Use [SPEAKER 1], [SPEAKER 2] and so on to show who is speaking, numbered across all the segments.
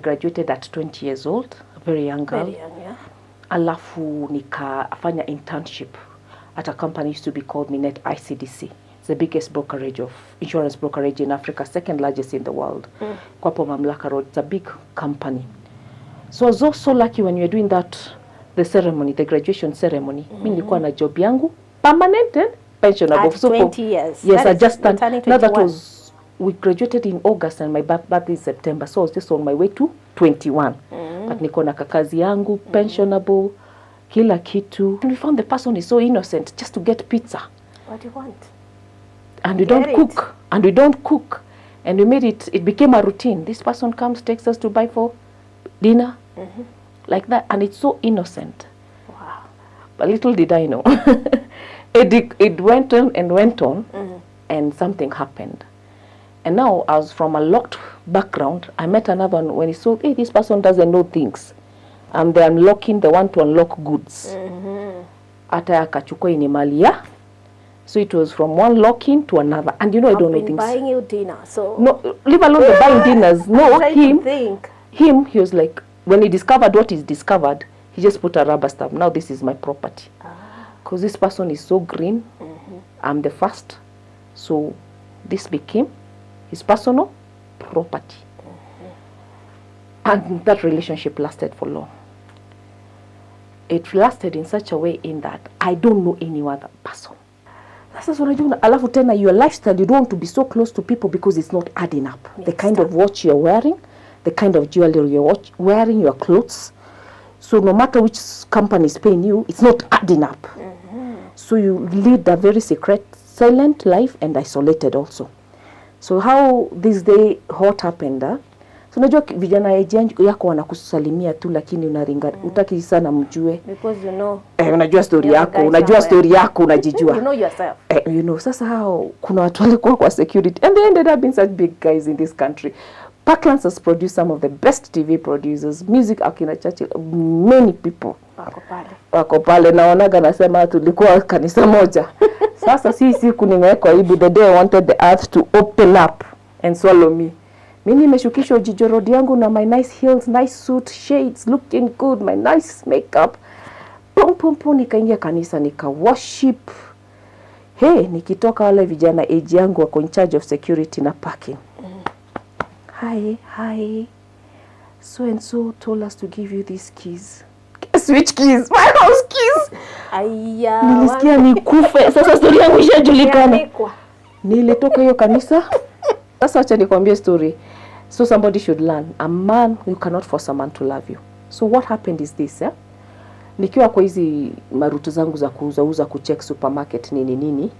[SPEAKER 1] Graduated at 20 years old, a very young girl.
[SPEAKER 2] Very young, yeah.
[SPEAKER 1] Alafu nikafanya internship at a company used to be called Minet ICDC. It's the biggest brokerage of insurance brokerage in Africa, second largest in the world. Kwapo Mamlaka Road. It's a big company. So I was also lucky when we were doing that, the ceremony, the graduation ceremony. Mi nilikuwa na job yangu permanent and pensionable.
[SPEAKER 2] At 20 years.
[SPEAKER 1] Yes,
[SPEAKER 2] That
[SPEAKER 1] I
[SPEAKER 2] is,
[SPEAKER 1] just
[SPEAKER 2] you're
[SPEAKER 1] turned.
[SPEAKER 2] turning
[SPEAKER 1] No, that
[SPEAKER 2] 21.
[SPEAKER 1] Was we graduated in August and my birthday is September, so I was just on my way to 21. But niko na kakazi yangu pensionable, kila kitu. And we found the person is so innocent, just to get pizza.
[SPEAKER 2] What do you want?
[SPEAKER 1] And we
[SPEAKER 2] Get
[SPEAKER 1] don't
[SPEAKER 2] it.
[SPEAKER 1] Cook. And we don't cook. And we made it, it became a routine. This person comes, takes us to buy for dinner, like that. And it's so innocent. But little did I know, it went on and went on, and something happened. And now, I was from a locked background. I met another one when he saw, "Hey, this person doesn't know things. I'm the unlocking, the one to unlock goods." Hata akachukua hii ni mali ya. So it was from one locking to another. And you know I
[SPEAKER 2] I've
[SPEAKER 1] don't know
[SPEAKER 2] been
[SPEAKER 1] things.
[SPEAKER 2] Buying you dinner, so
[SPEAKER 1] No, leave alone the buying dinners. No,
[SPEAKER 2] I'm trying
[SPEAKER 1] him,
[SPEAKER 2] to think.
[SPEAKER 1] Him, he was like, when he discovered what he's discovered, he just put a rubber stamp. "Now this is my property. Because this person is so green. I'm the first." So this became his personal property. And that relationship lasted for long. It lasted in such a way in that I don't know any other person. Sasa unajua alafu tena your lifestyle, you don't want to be so close to people because it's not adding up. The kind of watch you're wearing, the kind of jewelry you're wearing, your clothes. So no matter which company is paying you, it's not adding up. So you lead a very secret, silent life and isolated also. So how this day what happened, eh? So unajua vijana age yako wanakusalimia tu, lakini unaringa, utaki sana mjue.
[SPEAKER 2] Because you know
[SPEAKER 1] Eh, unajua story
[SPEAKER 2] you're
[SPEAKER 1] yako,
[SPEAKER 2] guy
[SPEAKER 1] unajua
[SPEAKER 2] somewhere.
[SPEAKER 1] Story yako unajijua.
[SPEAKER 2] You know yourself.
[SPEAKER 1] Eh, sasa hao kuna watu walikuwa kwa security and they ended up being such big guys in this country. Parklands has produced some of the best TV producers, music, akina Churchill, many people
[SPEAKER 2] Wako pale.
[SPEAKER 1] Wako pale. Naonaga nasema tulikuwa kanisa moja. Sasa si siku nimewekwa aibu, the day I wanted the earth to open up and swallow me. Mi nimeshukishwa Ojijo Road yangu na my nice heels, nice suit, shades, looking good, my nice makeup. Pum pum pum, nikaingia kanisa, nika worship. Hey, nikitoka, wale vijana age yangu wako in charge of security na parking. "Hi, hi. So and so told us to give you these keys." Guess which keys? My house keys.
[SPEAKER 2] Aya.
[SPEAKER 1] Nilisikia nikufe. Sasa story yangu ishajulikana.
[SPEAKER 2] Umeanikwa.
[SPEAKER 1] Nilitoka hiyo kanisa. Sasa acha nikwambie story. So somebody should learn. A man, you cannot force a man to love you. So what happened is this, eh? Nikiwa kwa hizi maroute zangu za kuuza uza, kucheck supermarket, nini nini,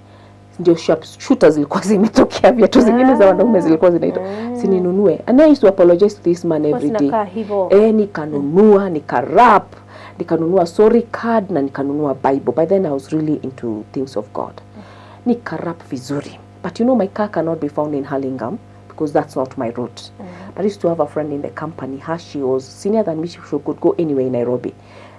[SPEAKER 1] ndio sharp shooters zilikuwa zimetokea, viatu zingine za wanaume zilikuwa zinaitwa, si ninunue. And I used to apologize to this man every day.
[SPEAKER 2] Zinakaa hivyo.
[SPEAKER 1] Eh, nikanunua, nikawrap, nikanunua sorry card na nikanunua Bible. By then I was really into things of God. Nikawrap vizuri, but you know my car cannot be found in Hurlingham because that's not my route. But I used to have a friend in the company. Her, she was senior than me, she could go anywhere in Nairobi.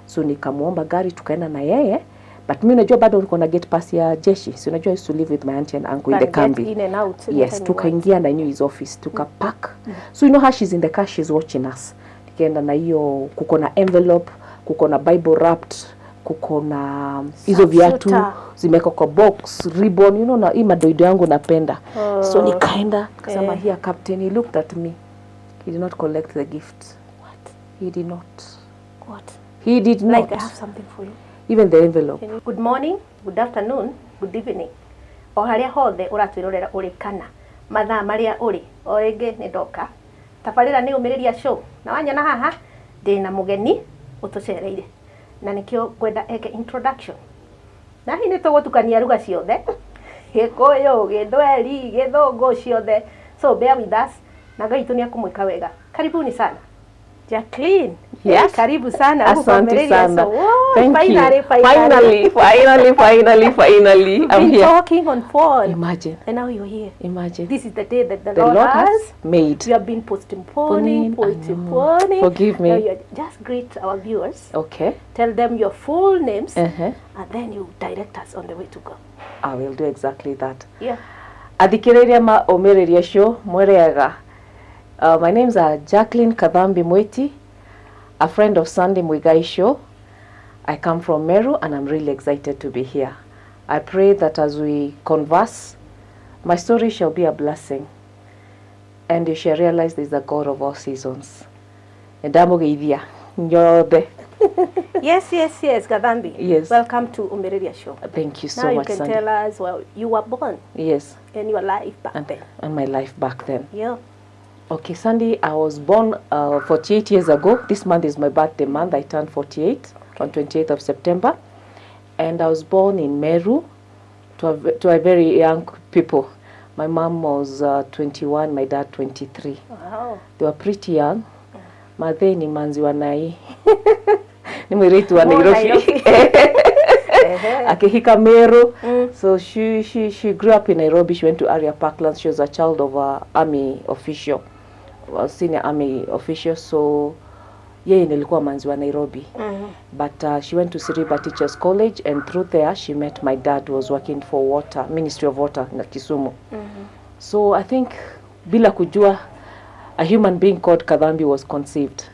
[SPEAKER 1] So nikamwomba gari, tukaenda na yeye, but mi unajua bado niko na gate pass ya jeshi. So unajua I used to live with my auntie and uncle in the
[SPEAKER 2] Can get
[SPEAKER 1] kambi.
[SPEAKER 2] In and out anytime
[SPEAKER 1] Yes.
[SPEAKER 2] you want.
[SPEAKER 1] Tukaingia na knew his office, tukapark. So you know how she's in the car, she's watching us. Tukaenda na hiyo, kuko na envelope, kuko na Bible wrapped, kuko na hizo viatu
[SPEAKER 2] Shooter.
[SPEAKER 1] Zimewekwa kwa box, ribbon, na hii madoido yangu napenda. So nikaenda kasema,
[SPEAKER 2] Eh.
[SPEAKER 1] "Here, captain." He looked at me. He did not collect the gift.
[SPEAKER 2] What?
[SPEAKER 1] He did not.
[SPEAKER 2] What?
[SPEAKER 1] He did not.
[SPEAKER 2] Like, "I have something for you."
[SPEAKER 1] Even the envelope.
[SPEAKER 2] Good morning, good afternoon, good evening. O harĩa hothe ũratwĩrorera ũrĩ kana mathaa marĩa ũrĩ, o rĩngĩ nĩ ndoka. Tabarĩra nĩ ũmĩrĩria show na wanyona haha ndĩna mũgeni ũtũcereire na nĩkĩo ngwenda eke introduction, na hihi nĩ tũgũtukania ruga ciothe, Gĩkũyũ, Gĩthweri, Gĩthũngũ, ciothe, so bear with us na Ngai witũ nĩ akũmwĩka wega. Karibuni sana, Jacqueline.
[SPEAKER 1] Yes.
[SPEAKER 2] Karibu sana.
[SPEAKER 1] Asante
[SPEAKER 2] Ũmĩrĩria
[SPEAKER 1] sana.
[SPEAKER 2] show. Oh,
[SPEAKER 1] Thank
[SPEAKER 2] finally,
[SPEAKER 1] you.
[SPEAKER 2] Finally.
[SPEAKER 1] Finally, finally, finally, finally.
[SPEAKER 2] We've
[SPEAKER 1] I'm
[SPEAKER 2] been
[SPEAKER 1] here.
[SPEAKER 2] Talking on phone.
[SPEAKER 1] Imagine.
[SPEAKER 2] And now you're here.
[SPEAKER 1] Imagine.
[SPEAKER 2] This is the day that the
[SPEAKER 1] The
[SPEAKER 2] Lord
[SPEAKER 1] Lord
[SPEAKER 2] has
[SPEAKER 1] has made.
[SPEAKER 2] We have been postponing,
[SPEAKER 1] Postponing, I know.
[SPEAKER 2] postponing.
[SPEAKER 1] Forgive me.
[SPEAKER 2] Now you just greet our viewers.
[SPEAKER 1] Okay.
[SPEAKER 2] Tell them your full names, and then you direct us on the way to go.
[SPEAKER 1] I will do exactly that.
[SPEAKER 2] Yeah.
[SPEAKER 1] Athikĩrĩria ma ũmĩrĩria show, mwĩrĩega. My name's Jacqueline Kathambi Mwiti, a friend of Sandy Muigai Show. I come from Meru and I'm really excited to be here. I pray that as we converse, my story shall be a blessing and you shall realize there's a God of all seasons. Ndamugeithia nyothe.
[SPEAKER 2] Yes, Kathambi.
[SPEAKER 1] Yes.
[SPEAKER 2] Welcome to Umiriria Show.
[SPEAKER 1] Thank you so
[SPEAKER 2] Now you
[SPEAKER 1] much,
[SPEAKER 2] can
[SPEAKER 1] Sandy.
[SPEAKER 2] tell us, well, you were born
[SPEAKER 1] Yes,
[SPEAKER 2] and your life back
[SPEAKER 1] and,
[SPEAKER 2] then.
[SPEAKER 1] and my life back then.
[SPEAKER 2] Yeah.
[SPEAKER 1] Okay, Sandy, I was born 48 years ago. This month is my birthday month. I turned 48 on 28th of September. And I was born in Meru to a very young people. My mom was 21, my dad 23.
[SPEAKER 2] Wow.
[SPEAKER 1] They were pretty young. Mathe ni manzi wa Nai. Ni mwiritu wa
[SPEAKER 2] More
[SPEAKER 1] Nairobi.
[SPEAKER 2] Nairobi. Ehe.
[SPEAKER 1] Akihika Meru. So she grew up in Nairobi. She went to Area Parklands. She was a child of a army official, a senior army official. So yeye nilikuwa manzi wa Nairobi. But she went to Siriba Teachers College, and through there she met my dad, who was working for water, Ministry of Water na Kisumu. So I think bila kujua, a human being called Kathambi was conceived.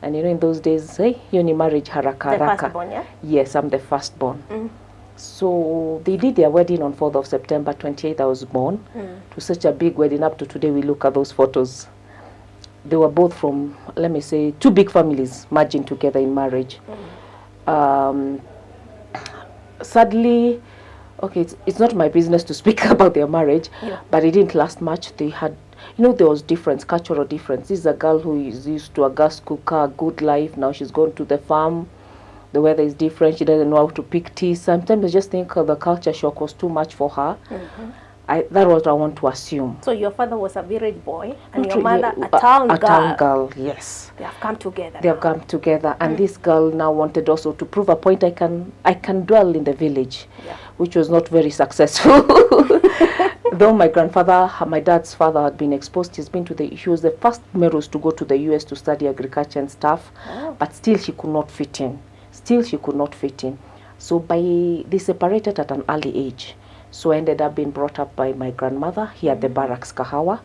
[SPEAKER 1] And you know, in those days, hey, hiyo ni marriage haraka
[SPEAKER 2] The
[SPEAKER 1] haraka.
[SPEAKER 2] firstborn, yeah?
[SPEAKER 1] Yes, I'm the firstborn. So they did their wedding on 4th of September, 28th I was born. To such a big wedding. Up to today, we look at those photos. They were both from, let me say, two big families merging together in marriage. Sadly, okay, it's not my business to speak about their marriage, but it didn't last much. They had, you know, there was difference, cultural difference. This is a girl who is used to a gas cooker, good life. Now she's gone to the farm. The weather is different. She doesn't know how to pick tea. Sometimes I just think the culture shock was too much for her. That was what I want to assume.
[SPEAKER 2] So your father was a village boy and
[SPEAKER 1] Not
[SPEAKER 2] your
[SPEAKER 1] really,
[SPEAKER 2] mother a town
[SPEAKER 1] a
[SPEAKER 2] girl.
[SPEAKER 1] town girl, yes.
[SPEAKER 2] They have come together.
[SPEAKER 1] They have come together, and this girl now wanted also to prove a point. I can dwell in the village, which was not very successful. Though my grandfather, my dad's father, had been exposed, he's been to the he was the first Merus to go to the US to study agriculture and stuff, but still she could not fit in. Still she could not fit in. So by they separated at an early age. So I ended up being brought up by my grandmother here at the barracks, Kahawa.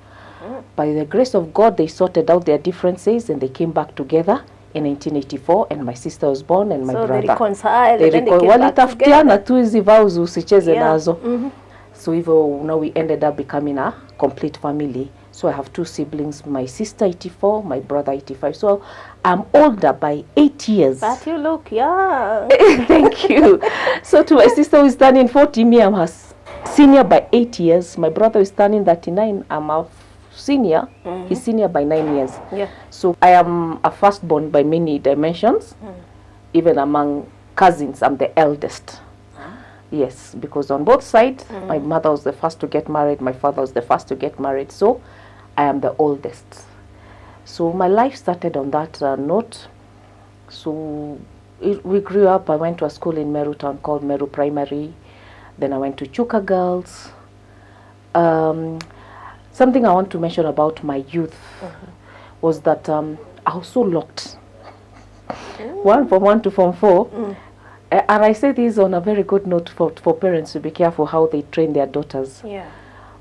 [SPEAKER 1] By the grace of God, they sorted out their differences and they came back together in 1984, and my sister was born and my
[SPEAKER 2] So they
[SPEAKER 1] brother.
[SPEAKER 2] reconciled
[SPEAKER 1] They
[SPEAKER 2] and then they came back
[SPEAKER 1] walitafutiana tu hizi vows usicheze nazo. So hivyo now we ended up becoming a complete family. So I have two siblings, my sister 84, my brother 85. So I'm older by 8 years.
[SPEAKER 2] But you look young.
[SPEAKER 1] Thank you. So to my sister who is turning 40, me, I'm her senior by 8 years. My brother is turning 39. I'm a senior. He's senior by 9 years. So I am a firstborn by many dimensions. Even among cousins, I'm the eldest. Yes, because on both sides, my mother was the first to get married, my father was the first to get married. So I am the oldest. So my life started on that note. So we grew up. I went to a school in Meru town called Meru Primary. Then I went to Chuka Girls. Something I want to mention about my youth was that I was so locked. One from one to form four. And I say this on a very good note for parents to be careful how they train their daughters.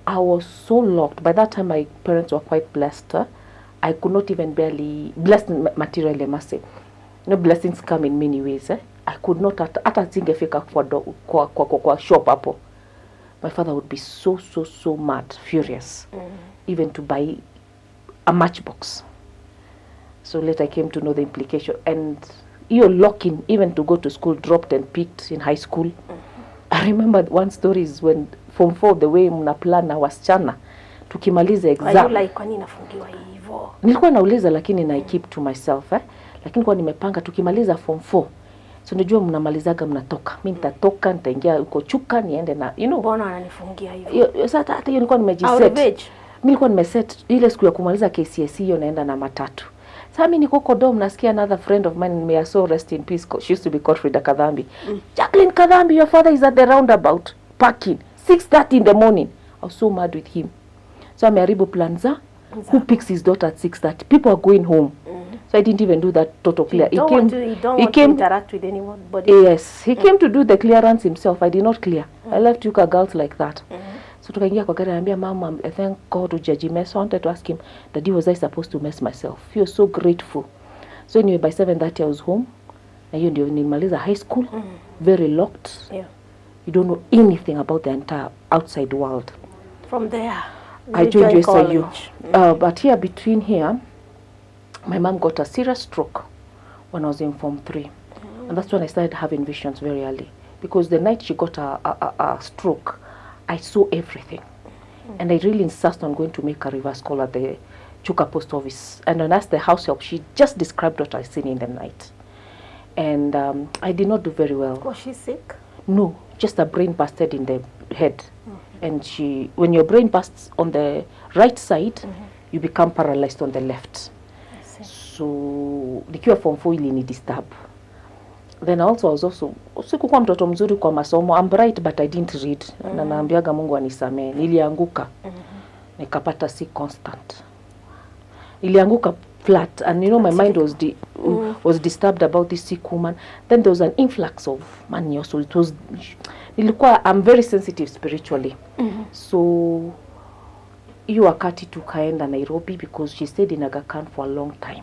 [SPEAKER 1] I was so locked. By that time, my parents were quite blessed. I could not even barely blessed materially, I must say. You know, blessings come in many ways. Eh? I could not hata singefika kwa shop hapo. My father would be so so so mad, furious, even to buy a matchbox. So later I came to know the implication, and hiyo locking, even to go to school, dropped and picked in high school. I remember one story is when form 4, the way mna plan na wasichana tukimaliza
[SPEAKER 2] Are you
[SPEAKER 1] exam,
[SPEAKER 2] like, kwani nafungiwa hivyo?
[SPEAKER 1] Nilikuwa nauliza lakini na I keep to myself, eh? Lakini kwa nimepanga tukimaliza form 4, so unajua mnamalizaga mnatoka, mi nitatoka, nitaingia huko Chuka niende na you know
[SPEAKER 2] Mbona wananifungia hivyo?
[SPEAKER 1] Sasa hata hiyo nilikuwa
[SPEAKER 2] Au
[SPEAKER 1] nimejiset.
[SPEAKER 2] Revenge?
[SPEAKER 1] Mi nilikuwa nimeset ile siku ya kumaliza KCSE, hiyo naenda na matatu. Sasa mi niko huko dorm, nasikia another friend of mine, may her soul rest in peace, she used to be called Frida Kadhambi. "Jacqueline Kadhambi, your father is at the roundabout parking 6:30 in the morning." I was so mad with him. So ameharibu plan za who picks his daughter at 6:30? People are going home. So I didn't even do that total clear.
[SPEAKER 2] You don't want to, you don't
[SPEAKER 1] He
[SPEAKER 2] want to
[SPEAKER 1] came
[SPEAKER 2] interact with anybody.
[SPEAKER 1] Yes, he came to do the clearance himself. I did not clear. I left Chuka Girls like that. So tukaingia kwa gari, anambia, "Mama, I thank God hujajimess." So I wanted to ask him, "Daddy, was I supposed to mess myself?" He was so grateful. So anyway, by 7:30 I was home. Na hiyo ndio nilimaliza high school. Very locked. You don't know anything about the entire outside world.
[SPEAKER 2] From there,
[SPEAKER 1] I
[SPEAKER 2] you
[SPEAKER 1] joined
[SPEAKER 2] joined
[SPEAKER 1] USIU.
[SPEAKER 2] College.
[SPEAKER 1] But here, between here, my mom got a serious stroke when I was in Form 3. And that's when I started having visions very early. Because the night she got a stroke, I saw everything. And I really insist on going to make a reverse call at the Chuka post office. And when I asked the house help, she just described what I seen in the night. And I did not do very well.
[SPEAKER 2] Was she sick?
[SPEAKER 1] No, just a brain busted in the head. And she, when your brain bursts on the right side, you become paralyzed on the left.
[SPEAKER 2] I see.
[SPEAKER 1] So nikiwa Form 4 ilini disturb. Then also I was also, sikukuwa mtoto mzuri kwa masomo. I'm bright, but I didn't read. Na naambiaga Mungu anisamee. Nilianguka. Nikapata C constant. Nilianguka flat and my mind was disturbed about this sick woman. Then there was an influx of money also. It was, nilikuwa, I'm very sensitive spiritually. So hiyo wakati tukaenda Nairobi because she stayed in Aga Khan for a long time.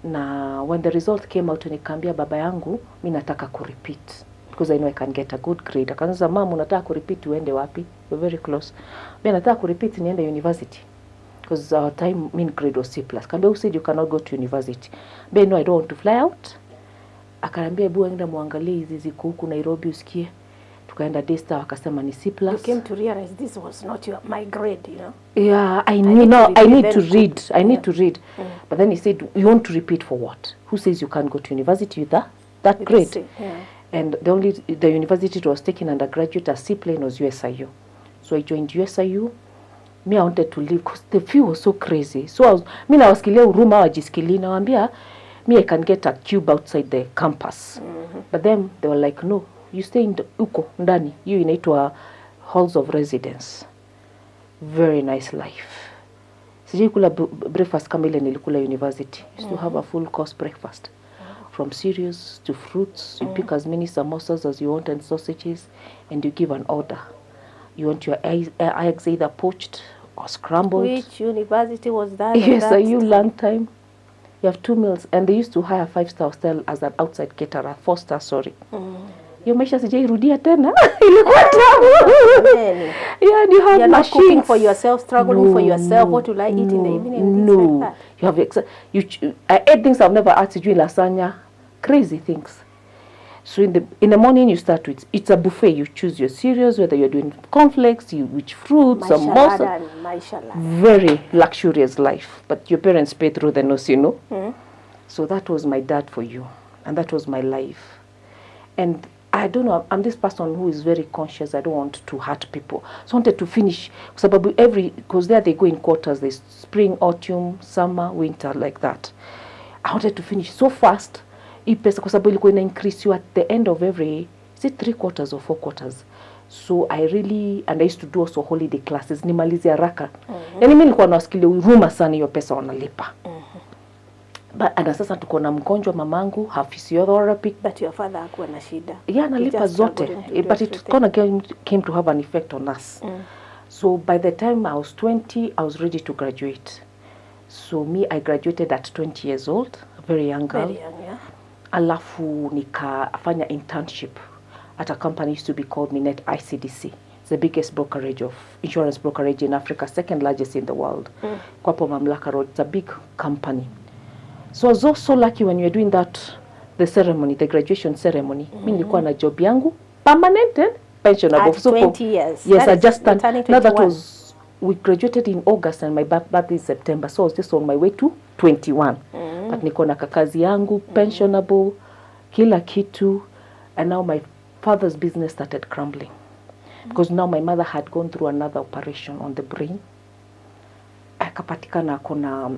[SPEAKER 1] Na when the result came out, nikaambia baba yangu, "Mi nataka kurepeat because I know I can get a good grade." Akaanza, "Mum, unataka kurepeat uende wapi? We're very close." "Mi nataka kurepeat niende university," because our time mean grade was C plus. Kaambia, "Who said you cannot go to university?" Be, "No, I don't want to fly out." Akaambia, "Hebu enda muangalie hizi ziko huku Nairobi usikie." Tukaenda Daystar, wakasema ni C
[SPEAKER 2] You
[SPEAKER 1] plus.
[SPEAKER 2] Came to realize this was not your my grade.
[SPEAKER 1] Yeah, I
[SPEAKER 2] need
[SPEAKER 1] knew
[SPEAKER 2] to
[SPEAKER 1] now I
[SPEAKER 2] repeat
[SPEAKER 1] need
[SPEAKER 2] then
[SPEAKER 1] to read. I need to read. But then he said, "You want to repeat for what? Who says you can't go to university with that
[SPEAKER 2] With the
[SPEAKER 1] grade?"
[SPEAKER 2] C, yeah.
[SPEAKER 1] And the university it was taking undergraduate as C plane was USIU. So I joined USIU. Me, I wanted to leave because the fee was so crazy. So I was, mi nawasikilia huruma wajisikilii, nawaambia, "Me, I can get a cube outside the campus." But then they were like, "No, you stay in huko ndani." Hiyo inaitwa halls of residence. Very nice life. Sijai kula breakfast kama ile nilikula university. Used to have a full course breakfast. From cereals to fruits, you pick as many samosas as you want and sausages, and you give an order. You want your eggs either poached or scrambled.
[SPEAKER 2] Which university was that at
[SPEAKER 1] Yes,
[SPEAKER 2] that
[SPEAKER 1] are you
[SPEAKER 2] time?
[SPEAKER 1] Long time. You have two meals, and they used to hire five-star hotel as an outside caterer, four-star, sorry. Hiyo maisha sijairudia tena. Ilikuwa tamu.
[SPEAKER 2] Then,
[SPEAKER 1] Yeah, and you have
[SPEAKER 2] you're not cooking
[SPEAKER 1] machines.
[SPEAKER 2] For yourself, struggling for
[SPEAKER 1] No,
[SPEAKER 2] yourself.
[SPEAKER 1] no,
[SPEAKER 2] What will I eat in the
[SPEAKER 1] no,
[SPEAKER 2] evening and things
[SPEAKER 1] no.
[SPEAKER 2] like that.
[SPEAKER 1] You have I ate things I've never ate, sijui lasagna, crazy things. So in the morning you start with, it's a buffet. You choose your cereals, whether you're doing cornflakes, you which fruits,
[SPEAKER 2] Maisha
[SPEAKER 1] samosa.
[SPEAKER 2] ladha ni maisha ladha.
[SPEAKER 1] Very luxurious life, but your parents pay through the nose. So that was my dad for you, and that was my life. And I don't know, I'm this person who is very conscious. I don't want to hurt people. So I wanted to finish, kwa sababu every, because there they go in quarters, there's spring, autumn, summer, winter, like that. I wanted to finish so fast. Hii pesa, kwa sababu ilikuwa ina increase you at the end of every, is it three quarters or four quarters? So I really, and I used to do also holiday classes, nimalize haraka. Yani mimi nilikuwa nawasikilia huruma sana hiyo pesa wanalipa. But, na sasa tuko na mgonjwa mamangu, her physiotherapy.
[SPEAKER 2] But your father hakuwa na shida.
[SPEAKER 1] Yeah, analipa
[SPEAKER 2] He just
[SPEAKER 1] zote.
[SPEAKER 2] struggled to do
[SPEAKER 1] But it
[SPEAKER 2] everything.
[SPEAKER 1] kind of came to have an effect on us. So by the time I was 20, I was ready to graduate. So me, I graduated at 20 years old, a very young girl.
[SPEAKER 2] Very young, yeah.
[SPEAKER 1] Alafu nikafanya internship at a company used to be called Minet ICDC. It's the biggest brokerage of insurance brokerage in Africa, second largest in the world. Kwapo Mamlaka Road, it's a big company. So I was also lucky when you were doing that, the ceremony, the graduation ceremony. Mi nilikuwa na job yangu, permanent and pensionable.
[SPEAKER 2] At 20 years.
[SPEAKER 1] Yes,
[SPEAKER 2] That
[SPEAKER 1] I
[SPEAKER 2] is,
[SPEAKER 1] just
[SPEAKER 2] you're
[SPEAKER 1] turned,
[SPEAKER 2] turning
[SPEAKER 1] no, that
[SPEAKER 2] 21.
[SPEAKER 1] Was, we graduated in August and my birthday is September. So I was just on my way to 21. But niko na kakazi yangu, pensionable, kila kitu. And now my father's business started crumbling. Because now my mother had gone through another operation on the brain. Akapatikana akona,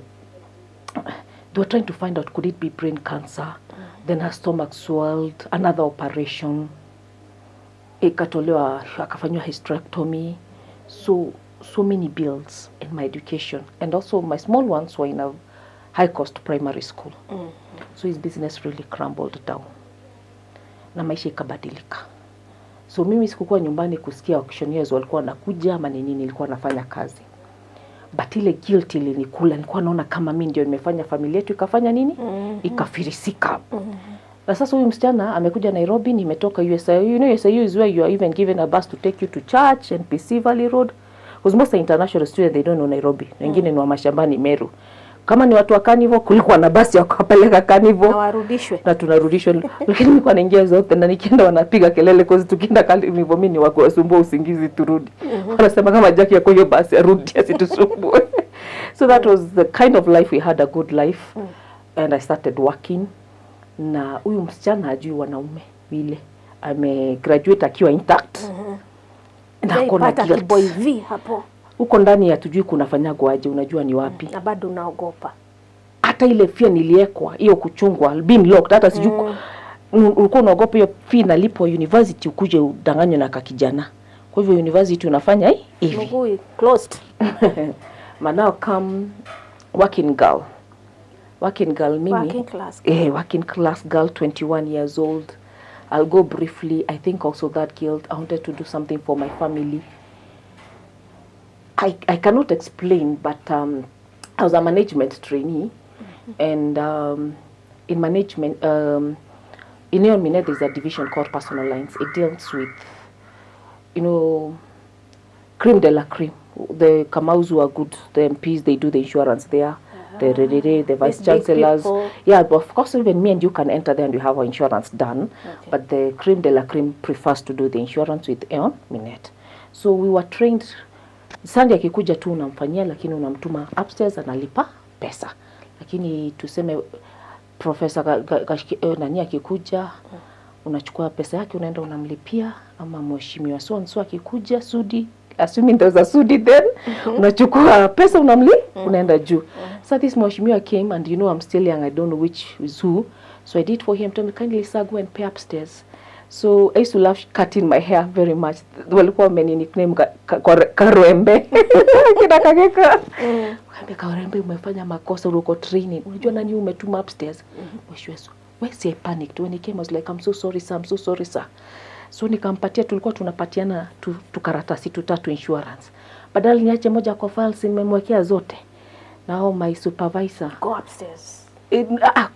[SPEAKER 1] they were trying to find out, could it be brain cancer? Then her stomach swelled, another operation, ikatolewa, akafanyiwa hysterectomy. So many bills in my education, and also my small ones were in a high cost primary school. So his business really crumbled down na maisha ikabadilika. So mimi sikukuwa nyumbani kusikia auctioneers walikuwa wanakuja ama ni nini, nilikuwa nafanya kazi, but ile guilt ilinikula. Nilikuwa naona kama mi ndio nimefanya familia yetu ikafanya nini, ikafirisika. Na sasa huyu msichana amekuja Nairobi, nimetoka USIU. You know USIU is where you are even given a bus to take you to church and PC Valley Road. Because most are international students, they don't know Nairobi. Wengine ni wa mashambani Meru. Kama ni watu wa Carnivore, kulikuwa na basi ya kuwapeleka Carnivore
[SPEAKER 2] Na warudishwe.
[SPEAKER 1] Na tunarudishwa, lakini nilikuwa naingia zote na nikienda wanapiga kelele, cause tukienda Carnivore mimi ni wa kuwasumbua usingizi, turudi. Wanasema kama Jackie yako hiyo basi arudi asitusumbue. So that was the kind of life we had, a good life. And I started working, na huyu msichana hajui wanaume vile ame graduate akiwa intact na ako na
[SPEAKER 2] Pata
[SPEAKER 1] guilt.
[SPEAKER 2] Kiboy V hapo.
[SPEAKER 1] Huko ndani hatujui kunafanyagwa aje, unajua ni wapi.
[SPEAKER 2] Na bado unaogopa.
[SPEAKER 1] Hata ile fee niliekwa hiyo kuchungwa, being locked, hata sijui ulikuwa unaogopa hiyo fee nalipwa university ukuje udanganywe na kakijana. Kwa hivyo university unafanya hivi.
[SPEAKER 2] Mguu closed.
[SPEAKER 1] But now come working girl, working girl mimi.
[SPEAKER 2] Working class.
[SPEAKER 1] Eh, working class girl, 21 years old. I'll go briefly. I think also that guilt, I wanted to do something for my family. I cannot explain, but I was a management trainee, and in management, in Aon Minet, there's a division called personal lines. It deals with cream de la cream. The Kamaus who are good, the MPs, they do the insurance there. The vice
[SPEAKER 2] These big
[SPEAKER 1] chancellors.
[SPEAKER 2] People.
[SPEAKER 1] Yeah, but of course, even me and you can enter there and you have our insurance done. But the cream de la cream prefers to do the insurance with Aon Minet. So we were trained. Sunday akikuja tu unamfanyia, lakini unamtuma upstairs analipa pesa. Lakini tuseme Profesa nani akikuja, unachukua pesa yake unaenda unamlipia, ama mheshimiwa so and so akikuja, Sudi, assuming there's a Sudi then, unachukua pesa unaenda juu. So this mheshimiwa came and you know I'm still young, I don't know which is who. So I did for him, told me, "Kindly sir, go and pay upstairs." So I used to love cutting my hair very much. Walikuwa wameni nickname Karwembe. Kina Kageka. Kaambia, "Karwembe, umefanya makosa, uko training. Unajua nani umetuma upstairs?" Mheshimiwa so, we see, I panicked. When he came, I was like, "I'm so sorry sir, I'm so sorry sir." So nikampatia, tulikuwa tunapatiana tukaratasi tutatu insurance. Badala niache moja kwa files, nimemwekea zote. Now my supervisor
[SPEAKER 2] Go upstairs.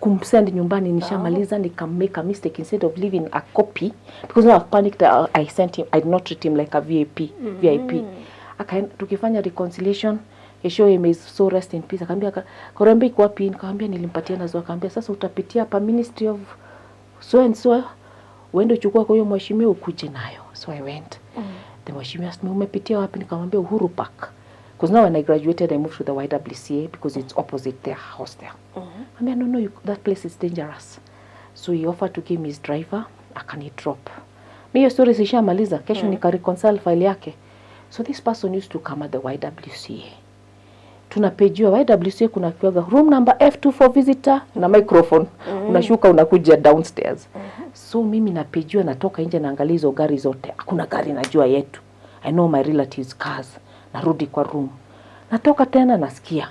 [SPEAKER 1] Kumsend nyumbani nishamaliza. Nika make a mistake. Instead of leaving a copy, because now I've panicked, I sent him. I did not treat him like a VIP VIP. Aka tukifanya reconciliation, show him his so rest in peace. Akaambia, "Korembe iko wapi?" Nikamwambia nilimpatia nazo. Akaambia, "Sasa utapitia hapa Ministry of so and so, uende uchukue kwa huyo mheshimiwa ukuje nayo." So I went. The mheshimiwa asked me, "Umepitia wapi?" Nikamwambia Uhuru Park. Because now when I graduated, I moved to the YWCA because it's opposite their hostel. I mean, No, you, that place is dangerous." So he offered to give me his driver, akani drop. Mi hiyo story sishamaliza, kesho nika reconcile file yake. So this person used to come at the YWCA. Tunapejiwa YWCA, kuna kiwaga room number F2 for visitor na microphone. Unashuka unakuja downstairs. So mimi napejiwa, natoka nje naangalia hizo gari zote. Hakuna gari najua yetu. I know my relatives' cars. Narudi kwa room. Natoka tena nasikia.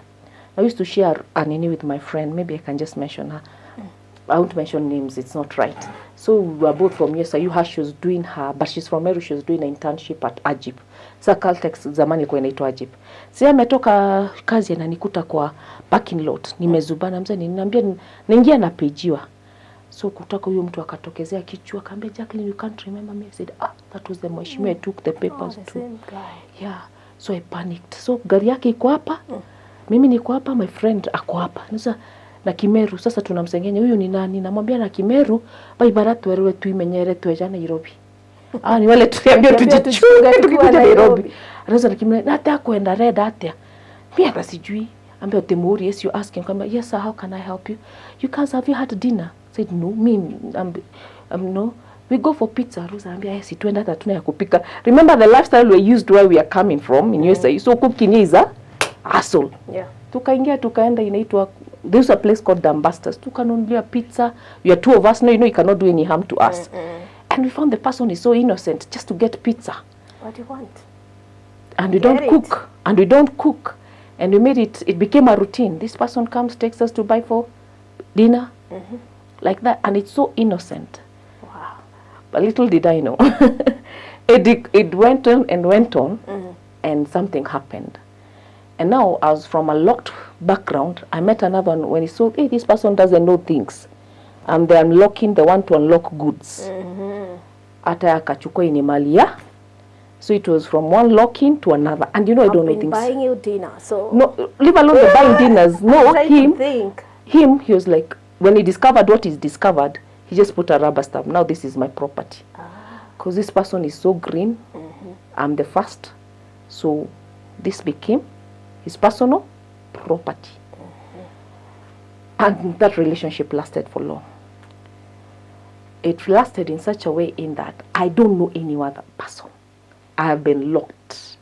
[SPEAKER 1] I used to share a nini with my friend. Maybe I can just mention her. I won't mention names, it's not right. So we were both from USIU. Her, she was doing her, but she's from Meru, she was doing an internship at Agip. Sa Caltex zamani ilikuwa inaitwa Agip. Si ametoka kazi ananikuta kwa parking lot. Nimezubana mzee, niniambia naingia napejiwa. So kutoka huyo mtu akatokezea kichwa akaambia, "Jacqueline, you can't remember me?" I said, "Ah, that was the mheshimiwa I took the papers
[SPEAKER 2] Oh, the
[SPEAKER 1] to."
[SPEAKER 2] same guy.
[SPEAKER 1] Yeah. So I panicked. So gari yake iko hapa, mimi niko hapa, my friend ako hapa. Sasa na Kimeru sasa tunamsengenya, huyu ni nani? Namwambia na Kimeru baibara twerewe tuimenyere tweja Nairobi. Ah, ni wale tuliambia
[SPEAKER 2] Tuliambiwa
[SPEAKER 1] tujichunge
[SPEAKER 2] tujichunge tukiwa
[SPEAKER 1] tukikuja Nairobi.
[SPEAKER 2] Nairobi.
[SPEAKER 1] Anaweza na Kimeru na hata kwenda red atia. Mimi hata sijui. Ambia Temuri, yes, you ask him. Kamba, "Yes sir, how can I help you? You guys, have you had dinner?" Said, "No, me no. We go for pizza." Rosa ambia, "Yes, tuenda hata tuna ya kupika." Remember the lifestyle we used where we are coming from in USA. So cooking is a hassle. Tukaingia tukaenda, inaitwa, there's a place called Dambusters. Tukanunulia pizza. We are two of us. No, you know you cannot do any harm to us. And we found the person is so innocent, just to get pizza.
[SPEAKER 2] What do you want?
[SPEAKER 1] And we
[SPEAKER 2] Get
[SPEAKER 1] don't
[SPEAKER 2] it.
[SPEAKER 1] Cook. And we don't cook. And we made it, it became a routine. This person comes, takes us to buy for dinner. Like that. And it's so innocent.
[SPEAKER 2] Wow.
[SPEAKER 1] But little did I know. It went on and went on, and something happened. And now, I was from a locked background. I met another one when he saw, "Hey, this person doesn't know things. I'm the unlocking, the one to unlock goods." Hata akachukua hii ni mali ya. So it was from one locking to another. And you know I
[SPEAKER 2] I've
[SPEAKER 1] don't know
[SPEAKER 2] been
[SPEAKER 1] things.
[SPEAKER 2] Buying you dinner, so
[SPEAKER 1] No, leave alone the buying dinners. No,
[SPEAKER 2] try to
[SPEAKER 1] him,
[SPEAKER 2] think.
[SPEAKER 1] Him, he was like, when he discovered what he's discovered, he just put a rubber stamp. "Now this is my property. Because this person is so green, I'm the first. So this became his personal property." And that relationship lasted for long. It lasted in such a way in that I don't know any other person. I have been locked.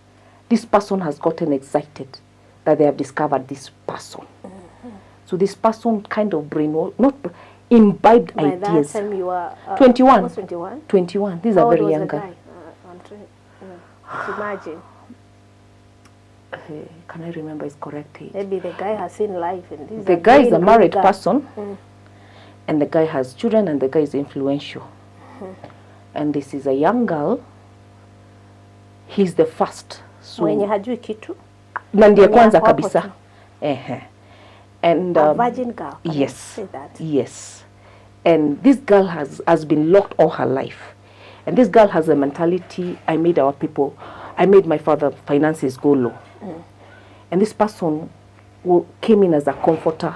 [SPEAKER 1] This person has gotten excited that they have discovered this person. So this person kind of brainwash, not imbibed
[SPEAKER 2] By that
[SPEAKER 1] ideas.
[SPEAKER 2] Time you were
[SPEAKER 1] 21.
[SPEAKER 2] Was 21.
[SPEAKER 1] 21. These
[SPEAKER 2] How
[SPEAKER 1] are
[SPEAKER 2] old
[SPEAKER 1] very
[SPEAKER 2] was
[SPEAKER 1] young
[SPEAKER 2] the
[SPEAKER 1] girl.
[SPEAKER 2] guy? I'm trying to imagine.
[SPEAKER 1] Can I remember his correct age?
[SPEAKER 2] Maybe the guy has seen life, and this
[SPEAKER 1] The
[SPEAKER 2] a
[SPEAKER 1] guy is a
[SPEAKER 2] green, green
[SPEAKER 1] married
[SPEAKER 2] guy.
[SPEAKER 1] Person, and the guy has children, and the guy is influential. And this is a young girl. He's the first. So
[SPEAKER 2] Mwenye hajui kitu.
[SPEAKER 1] Na ndiye
[SPEAKER 2] Mwenye
[SPEAKER 1] kwanza
[SPEAKER 2] ako hapo
[SPEAKER 1] kabisa.
[SPEAKER 2] tu.
[SPEAKER 1] Ehe. And
[SPEAKER 2] A virgin girl. Can I
[SPEAKER 1] Yes.
[SPEAKER 2] say that?
[SPEAKER 1] Yes. And this girl has been locked all her life. And this girl has a mentality, "I made our people, I made my father finances go low." And this person came in as a comforter.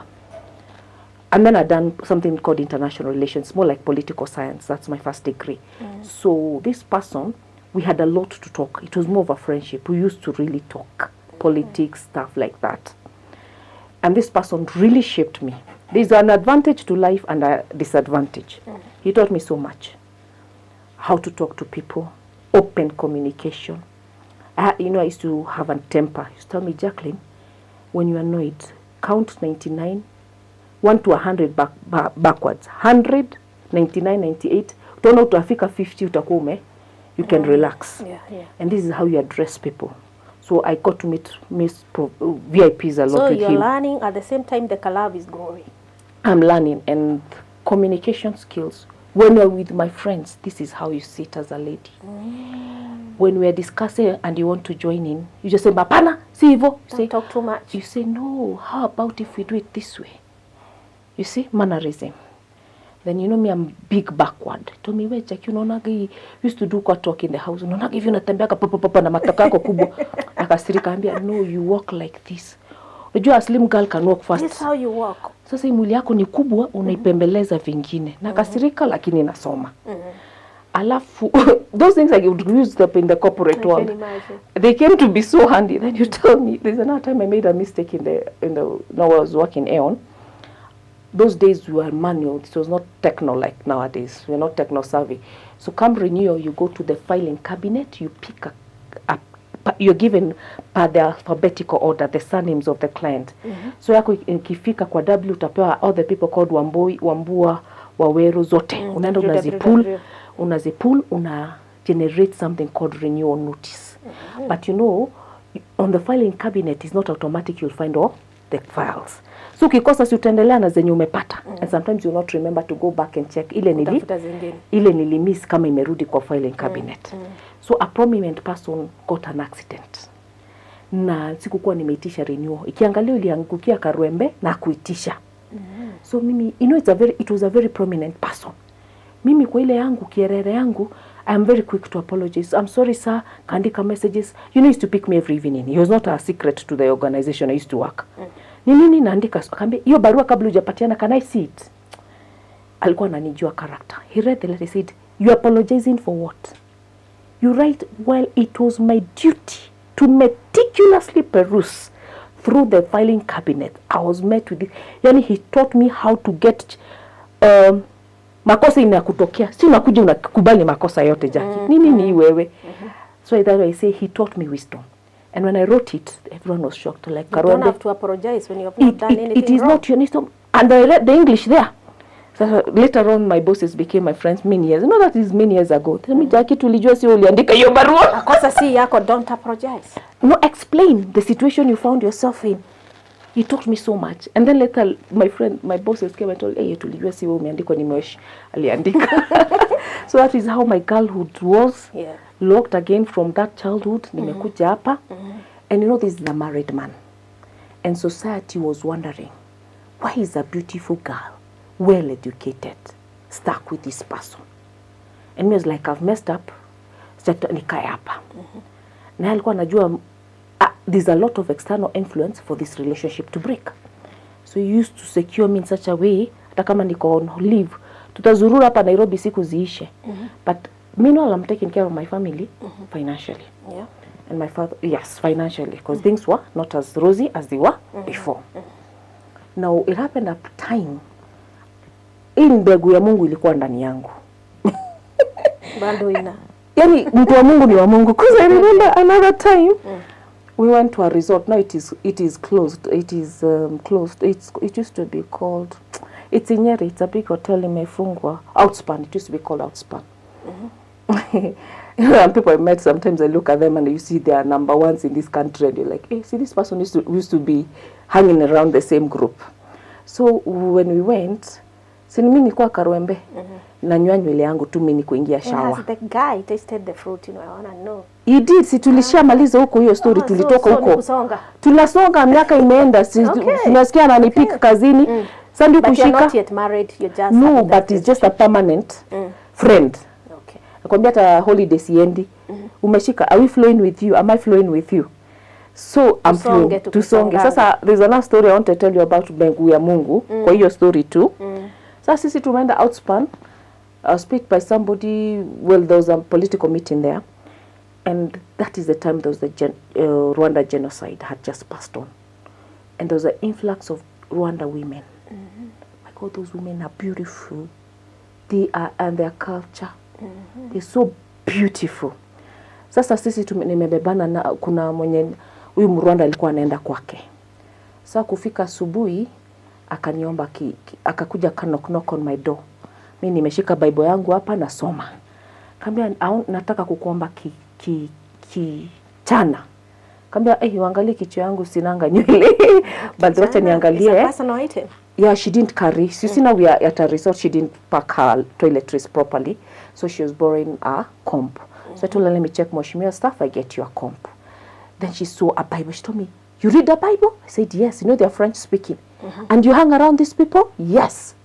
[SPEAKER 1] And then I done something called international relations, more like political science. That's my first degree. So this person, we had a lot to talk. It was more of a friendship. We used to really talk politics, stuff like that. And this person really shaped me. There's an advantage to life and a disadvantage. He taught me so much. How to talk to people, open communication. I used to have a temper. He used to tell me, "Jacqueline, when you're annoyed, count 99, 1 to 100 backwards. 100, 99, 98. Utaona utafika 50 utakuwa ume, you can relax." And this is how you address people. So I got to meet Miss VIPs a lot
[SPEAKER 2] So
[SPEAKER 1] with
[SPEAKER 2] you're
[SPEAKER 1] him.
[SPEAKER 2] Learning at the same time the collab is growing.
[SPEAKER 1] I'm learning and communication skills. When you're with my friends, this is how you sit as a lady. When we are discussing and you want to join in, you just say, "Hapana, si hivyo." You
[SPEAKER 2] Don't
[SPEAKER 1] say,
[SPEAKER 2] talk too much.
[SPEAKER 1] You say, "No, how about if we do it this way?" You see, mannerism. Then you know me, I'm big backward. Told me, "We Jackie, unaonaga hii," used to do kwa talk in the house, "unaonaga hivi unatembeaga papa papa na matako yako kubwa." Akasirika, ambia, "No, you walk like this. Unajua a slim girl can walk fast."
[SPEAKER 2] This is how you walk.
[SPEAKER 1] Sasa hii mwili yako ni kubwa, unaipembeleza vingine. Nakasirika lakini nasoma. Alafu those things I would use them in the corporate
[SPEAKER 2] I can
[SPEAKER 1] world.
[SPEAKER 2] Imagine.
[SPEAKER 1] They came to be so handy. Then you tell me, there's another time I made a mistake in the now I was working Aon. Those days we were manual. It was not techno like nowadays. We're not techno savvy. So come renewal, you go to the filing cabinet, you pick a you're given per the alphabetical order the surnames of the client. So yako ikifika kwa W utapewa all the people called Wambui, Wambua, Waweru zote. Unaenda
[SPEAKER 2] W,
[SPEAKER 1] unazipull,
[SPEAKER 2] W.
[SPEAKER 1] unazipull, una generate something called renewal notice. But you know, on the filing cabinet is not automatic you'll find all the files. So ukikosa si utaendelea na zenye umepata. And sometimes you'll not remember to go back and check ile nili
[SPEAKER 2] Tafuta zingine.
[SPEAKER 1] Ile nilimiss kama imerudi kwa filing cabinet. So a prominent person got an accident na sikukuwa nimeitisha renewal. Ikiangalia iliangukia Karwembe na kuitisha. So mimi, it was a very prominent person. Mimi kwa ile yangu kierere yangu, I am very quick to apologize. "I'm sorry, sir," kaandika messages. He used to pick me every evening. He was not a secret to the organization I used to work. Ni nini naandika? Akaambia, "Hiyo barua kabla hujapatiana, can I see it?" Alikuwa ananijua character. He read the letter, he said, "You apologizing for what? You write well. It was my duty to meticulously peruse through the filing cabinet. I was met with it." Yani he taught me how to get makosa inakutokea, si unakuja unakubali makosa yote, Jackie. Nini ni wewe? So that I say he taught me wisdom. And when I wrote it, everyone was shocked. Like,
[SPEAKER 2] You don't
[SPEAKER 1] "Karwembe,
[SPEAKER 2] have to apologize when you have not done anything
[SPEAKER 1] it is
[SPEAKER 2] wrong.
[SPEAKER 1] Not your wisdom." And I read the English there. So later on my bosses became my friends many years. You know that is many years ago. Tell me, "Jackie, tulijua sio uliandika hiyo barua."
[SPEAKER 2] Makosa si yako, don't apologize.
[SPEAKER 1] No, explain the situation you found yourself in. He taught me so much. And then later my friend, my bosses came and told, "Hey, tulijua si wewe umeandikwa, ni Mwesh aliandika." So that is how my girlhood was. Locked again from that childhood, nimekuja hapa. And you know this is a married man. And society was wondering, why is a beautiful girl, well educated, stuck with this person? And me was like, "I've messed up, sasa nikae hapa." Na alikuwa anajua there's a lot of external influence for this relationship to break. So he used to secure me in such a way, hata kama niko on leave, tutazurura hapa Nairobi siku ziishe. But meanwhile, I'm taking care of my family financially. And my father, yes, financially, because things were not as rosy as they were before. Now, it happened at time, hii mbegu ya Mungu ilikuwa ndani yangu.
[SPEAKER 2] Bado ina.
[SPEAKER 1] Yani mtu wa Mungu ni wa Mungu. Because I remember another time we went to a resort. Now it is closed. It is closed. It used to be called, it's in Nyeri. It's a big hotel, imefungwa. Outspan. It used to be called Outspan. And people I met, sometimes I look at them and you see they are number ones in this country and you're like, "Hey, see, this person used to be hanging around the same group." So when we went, si mimi nilikuwa karwembe, nanyoa nywele yangu tu, mimi ni kuingia
[SPEAKER 2] And
[SPEAKER 1] shower.
[SPEAKER 2] has the guy tasted the fruit? I wanna know.
[SPEAKER 1] He did. Si tulishamaliza huko hiyo story? Tulitoka
[SPEAKER 2] So ni
[SPEAKER 1] huko.
[SPEAKER 2] kusonga.
[SPEAKER 1] Tunasonga, miaka imeenda, si, tunasikia ananipick kazini. Sasa
[SPEAKER 2] But you're
[SPEAKER 1] kushika.
[SPEAKER 2] Not yet married. You're just
[SPEAKER 1] No,
[SPEAKER 2] having that
[SPEAKER 1] but it's just a permanent friend. Nakwambia hata holiday siendi. Umeshika, are we flowing with you? Am I flowing with you? So I'm
[SPEAKER 2] Tusonge.
[SPEAKER 1] Flowing. Tusonge.
[SPEAKER 2] Tukisongana.
[SPEAKER 1] Sasa there's another story I want to tell you about mbegu ya Mungu kwa hiyo story tu. Sasa sisi tumeenda Outspan. I was picked by somebody. Well, there was a political meeting there, and that is the time there was the Rwanda genocide had just passed on, and there was an influx of Rwanda women. My God, those women are beautiful. They are, and their culture, they're so beautiful. Sasa sisi nimebebana na kuna mwenye huyu Mrwanda alikuwa anaenda kwake. Sasa kufika asubuhi akaniomba akakuja ka knock knock on my door. Mi nimeshika Bible yangu hapa nasoma. Kaambia, "Nataka kukuomba ki kichana." Kaambia, "Eh, uangalie kichwa yangu, sinanga nywele. But wacha niangalie."
[SPEAKER 2] It's a personal item.
[SPEAKER 1] Yeah, she didn't carry. You see, now we are at a resort. She didn't pack her toiletries properly, so she was borrowing a comb. So I told her, "Let me check Mheshimiwa stuff. I get you a comb." Then she saw a Bible. She told me, "You read the Bible?" I said, "Yes." "You know they're French speaking. And you hang around these people?" "Yes."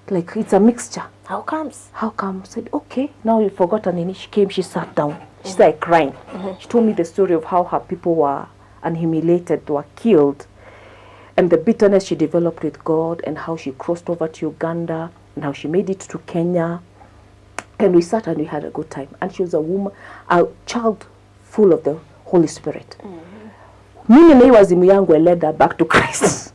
[SPEAKER 1] Like it's a mixture.
[SPEAKER 2] How comes?
[SPEAKER 1] "How come?" I said, "Okay." Now you forgot. And she came, she sat down. She started crying. She told me the story of how her people were annihilated, were killed, and the bitterness she developed with God, and how she crossed over to Uganda, and how she made it to Kenya. And we sat and we had a good time. And she was a woman, a child full of the Holy Spirit. Mimi na hii wazimu yangu, I led her back to Christ.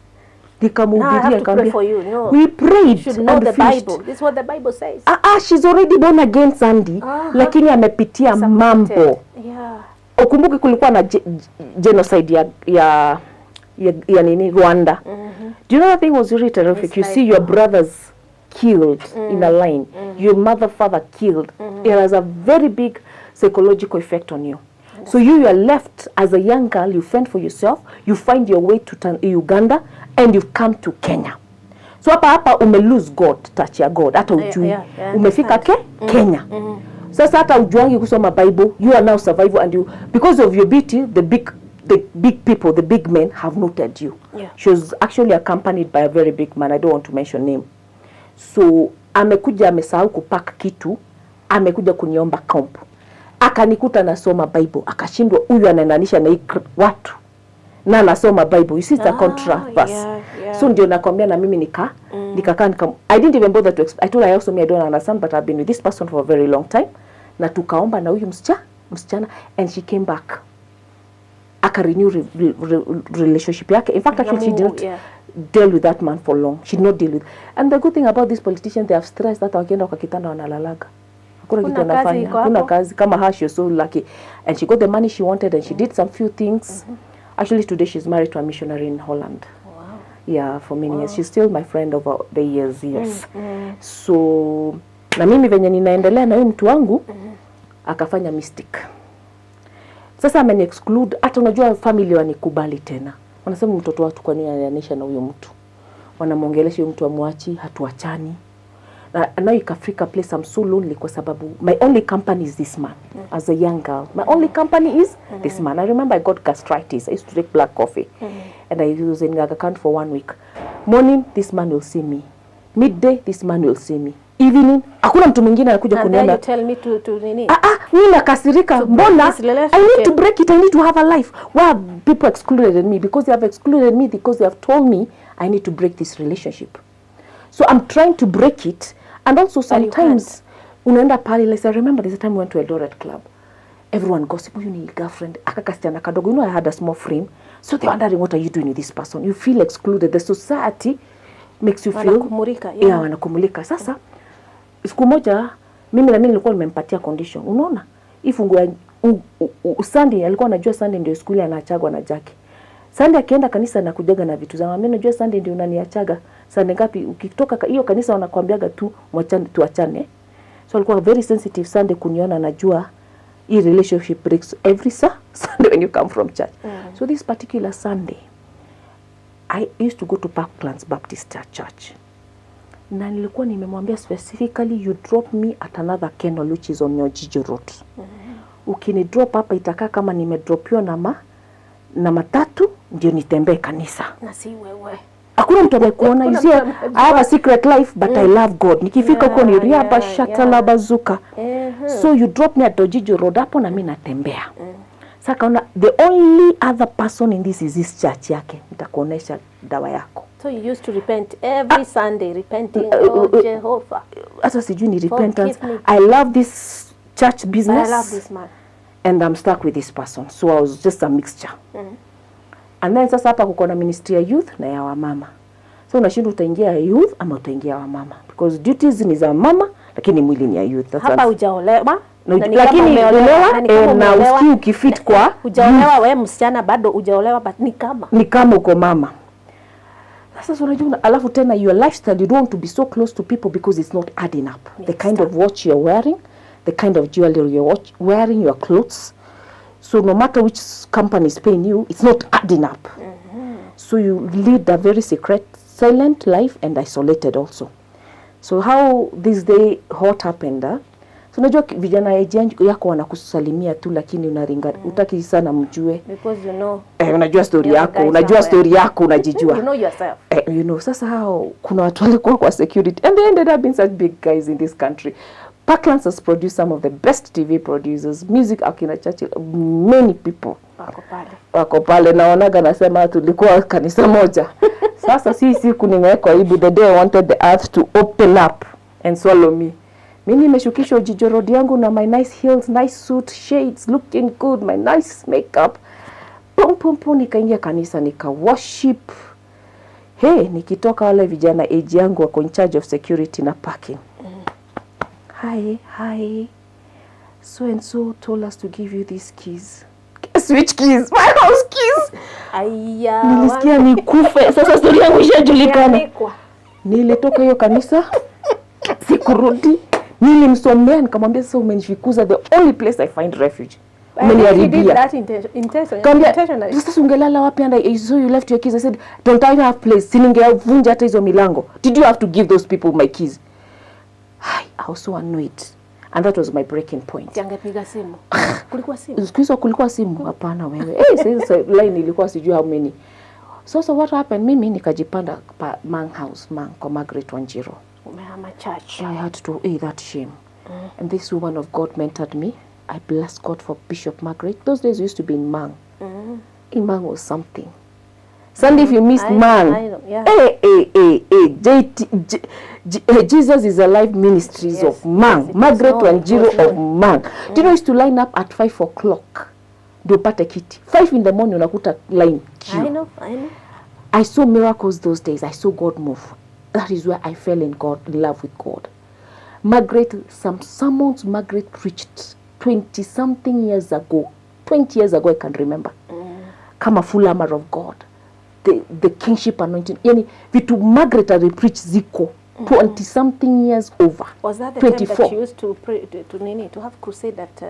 [SPEAKER 2] Now I
[SPEAKER 1] Nikamhubiria,
[SPEAKER 2] have to pray
[SPEAKER 1] nikamwambia-
[SPEAKER 2] for you. No.
[SPEAKER 1] We prayed
[SPEAKER 2] You should know
[SPEAKER 1] and
[SPEAKER 2] the
[SPEAKER 1] finished.
[SPEAKER 2] Bible. This is what the Bible says.
[SPEAKER 1] Ah, ah, she's already born again, Sandy. Lakini amepitia mambo.
[SPEAKER 2] Yeah.
[SPEAKER 1] Ukumbuke kulikuwa na genocide ya nini, Rwanda. Do you know that thing was really terrific?
[SPEAKER 2] It's
[SPEAKER 1] You
[SPEAKER 2] like-
[SPEAKER 1] see your brothers killed in a line, your mother, father killed. It has a very big psychological effect on you. So you are left as a young girl, you fend for yourself, you find your way to Uganda and you've come to Kenya. So hapa hapa ume lose God, touch ya God, hata ujui.
[SPEAKER 2] Yeah,
[SPEAKER 1] Umefika Kenya. Sasa hata ujuangi kusoma Bible, you are now survival and you, because of your beauty, the big people, the big men have noted you. She was actually accompanied by a very big man. I don't want to mention name. So amekuja amesahau kupack kitu, amekuja kuniomba comb. Akanikuta nasoma Bible, akashindwa huyu anaendanisha na hii watu na anasoma Bible. You see, it's a
[SPEAKER 2] Ah,
[SPEAKER 1] controversy. So ndio nakwambia na mimi nikakaa I didn't even bother to I told her also, me, I don't understand, but I've been with this person for a very long time. Na tukaomba na huyu msichana and she came back, aka renew relationship yake. In fact,
[SPEAKER 2] Na
[SPEAKER 1] actually she did
[SPEAKER 2] Mungu,
[SPEAKER 1] not deal with that man for long. She did not deal with. And the good thing about these politicians, they have stress that wakienda kwa kitanda wanalalaga, hakuna kitu
[SPEAKER 2] Hakuna kazi
[SPEAKER 1] anafanya,
[SPEAKER 2] iko
[SPEAKER 1] hakuna
[SPEAKER 2] hapo.
[SPEAKER 1] Kazi kama her. She was so lucky and she got the money she wanted and she did some few things. Actually, today she's married to a missionary in Holland. Yeah, for many years. She's still my friend over the years, yes. So na mimi venye ninaendelea na huyu mtu wangu, akafanya mistake. Sasa ameni exclude, hata unajua family wanikubali tena. Wanasema, "Mtoto watu kwa nini ananisha na huyo mtu?" Wanamwongelesha huyo mtu, amwachi, hatuachani. Na now ikafika place I'm so lonely kwa sababu my only company is this man. As a young girl, my only company is this man. I remember I got gastritis. I used to take black coffee and I was in Aga Khan for one week. Morning, this man will see me. Midday, this man will see me. Evening, hakuna mtu mwingine anakuja
[SPEAKER 2] And then
[SPEAKER 1] kuniona.
[SPEAKER 2] You tell me to nini?
[SPEAKER 1] Ah, ah, mi nakasirika.
[SPEAKER 2] To break
[SPEAKER 1] Mbona
[SPEAKER 2] this
[SPEAKER 1] I need
[SPEAKER 2] relationship.
[SPEAKER 1] To break it. I need to have a life. Why have people excluded me? Because they have excluded me because they have told me I need to break this relationship. So I'm trying to break it. And also
[SPEAKER 2] But you
[SPEAKER 1] sometimes unaenda pale, like I remember there's a time we went to Eldoret Club. Everyone gossip, "Huyu ni girlfriend aka kasichana kadogo." I had a small frame, so they're wondering, "What are you doing with this person?" You feel excluded. The society makes you feel
[SPEAKER 2] Wanakumulika, yeah.
[SPEAKER 1] Yeah, wanakumulika. Sasa siku moja mimi na mimi nilikuwa nimempatia condition. Unaona hii fungu ya Sunday, alikuwa anajua Sunday ndio siku ile anaachagwa na Jackie. Sunday akienda kanisa anakujaga na vitu zangu. Mimi najua Sunday ndio unaniachaga. Sunday ngapi ukitoka hiyo kanisa wanakuambiaga tu mwachane, tuachane. So alikuwa very sensitive Sunday kuniona, anajua hii relationship breaks every Sunday when you come from church. So this particular Sunday, I used to go to Parklands Baptist Church, na nilikuwa nimemwambia specifically, "You drop me at another kennel which is on your Ojijo Road. Ukini drop hapa itakaa kama nimedropiwa na matatu ndio nitembee kanisa."
[SPEAKER 2] Na si wewe.
[SPEAKER 1] Hakuna mtu amekuona. You
[SPEAKER 2] Hakuna
[SPEAKER 1] see,
[SPEAKER 2] mtu amejua.
[SPEAKER 1] I have a secret life, but I love God. Nikifika huko ni riaba shatala bazuka. So you drop me at Ojijo Road hapo na mi natembea. Sasa kaona the only other person in this is this church yake. Nitakuonesha dawa yako.
[SPEAKER 2] So you used to repent every Sunday, repenting, "Oh Jehovah,
[SPEAKER 1] Hata sijui ni repentance.
[SPEAKER 2] Forgive me.
[SPEAKER 1] I love this church
[SPEAKER 2] But
[SPEAKER 1] business
[SPEAKER 2] I love this man."
[SPEAKER 1] and I'm stuck with this person. So I was just a mixture. And then sasa hapa kuko na ministry ya youth na ya wamama. So unashindwa utaingia ya youth ama utaingia ya wamama, because duties ni za mama lakini mwili ni ya youth. That's
[SPEAKER 2] Hapa hujaolewa
[SPEAKER 1] Na
[SPEAKER 2] na ni kama
[SPEAKER 1] lakini
[SPEAKER 2] umeolewa,
[SPEAKER 1] ulewa,
[SPEAKER 2] na ni kama
[SPEAKER 1] eh, na
[SPEAKER 2] umeolewa.
[SPEAKER 1] usikii ukifit kwa
[SPEAKER 2] Hujaolewa, we msichana bado hujaolewa, but ni kama
[SPEAKER 1] ni kama uko mama. Sasa unajua alafu tena your lifestyle, you don't want to be so close to people because it's not adding up. The kind of watch you're wearing, the kind of jewelry you're wearing, your clothes. So no matter which company is paying you, it's not adding up. So you lead a very secret, silent life and isolated also. So how this day what happened, eh? So unajua vijana age yako wanakusalimia tu lakini unaringa, utaki sana mjue.
[SPEAKER 2] Because you know
[SPEAKER 1] Eh, unajua story
[SPEAKER 2] you're
[SPEAKER 1] yako,
[SPEAKER 2] guy
[SPEAKER 1] unajua
[SPEAKER 2] somewhere.
[SPEAKER 1] Story yako unajijua.
[SPEAKER 2] You know yourself.
[SPEAKER 1] Eh, sasa hao kuna watu walikuwa kwa security and they ended up being such big guys in this country. Parklands has produced some of the best TV producers, music, akina Churchill, many people
[SPEAKER 2] Wako pale.
[SPEAKER 1] Wako pale. Naonaga nasema tulikuwa kanisa moja. Sasa si siku nimewekwa aibu, the day I wanted the earth to open up and swallow me. Mi nimeshukishwa Ojijo Road yangu na my nice heels, nice suit, shades, looking good, my nice makeup. Pum pum pum, nikaingia kanisa nika worship. Hey, nikitoka wale vijana age yangu wako in charge of security na parking. "Hi, hi. So and so told us to give you these keys." Guess which keys? My house keys.
[SPEAKER 2] Aya.
[SPEAKER 1] Nilisikia nikufe. Sasa story yangu ishajulikana.
[SPEAKER 2] Yanikwa.
[SPEAKER 1] Nilitoka hiyo kanisa, sikurudi. Nilimsomea nikamwambia, "Sasa umenifikuza the only place I find refuge.
[SPEAKER 2] I think he did
[SPEAKER 1] Umeniharibia."
[SPEAKER 2] that
[SPEAKER 1] Kaambia,
[SPEAKER 2] intentionally.
[SPEAKER 1] "Sasa ungelala wapi?" And I saw you left your keys. I said, "Don't I have place? Si ningevunja hata hizo milango. Did you have to give those people my keys?" Hai, I was so annoyed. And that was my breaking point.
[SPEAKER 2] Si angepiga simu? Kulikuwa simu.
[SPEAKER 1] Siku hizo kulikuwa simu? Hapana wewe. Eh, sasa line ilikuwa sijui how many. So what happened? Mimi nikajipanda pa Mang House, Mang kwa Margaret Wanjiru.
[SPEAKER 2] Umehama church.
[SPEAKER 1] I had to, hey, that shame. And this woman of God mentored me. I bless God for Bishop Margaret. Those days we used to be in Mang. In Mang was something. Sunday, if you missed Mang,
[SPEAKER 2] I know, yeah.
[SPEAKER 1] hey, hey, hey, hey, JT, J, J, Jesus is Alive Ministries of Mang,
[SPEAKER 2] Yes, it was
[SPEAKER 1] Margaret
[SPEAKER 2] known, it
[SPEAKER 1] Wanjiru
[SPEAKER 2] was
[SPEAKER 1] of
[SPEAKER 2] known.
[SPEAKER 1] Mang. Do you know, used to line up at 5 o'clock ndio upate kiti. 5 in the morning unakuta line queue.
[SPEAKER 2] I know, I know.
[SPEAKER 1] I saw miracles those days. I saw God move. That is where I fell in love with God. Margaret, some sermons Margaret preached 20 something years ago. 20 years ago, I can remember. Kama full armor of God. The kingship anointing. Yani, vitu Margaret alipreach ziko 20 something years over.
[SPEAKER 2] Was that the time
[SPEAKER 1] 24.
[SPEAKER 2] that she used to pray, to nini, to have crusade at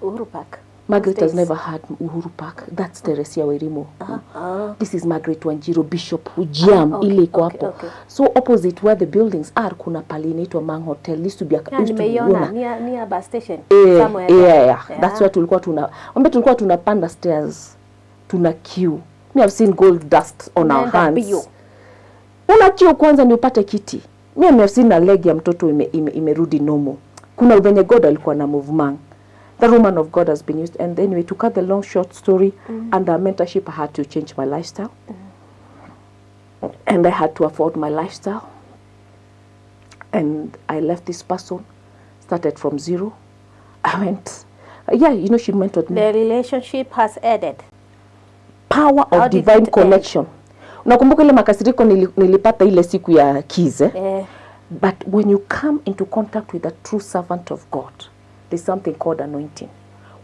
[SPEAKER 2] Uhuru Park?
[SPEAKER 1] Margaret has
[SPEAKER 2] Days.
[SPEAKER 1] Never had Uhuru Park. That's Teresia Wairimu. This is Margaret Wanjiru, Bishop Jam. Ile iko hapo. So opposite where the buildings are, kuna pali inaitwa Mang Hotel. Used to be a,
[SPEAKER 2] Yeah,
[SPEAKER 1] used to be
[SPEAKER 2] nimeiona
[SPEAKER 1] una.
[SPEAKER 2] near bus station.
[SPEAKER 1] Eh,
[SPEAKER 2] somewhere there.
[SPEAKER 1] yeah. That's where tulikuwa tuna ambia tulikuwa tunapanda stairs, tuna queue. Me have seen gold dust on our
[SPEAKER 2] Unaenda
[SPEAKER 1] hands.
[SPEAKER 2] mbio.
[SPEAKER 1] Una queue kwanza ni upate kiti. Me have seen a leg ya mtoto imerudi normal. Kuna venye God alikuwa na move man. The woman of God has been used. And anyway, to cut the long short story, under mentorship I had to change my lifestyle and I had to afford my lifestyle, and I left this person, started from zero. I went, yeah, she mentored me.
[SPEAKER 2] The relationship has ended.
[SPEAKER 1] Power
[SPEAKER 2] How
[SPEAKER 1] of
[SPEAKER 2] did
[SPEAKER 1] divine
[SPEAKER 2] it end?
[SPEAKER 1] Connection. Unakumbuka ile makasiriko nilipata ile siku ya keys, eh?
[SPEAKER 2] Eh.
[SPEAKER 1] But when you come into contact with a true servant of God, there's something called anointing.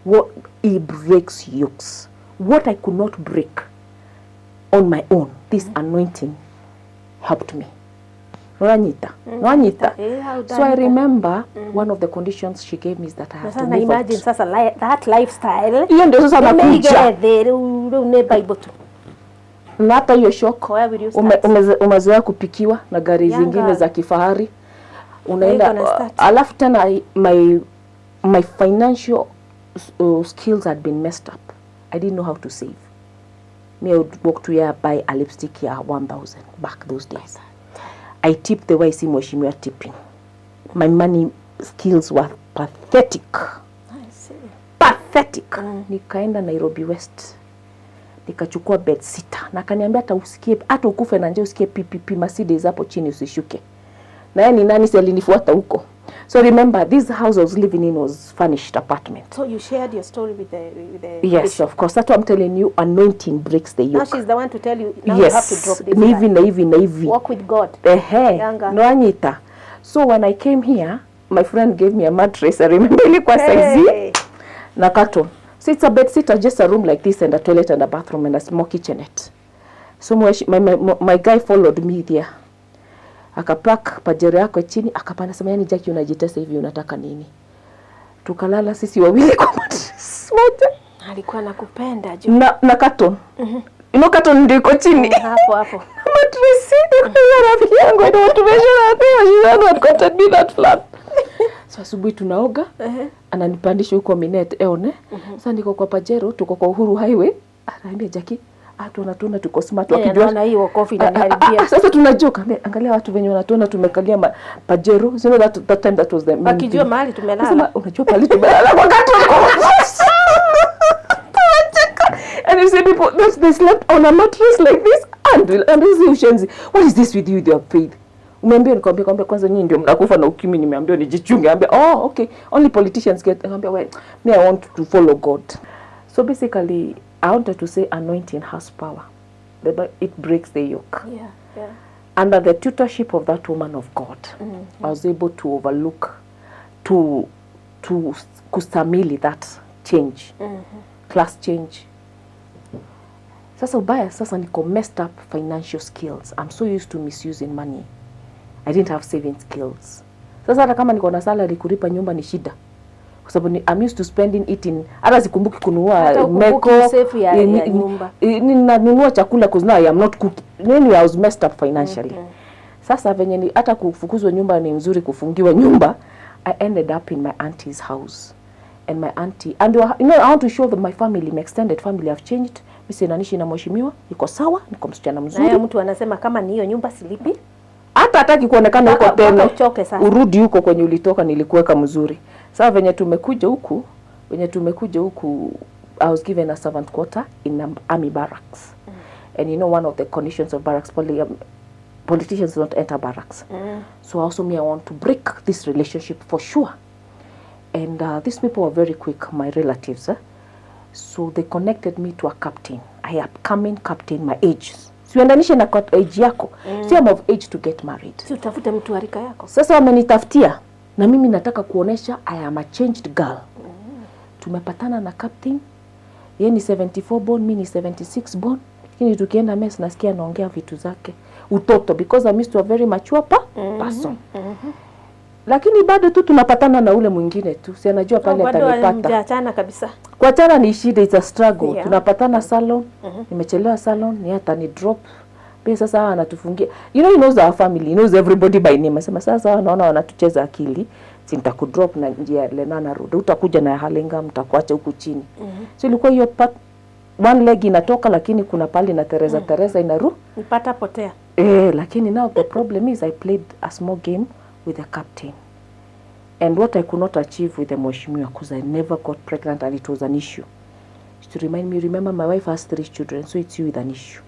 [SPEAKER 1] What he breaks yokes. What I could not break on my own, this anointing helped me. Nwanyita. Nwanyita.
[SPEAKER 2] Eh, how
[SPEAKER 1] So I
[SPEAKER 2] done.
[SPEAKER 1] Remember one of the conditions she gave me is that I
[SPEAKER 2] Na
[SPEAKER 1] have to
[SPEAKER 2] sasa na
[SPEAKER 1] move out.
[SPEAKER 2] imagine sasa that lifestyle.
[SPEAKER 1] Hiyo ndio sasa nakuja.
[SPEAKER 2] Umeigere thĩ rĩu rĩu nĩ Bible tu.
[SPEAKER 1] Na hata hiyo shock.
[SPEAKER 2] Where will you start?
[SPEAKER 1] Umezoea kupikiwa na gari
[SPEAKER 2] Young
[SPEAKER 1] zingine
[SPEAKER 2] girl.
[SPEAKER 1] za kifahari, unaenda
[SPEAKER 2] gonna start?
[SPEAKER 1] Alafu tena my financial skills had been messed up. I didn't know how to save. Me, I would walk to here, buy a lipstick ya 1000 back those days. I tip the way I see mheshimiwa tipping. My money skills were pathetic.
[SPEAKER 2] I see.
[SPEAKER 1] Pathetic. Nikaenda Nairobi West, nikachukua bed sitter, na akaniambia hata usikie, hata ukufe na njaa, usikie PPP Mercedes hapo chini, usishuke. Na yeye ni nani? Si alinifuata huko. So remember, this house I was living in was furnished apartment.
[SPEAKER 2] So you shared your story with the
[SPEAKER 1] Yes.
[SPEAKER 2] bishop.
[SPEAKER 1] Of course. That's what I'm telling you, anointing breaks the
[SPEAKER 2] Now
[SPEAKER 1] yoke.
[SPEAKER 2] she's the one to tell you now you have to drop this
[SPEAKER 1] Ni hivi
[SPEAKER 2] guy.
[SPEAKER 1] na hivi na hivi.
[SPEAKER 2] Walk with God.
[SPEAKER 1] Ehe,
[SPEAKER 2] Younger.
[SPEAKER 1] noanyita. So when I came here, my friend gave me a mattress. I remember ilikuwa size
[SPEAKER 2] Hey.
[SPEAKER 1] na carton. So it's a bed sitter, just a room like this and a toilet and a bathroom and a small kitchenette. So my guy followed me there. Akapark Pajero yako chini, akapanda, sema, "Yani Jackie, unajitesa hivi, unataka nini?" Tukalala sisi wawili kwa mattress moja.
[SPEAKER 2] Alikuwa nakupenda juu.
[SPEAKER 1] Na carton. You know carton ndio iko chini.
[SPEAKER 2] Hapo hapo.
[SPEAKER 1] Mattress rafiki yangu, I don't want to mention her name, she's the one who had me that flat. So asubuhi tunaoga, ananipandisha huko Minet Eone. Sasa niko kwa Pajero, tuko kwa Uhuru Highway. Anaambia, "Jackie, ah, tunatuona tuko smart,"
[SPEAKER 2] Yeye
[SPEAKER 1] wakijua
[SPEAKER 2] anaona hii wokovu
[SPEAKER 1] Ah, ah,
[SPEAKER 2] inaniharibia.
[SPEAKER 1] ah, sasa tunajoke, ambia, "Angalia watu venye wanatuona tumekalia Pajero." You know that time that was the main
[SPEAKER 2] Wakijua
[SPEAKER 1] thing.
[SPEAKER 2] mahali tumelala.
[SPEAKER 1] Nasema, "Unajua pahali tumelala kwa carton kwa Tunacheka. And you see people that they slept on a mattress like this and this is ushenzi. What is this with you, with your faith? Umeambiwa?" Nikwambia kwambia kwanza nyinyi ndio mnakufa na ukimwi, nimeambiwa nijichunge. Ambia, "Oh, okay. Only politicians get." Ambia, "Well, me, I want to follow God." So basically I wanted to say anointing has power. It breaks the yoke. Under the tutorship of that woman of God, I was able to overlook, to kustamili that change, class change. Sasa ubaya sasa niko messed up financial skills. I'm so used to misusing money. I didn't have saving skills. Sasa hata kama niko na salary, kulipa nyumba ni shida. Kwa sababu I'm used to spending it in, hata sikumbuki kununua
[SPEAKER 2] Hata hukumbuki
[SPEAKER 1] meko
[SPEAKER 2] save ya nyumba.
[SPEAKER 1] Ninanunua chakula because now I am not cooking. Anyway, I was messed up financially. Sasa venye ni hata kufukuzwa nyumba ni mzuri, kufungiwa nyumba, I ended up in my auntie's house. And my auntie and I want to show them my family, my extended family have changed. Mimi sinanishi na mheshimiwa, niko sawa, niko msichana
[SPEAKER 2] Na
[SPEAKER 1] mzuri.
[SPEAKER 2] hiyo mtu anasema kama ni hiyo nyumba silipi.
[SPEAKER 1] Hata hataki kuonekana huko
[SPEAKER 2] Mpaka
[SPEAKER 1] tena.
[SPEAKER 2] Mpaka uchoke sasa.
[SPEAKER 1] Urudi huko kwenye ulitoka, nilikuweka mzuri. Sasa venye tumekuja huku, I was given a servant quarter in army barracks. And you know one of the conditions of barracks, politicians don't enter barracks. So also me, I want to break this relationship for sure. And these people were very quick, my relatives. Eh? So they connected me to a captain, a upcoming captain my age. Siuendanishe na age yako. See, I'm of age to get married.
[SPEAKER 2] Si utafute mtu wa rika yako.
[SPEAKER 1] Sasa wamenitafutia na mimi nataka kuonesha I am a changed girl. Tumepatana na captain, yeye ni 74 born, mi ni 76 born, lakini tukienda mess nasikia anaongea vitu zake utoto because I'm used to a very mature person. Lakini bado tu tunapatana na ule mwingine tu, si anajua pale
[SPEAKER 2] Bado
[SPEAKER 1] atanipata.
[SPEAKER 2] hamjaachana kabisa.
[SPEAKER 1] Kuachana ni shida, it's a struggle. Tunapatana salon, nimechelewa salon, ni hata ni drop pia. Sasa hawa anatufungia, he knows our family, he knows everybody by name. Asema sasa hawa naona wanatucheza akili, si nitakudrop na njia ya Lenana Road, utakuja na Hurlingham, nitakuacha huku chini. So ilikuwa hiyo part, one leg inatoka, lakini kuna pali na Teresa Teresa inaru
[SPEAKER 2] Nipata potea.
[SPEAKER 1] Eh, lakini now the problem is I played a small game with the captain. And what I could not achieve with the mheshimiwa, because I never got pregnant and it was an issue. Is to remind me, remember, my wife has three children, so it's you with an issue.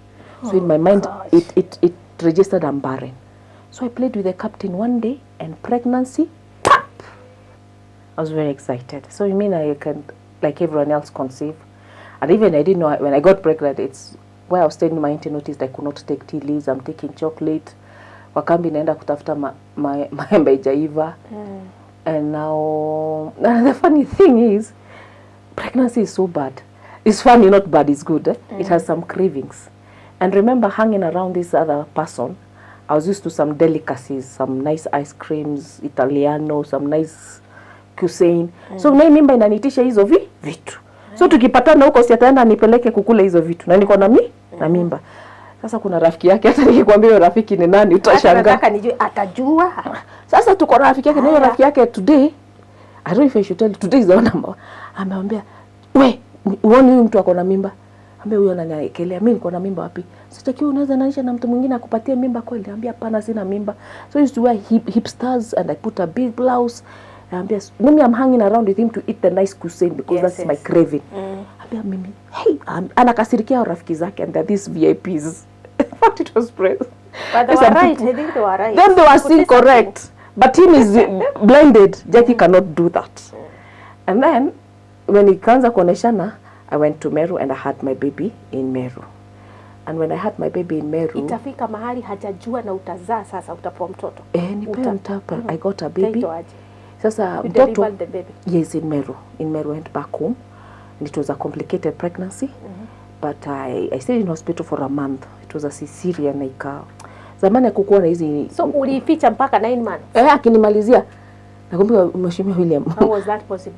[SPEAKER 1] So in my mind,
[SPEAKER 2] Gosh.
[SPEAKER 1] it registered I'm barren. So I played with the captain one day and pregnancy, pop! I was very excited. So you mean I can, like everyone else, conceive? And even I didn't know when I got pregnant, it's where I was staying, my auntie noticed I could not take tea leaves. I'm taking chocolate. Kwa kambi naenda kutafuta maembe haijaiva. And now, the funny thing is, pregnancy is so bad. It's funny, not bad, it's good. Eh? It has some cravings. And remember, hanging around this other person, I was used to some delicacies, some nice ice creams, Italiano, some nice cuisine. So na hii mimba inaniitisha hizo vitu. So tukipatana huko, si ataenda nipeleke kukula hizo vitu na niko na mimba. Sasa kuna rafiki yake, hata nikikwambia huyo rafiki ni nani
[SPEAKER 2] Hata
[SPEAKER 1] utashangaa.
[SPEAKER 2] nataka nijue atajua.
[SPEAKER 1] Sasa tuko na rafiki yake na huyo
[SPEAKER 2] Haya.
[SPEAKER 1] Rafiki yake today, I don't know if I should tell you, today is the one number. Amemwambia, "We, uone huyu mtu ako na mimba." Ambia huyo ananiwekelea, "Mimi niko na mimba wapi?" "Sasa unaweza nanisha na mtu mwingine akupatie mimba kweli?" Ambia, "Hapana, sina mimba." So I used to wear hipsters and I put a big blouse. Ambia, "Mimi I'm hanging around with him to eat the nice cuisine because that's my craving." Ambia mimi, hey, anakasirikia hao rafiki zake and they're these VIPs. In fact, it was praise.
[SPEAKER 2] But they
[SPEAKER 1] Some
[SPEAKER 2] were right.
[SPEAKER 1] people-
[SPEAKER 2] I think they were right.
[SPEAKER 1] Then they were
[SPEAKER 2] Could
[SPEAKER 1] still
[SPEAKER 2] say something.
[SPEAKER 1] correct. But him is blinded. Jackie cannot do that. And then when ikaanza kuoneshana, I went to Meru and I had my baby in Meru. And when I had my baby in Meru,
[SPEAKER 2] Itafika mahali hajajua na utazaa sasa, utapewa mtoto.
[SPEAKER 1] Eh, nipewe mtapa. I got a baby.
[SPEAKER 2] Utaitwa aje?
[SPEAKER 1] Sasa
[SPEAKER 2] You
[SPEAKER 1] mtoto
[SPEAKER 2] delivered the baby.
[SPEAKER 1] Yes, in Meru. In Meru, went back home. And it was a complicated pregnancy. But I stayed in hospital for a month. It was a cesarean. Ika zamani hakukuwa na hizi.
[SPEAKER 2] So uliificha mpaka 9 months.
[SPEAKER 1] Eh, akinimalizia, nakumbuka Mheshimiwa William,
[SPEAKER 2] How was that possible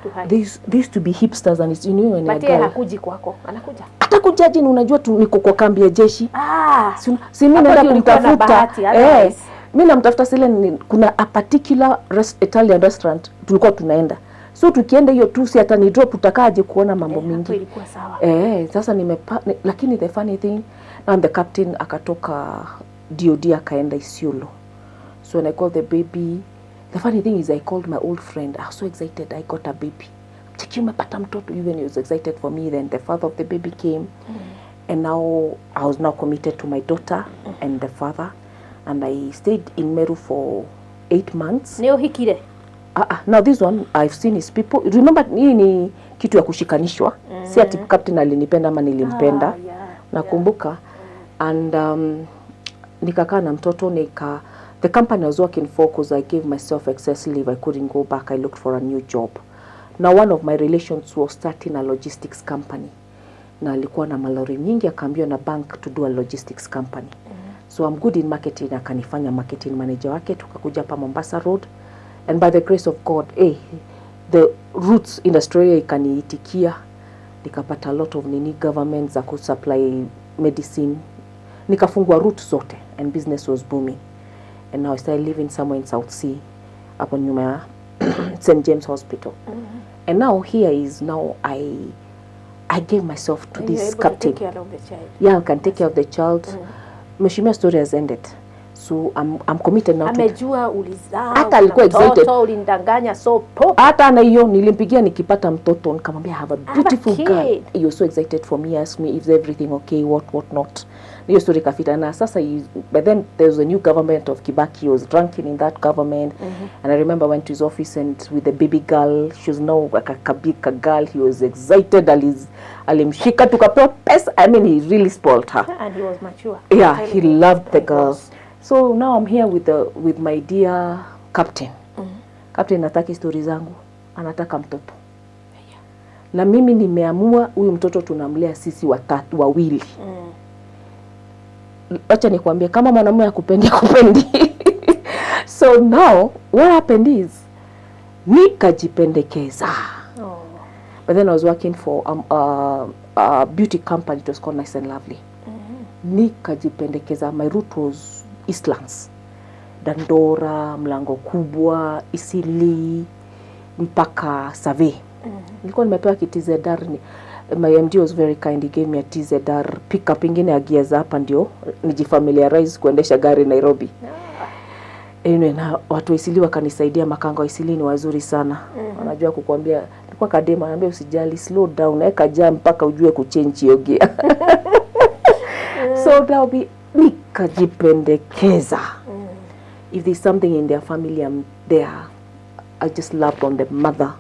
[SPEAKER 2] to hide?
[SPEAKER 1] They used to be hipsters and it's, when
[SPEAKER 2] But
[SPEAKER 1] you're
[SPEAKER 2] yeye
[SPEAKER 1] girl.
[SPEAKER 2] hakuji kwako, anakuja.
[SPEAKER 1] Hata kujaji, unajua tu niko kwa kambi ya jeshi.
[SPEAKER 2] Ah,
[SPEAKER 1] Si mimi
[SPEAKER 2] Hapo
[SPEAKER 1] naenda
[SPEAKER 2] ndio ulikuwa na
[SPEAKER 1] kumtafuta.
[SPEAKER 2] bahati,
[SPEAKER 1] Eh,
[SPEAKER 2] otherwise.
[SPEAKER 1] mi namtafuta sile kuna a particular Italian restaurant tulikuwa tunaenda, so tukienda hiyo tu, si hata ni drop, utakaje kuona mambo
[SPEAKER 2] Eh, hapo
[SPEAKER 1] mingi.
[SPEAKER 2] ilikuwa sawa.
[SPEAKER 1] Eh, sasa lakini the funny thing now, the captain akatoka DOD akaenda Isiolo. So when I called the baby, the funny thing is I called my old friend. I was so excited, I got a baby. "Cheki, umepata mtoto." Even he was excited for me. Then the father of the baby came and now I was now committed to my daughter and the father, and I stayed in Meru for 8 months.
[SPEAKER 2] Nĩ ũhikire?
[SPEAKER 1] Ah, ah, now this one I've seen his people. Remember, hii ni kitu ya kushikanishwa. Si ati captain alinipenda ama nilimpenda.
[SPEAKER 2] Ah, yeah.
[SPEAKER 1] Nakumbuka. And nikakaa na mtoto, the company I was working for, because I gave myself excess leave, I couldn't go back. I looked for a new job. Now one of my relations was starting a logistics company na alikuwa na malori nyingi, akaambiwa na bank to do a logistics company. So I'm good in marketing, akanifanya marketing manager wake. Tukakuja hapa Mombasa Road and by the grace of God, eh, the roots in Australia ikaniitikia, nikapata a lot of nini, government za kusupply medicine, nikafungua route zote and business was booming. And now I started living somewhere in South C, hapo nyuma ya St James Hospital. And now here is now I gave myself to
[SPEAKER 2] And you're
[SPEAKER 1] this
[SPEAKER 2] able to
[SPEAKER 1] captain.
[SPEAKER 2] take care of the child.
[SPEAKER 1] Yeah, I can take care of the child. Mheshimiwa story has ended, so I'm committed now to
[SPEAKER 2] Amejua ulizaa,
[SPEAKER 1] Hata
[SPEAKER 2] una
[SPEAKER 1] alikuwa excited.
[SPEAKER 2] mtoto, ulinidanganya, so pop.
[SPEAKER 1] Hata na hiyo nilimpigia nikipata mtoto, nikamwambia, "I have a
[SPEAKER 2] have a
[SPEAKER 1] beautiful girl."
[SPEAKER 2] kid.
[SPEAKER 1] He was so excited for me, asked me if everything okay, what not. Hiyo story ikafita na sasa by then there was a new government of Kibaki. He was drunken in that government. And I remember I went to his office and with the baby girl, she was now like a big girl. He was excited, alimshika, tukapewa pesa. I mean, he really spoiled her.
[SPEAKER 2] And he was mature.
[SPEAKER 1] Yeah,
[SPEAKER 2] Telling
[SPEAKER 1] he
[SPEAKER 2] you.
[SPEAKER 1] Loved the
[SPEAKER 2] He
[SPEAKER 1] girl.
[SPEAKER 2] was.
[SPEAKER 1] So now I'm here with my dear captain. Captain hataki stori zangu, anataka mtoto na mimi nimeamua huyu mtoto tunamlea sisi watatu, wawili. Wacha nikwambie, kama mwanamume akupendi, akupendi. So So now what happened is nikajipendekeza.
[SPEAKER 2] Oh.
[SPEAKER 1] But then I was working for a beauty company. It was called Nice and Lovely. Nikajipendekeza. My route was Eastlands, Dandora, Mlango Kubwa, Eastleigh mpaka Survey. Nilikuwa nimepewa kiTZR ni my MD was very kind, he gave me a TZR pickup ingine ya gia za hapa ndio nijifamiliarize kuendesha gari Nairobi. Anyway, na watu wa Eastleigh wakanisaidia. Makanga wa Eastleigh ni wazuri sana, wanajua kukuambia. Nilikuwa kadema, anambia usijali, slow down, weka jam mpaka ujue kuchange hiyo gear. So that'll be nikajipendekeza. If there's something in their family, I'm there. I just loved on the mother.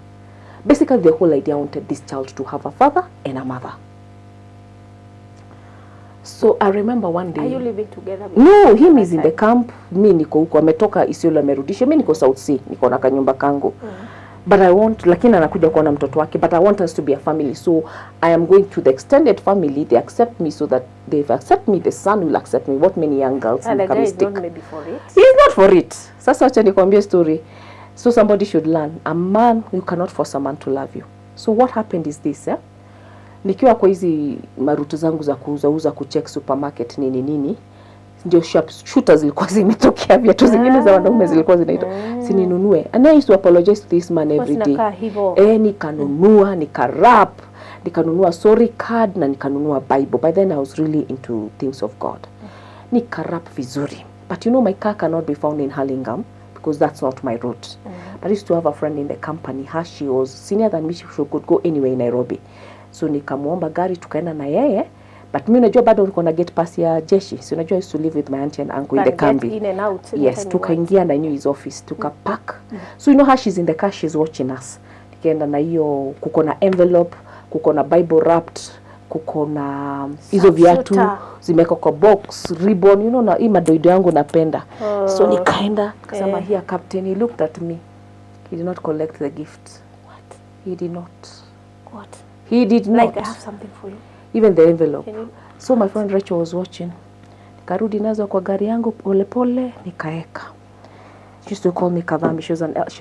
[SPEAKER 1] Basically, the whole idea, I wanted this child to have a father and a mother. So I remember one day
[SPEAKER 2] Are you living together with
[SPEAKER 1] No, him is in
[SPEAKER 2] that
[SPEAKER 1] the camp, mi niko huko. Ametoka Isiolo, amerudisha. Mi niko South C, niko na kanyumba kangu. But I want, lakini anakuja kuona mtoto wake, but I want us to be a family. So I am going to the extended family. They accept me, so that they accept me, the son will accept me. What many young girls
[SPEAKER 2] And the
[SPEAKER 1] make a
[SPEAKER 2] guy is
[SPEAKER 1] mistake.
[SPEAKER 2] not maybe for it.
[SPEAKER 1] He's not for it. Sasa wacha nikwambie story. So somebody should learn. A man, you cannot force a man to love you. So what happened is this, eh? Nikiwa kwa hizi maroute zangu za kuuzauza, kucheck supermarket, nini nini, ndio sharp shooters zilikuwa zimetokea, viatu zingine za wanaume zilikuwa zinaitwa, sininunue. And I used to apologize to this man every day.
[SPEAKER 2] Zinakaa hivyo.
[SPEAKER 1] Eh, nikanunua, nikawrap, nikanunua sorry card na nikanunua Bible. By then I was really into things of God. Nikawrap vizuri, but you know my car cannot be found in Hurlingham because that's not my route. But I used to have a friend in the company. Her, she was senior than me, she could go anywhere in Nairobi. So nikamwomba gari, tukaenda na yeye. But mi unajua bado niko na gate pass ya jeshi, so unajua I used to live with my auntie and uncle in the
[SPEAKER 2] Can get
[SPEAKER 1] kambi.
[SPEAKER 2] in and out
[SPEAKER 1] Yes.
[SPEAKER 2] anytime you want.
[SPEAKER 1] Tukaingia na knew his office, tukapark. So you know how she's in the car, she's watching us. Tukaenda na hiyo, kuko na envelope, kuko na Bible wrapped, kuko na hizo viatu
[SPEAKER 2] Shooter.
[SPEAKER 1] Zimewekwa kwa box, ribbon, na hii madoido yangu napenda. So nikaenda kasema,
[SPEAKER 2] Eh.
[SPEAKER 1] "Here, captain." He looked at me. He did not collect the gift.
[SPEAKER 2] What?
[SPEAKER 1] He did not.
[SPEAKER 2] What?
[SPEAKER 1] He did not.
[SPEAKER 2] Like, "I have something for you."
[SPEAKER 1] Even the envelope.
[SPEAKER 2] Can you
[SPEAKER 1] So my friend Rachel was watching. Nikarudi nazo kwa gari yangu polepole, nikaeka. She used to call me Kadhambi. She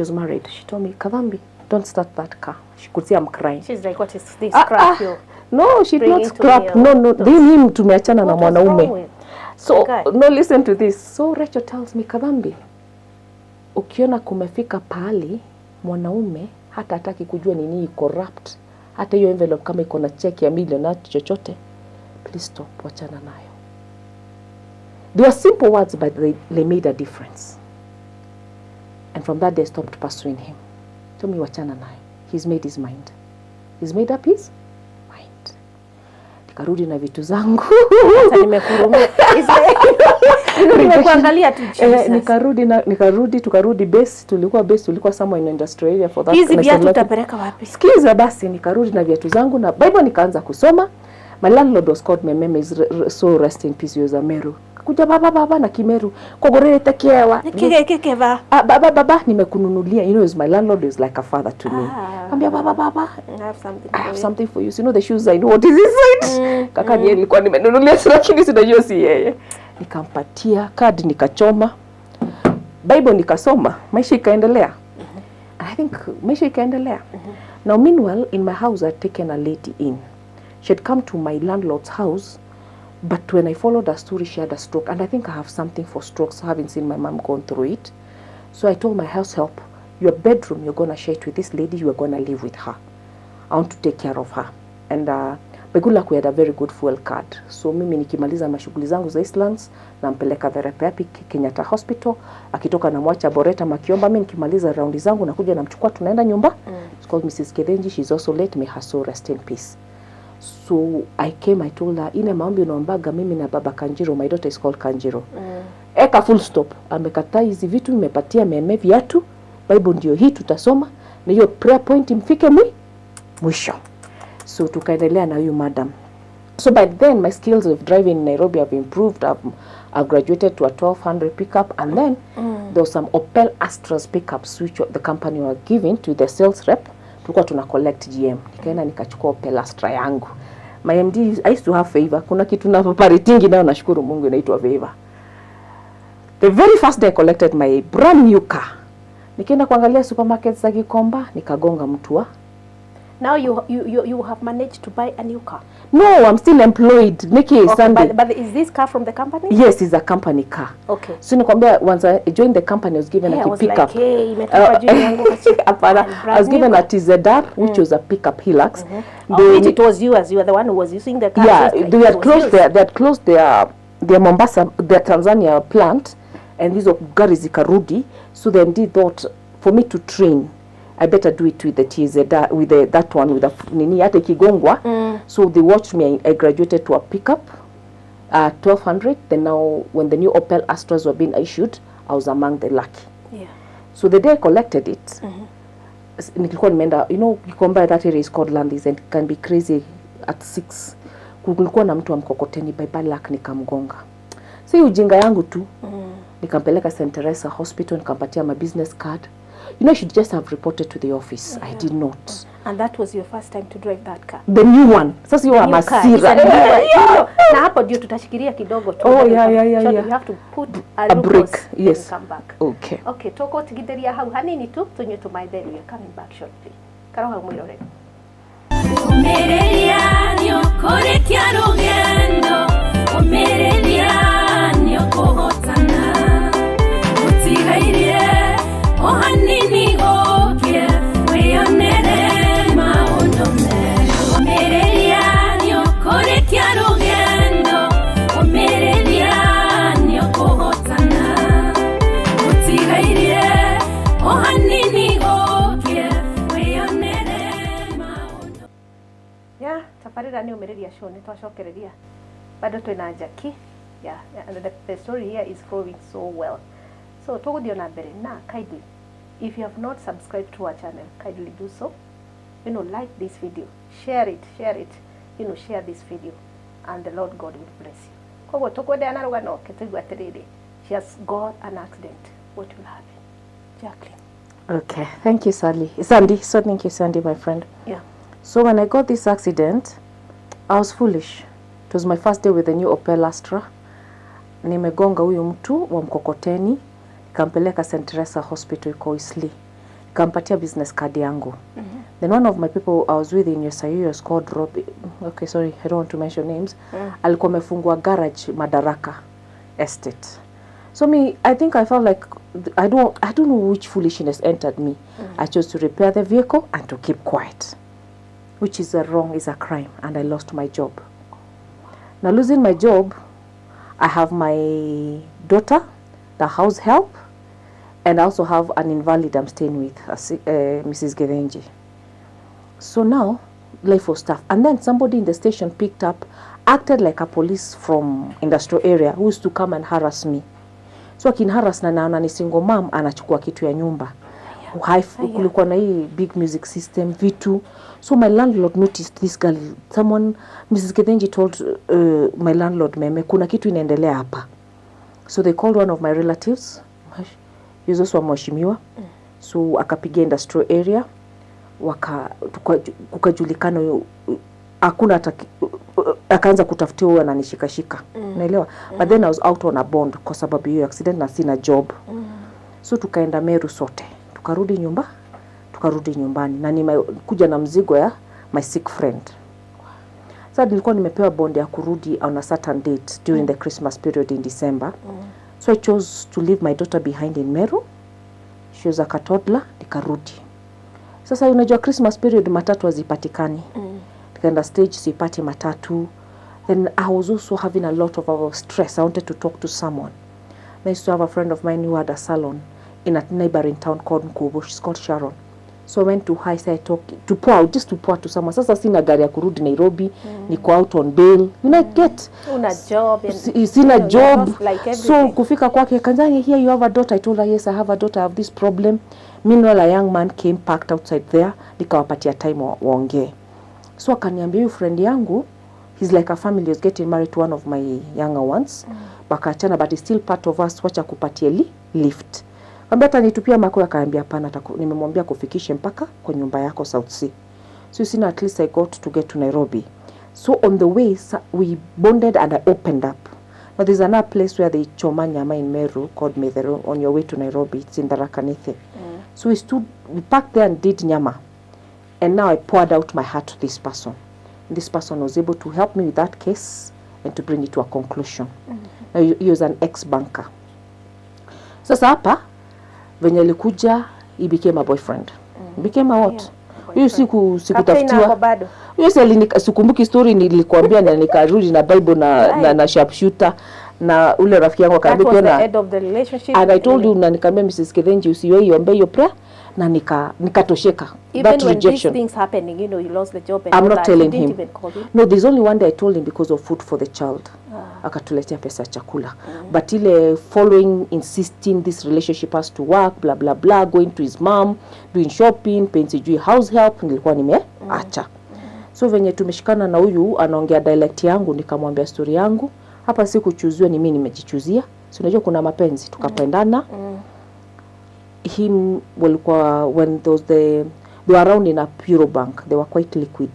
[SPEAKER 1] was married. She told me, "Kadhambi, don't start that car." She could see I'm crying.
[SPEAKER 2] She's like, "What is this
[SPEAKER 1] Ah,
[SPEAKER 2] crap
[SPEAKER 1] ah.
[SPEAKER 2] you
[SPEAKER 1] No, she did
[SPEAKER 2] bringing
[SPEAKER 1] not
[SPEAKER 2] to
[SPEAKER 1] clap.
[SPEAKER 2] me?"
[SPEAKER 1] No, then him tumeachana na
[SPEAKER 2] What was wrong
[SPEAKER 1] mwanaume.
[SPEAKER 2] with
[SPEAKER 1] So
[SPEAKER 2] the guy?
[SPEAKER 1] no, listen to this. So Rachel tells me, "Kadhambi, ukiona kumefika pahali mwanaume hata hataki kujua ni nini iko wrapped, hata hiyo envelope kama iko na check ya milioni na chochote, please stop, wachana nayo." They were simple words, but they made a difference. And from that day I stopped pursuing him. Told me, "Wachana nayo. He's made his mind. He's made up his mind." Nikarudi na vitu zangu.
[SPEAKER 2] Sasa nimekuhurumia. Nimekuangalia tu,
[SPEAKER 1] Eh,
[SPEAKER 2] Jesus.
[SPEAKER 1] nikarudi na nikarudi, tukarudi base. Tulikuwa base, tulikuwa somewhere in industrial area for that.
[SPEAKER 2] Hizi
[SPEAKER 1] na
[SPEAKER 2] viatu
[SPEAKER 1] Lucky.
[SPEAKER 2] utapeleka wapi?
[SPEAKER 1] Sikiza basi, nikarudi na viatu zangu na Bible, nikaanza kusoma. My landlord was called Mememe, is so rest in peace, he was a Meru. Kuja, "Baba, baba," na Kimeru, "Kogorete kiewa."
[SPEAKER 2] Kike kikeva.
[SPEAKER 1] "Ah, baba, baba, nimekununulia." Is my landlord is like a father to me.
[SPEAKER 2] Ah.
[SPEAKER 1] Ambia, "Baba, baba,
[SPEAKER 2] I have something
[SPEAKER 1] I
[SPEAKER 2] for
[SPEAKER 1] have
[SPEAKER 2] you.
[SPEAKER 1] Something for you." So, you know the shoes, I know what is inside. Kaka ni yeye nilikuwa nimenunulia, lakini sinajua si yeye. Nikampatia card, nikachoma Bible, nikasoma, maisha ikaendelea. I think maisha ikaendelea. Now meanwhile, in my house I'd taken a lady in. She had come to my landlord's house, but when I followed her story, she had a stroke, and I think I have something for strokes, having seen my mom gone through it. So I told my house help, "Your bedroom, you're gonna share it with this lady, you are gonna live with her. I want to take care of her." And by good luck we had a very good fuel card. So mimi nikimaliza mashughuli zangu za Eastlands, nampeleka therapy Kenyatta Hospital, akitoka namwacha Boreta Makiomba, mimi nikimaliza raundi zangu nakuja namchukua, tunaenda nyumba. It's called Mrs. Kedenji, she's also late, may her soul rest in peace. So I came, I told her, "Ile maombi unaombaga mimi na baba Kanjiro," my daughter is called Kanjiro. "Eka full stop. Amekataa hizi vitu, nimepatia meme viatu, Bible ndio hii tutasoma, na hiyo prayer point mfike mwisho." So tukaendelea na huyu madam. So by then my skills of driving in Nairobi have improved. I've graduated to a 1200 pickup, and then there was some Opel Astras pickups which the company were giving to the sales rep. Tulikuwa tuna collect GM. Nikaenda nikachukua Opel Astra yangu. My MD, I used to have favor. Kuna kitu na paritingi nayo, nashukuru Mungu, inaitwa favor. The very first day I collected my brand new car, nikienda kuangalia supermarket za Gikomba, nikagonga mtu wa
[SPEAKER 2] Now you have managed to buy a new car.
[SPEAKER 1] No, I'm still employed. Nikki.
[SPEAKER 2] Okay,
[SPEAKER 1] Sunday.
[SPEAKER 2] but is this car from the company?
[SPEAKER 1] Yes, it's a company car.
[SPEAKER 2] Okay.
[SPEAKER 1] So nikwambia, once I joined the company, I was given
[SPEAKER 2] Yeah, I
[SPEAKER 1] a
[SPEAKER 2] was
[SPEAKER 1] pickup.
[SPEAKER 2] like, hey, imetoka juu imeanguka chini.
[SPEAKER 1] Hapana,
[SPEAKER 2] And
[SPEAKER 1] I
[SPEAKER 2] brand
[SPEAKER 1] was
[SPEAKER 2] new
[SPEAKER 1] given
[SPEAKER 2] car.
[SPEAKER 1] a TZR, which was a pickup Hilux.
[SPEAKER 2] Oh,
[SPEAKER 1] They-
[SPEAKER 2] which it was yours. You are the one who was using the car.
[SPEAKER 1] Yeah,
[SPEAKER 2] So it's like
[SPEAKER 1] they
[SPEAKER 2] it
[SPEAKER 1] had
[SPEAKER 2] was
[SPEAKER 1] closed
[SPEAKER 2] yours.
[SPEAKER 1] their they had closed their Mombasa, their Tanzania plant, and hizo gari zikarudi. So then they thought for me to train, I better do it with the TZR, with the, that one with the nini, hata ikigongwa. So they watched me. I graduated to a pickup, 1200. Then now when the new Opel Astras were being issued, I was among the lucky. So the day I collected it, nilikuwa nimeenda, Gikomba, that area is called Landhies and it can be crazy at 6. Kulikuwa na mtu wa mkokoteni, by bad luck nikamgonga. Si ujinga yangu tu. Nikampeleka St. Teresa Hospital, nikampatia my business card. I should just have reported to the office. I did not.
[SPEAKER 2] And that was your first time to drive that car.
[SPEAKER 1] The new one. Sasa hiyo
[SPEAKER 2] New car. It's
[SPEAKER 1] hasira.
[SPEAKER 2] a new one. Na hapo ndio tutashikilia kidogo tu.
[SPEAKER 1] Oh, yeah,
[SPEAKER 2] Shortly,
[SPEAKER 1] yeah.
[SPEAKER 2] you have to put a,
[SPEAKER 1] A
[SPEAKER 2] little
[SPEAKER 1] break,
[SPEAKER 2] pause
[SPEAKER 1] yes.
[SPEAKER 2] and come back.
[SPEAKER 1] Okay.
[SPEAKER 2] Okay, tũgũtigithĩria hau hanini tu tũnyue tũmaĩ, then we are coming back shortly. Karo hau mwĩroreri.
[SPEAKER 3] Ũmĩrĩria nĩũkũrĩkia rũgendo, ũmĩrĩria nĩũkũhotana, ũtigairie o hanini gũkĩe wĩonere maũndũ merũ. Ũmĩrĩria nĩũkũrĩkia rũgendo, ũmĩrĩria nĩũkũhotana, ũtigairie o hanini gũkĩe wĩonere maũndũ.
[SPEAKER 2] Yeah, tabarĩra nĩ Ũmĩrĩria Show, nĩ twacokereria bado twĩna Jackie. Yeah, and the story here is flowing so well, so tũgũthiĩ na mbere na kindly, if you have not subscribed to our channel, kindly do so. Like this video, share it, share it, share this video, and the Lord God will bless you. Koguo tũkwenderea na rũgano ke tũigua atĩrĩrĩ, she has got an accident. What will happen, Jacqueline?
[SPEAKER 1] Okay. Thank you, Sally. Sandy. So thank you, Sandy, my friend. So when I got this accident, I was foolish. It was my first day with the new Opel Astra. Nimegonga huyu mtu wa mkokoteni, nikampeleka St. Teresa Hospital, iko Eastleigh. Nikampatia business card yangu. Then one of my people I was with in USIU was called Robbie. Okay, sorry, I don't want to mention names. Alikuwa amefungua garage Madaraka Estate. So me, I think I felt like I don't know which foolishness entered me. I chose to repair the vehicle and to keep quiet, which is a wrong, is a crime, and I lost my job. Now losing my job, I have my daughter, the house help, and I also have an invalid I'm staying with, Mrs. Gevenji. So now, life was tough. And then somebody in the station picked up, acted like a police from industrial area who used to come and harass me. So akiniharass na naona ni single mom, anachukua kitu ya nyumba. Kulikuwa na hii big music system, vitu. So my landlord noticed this girl, someone, Mrs. Gethenji told my landlord, "Meme, kuna kitu inaendelea hapa." So they called one of my relatives, he was also a mheshimiwa. So akapigia industrial area, kukajulikana hakuna hata akaanza kutafutia huyo ananishikashika, unaelewa? But then I was out on a bond kwa sababu hiyo accident na sina job. So tukaenda Meru sote, tukarudi nyumbani na nimekuja na mzigo ya my sick friend. Sasa nilikuwa nimepewa bond ya kurudi on a certain date during the Christmas period in December. So I chose to leave my daughter behind in Meru. She was a toddler. Nikarudi. Sasa unajua Christmas period matatu hazipatikani. Nikaenda stage, sipati matatu. Then I was also having a lot of stress. I wanted to talk to someone. I used to have a friend of mine who had a salon in a neighboring town called Nkubu. She's called Sharon. So I went to her, I said, talk to pour out, just to pour to someone. Sasa sina gari ya kurudi Nairobi, niko out on bail. Get
[SPEAKER 2] Una job and,
[SPEAKER 1] sina
[SPEAKER 2] you
[SPEAKER 1] job.
[SPEAKER 2] Lost like
[SPEAKER 1] So
[SPEAKER 2] everything.
[SPEAKER 1] kufika kwake, kanzani, "Here you have a daughter?" I told her, "Yes, I have a daughter. I have this problem." Meanwhile, a young man came, parked outside there. Nikawapatia time waongee. So akaniambia huyu friend yangu, he's like a family, he was getting married to one of my younger ones, wakaachana, but he's still part of us, wacha kupatie lift. Ambia atanitupia mako? Akaambia hapana, nimemwambia kufikishe mpaka kwa nyumba yako South C. So you see now, at least I got to get to Nairobi. So on the way we bonded and I opened up. But there's another place where they choma nyama in Meru called Metheru on your way to Nairobi. It's in Tharaka Nithi. So we stood, we parked there and did nyama. And now I poured out my heart to this person. And this person was able to help me with that case and to bring it to a conclusion. Now, he was an ex-banker. Sasa hapa venye alikuja, he became a boyfriend. Became a what? Huyu siku
[SPEAKER 2] Captain ako
[SPEAKER 1] sikutafutiwa.
[SPEAKER 2] bado.
[SPEAKER 1] Huyo si sikumbuki story nilikuambia na nikarudi na Bible na sharpshooter na ule rafiki yangu
[SPEAKER 2] That
[SPEAKER 1] akaniambia
[SPEAKER 2] was the
[SPEAKER 1] ukiona
[SPEAKER 2] end of the relationship.
[SPEAKER 1] and I told you na nikamwambia Mrs. Kithenji usiwahi iombe hiyo prayer na nikatosheka
[SPEAKER 2] Even
[SPEAKER 1] that
[SPEAKER 2] when these
[SPEAKER 1] rejection.
[SPEAKER 2] things happening, you lost the job and
[SPEAKER 1] I'm
[SPEAKER 2] all
[SPEAKER 1] not
[SPEAKER 2] that,
[SPEAKER 1] telling
[SPEAKER 2] you didn't
[SPEAKER 1] him.
[SPEAKER 2] even call him.
[SPEAKER 1] No, there's only one day I told him because of food for the child. Akatuletea pesa ya chakula. But ile following, insisting this relationship has to work, blah blah blah, going to his mom, doing shopping, paying sijui house help, nilikuwa nimeacha. So venye tumeshikana na huyu anaongea dialect yangu, nikamwambia story yangu. Hapa si kuchuziwa, ni mimi nimejichuzia. Si unajua kuna mapenzi, tukapendana. Him walikuwa when those they were around in a Puro Bank, they were quite liquid.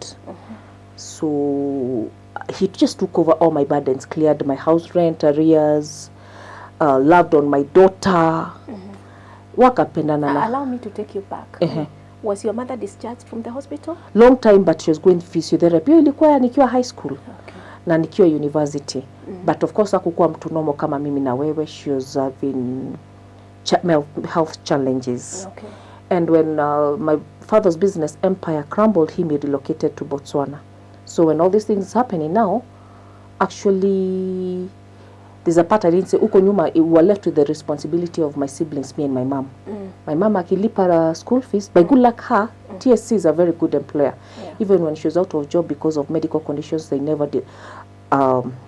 [SPEAKER 1] So he just took over all my burdens, cleared my house rent arrears, loved on my daughter. Wakapendana na
[SPEAKER 2] Allow me to take you back.
[SPEAKER 1] Ehe.
[SPEAKER 2] Was your mother discharged from the hospital?
[SPEAKER 1] Long time, but she was going physiotherapy. Hiyo ilikuwa nikiwa high school na nikiwa university. But of course hakukuwa mtu normal kama mimi na wewe. She was having health challenges. And when my father's business empire crumbled, him, he relocated to Botswana. So when all these things happening now, actually, there's a part I didn't say. Huko nyuma, we were left with the responsibility of my siblings, me and my mom. My mom akilipa school fees, by good luck her, TSC is a very good employer. Even when she was out of job because of medical conditions, they never did,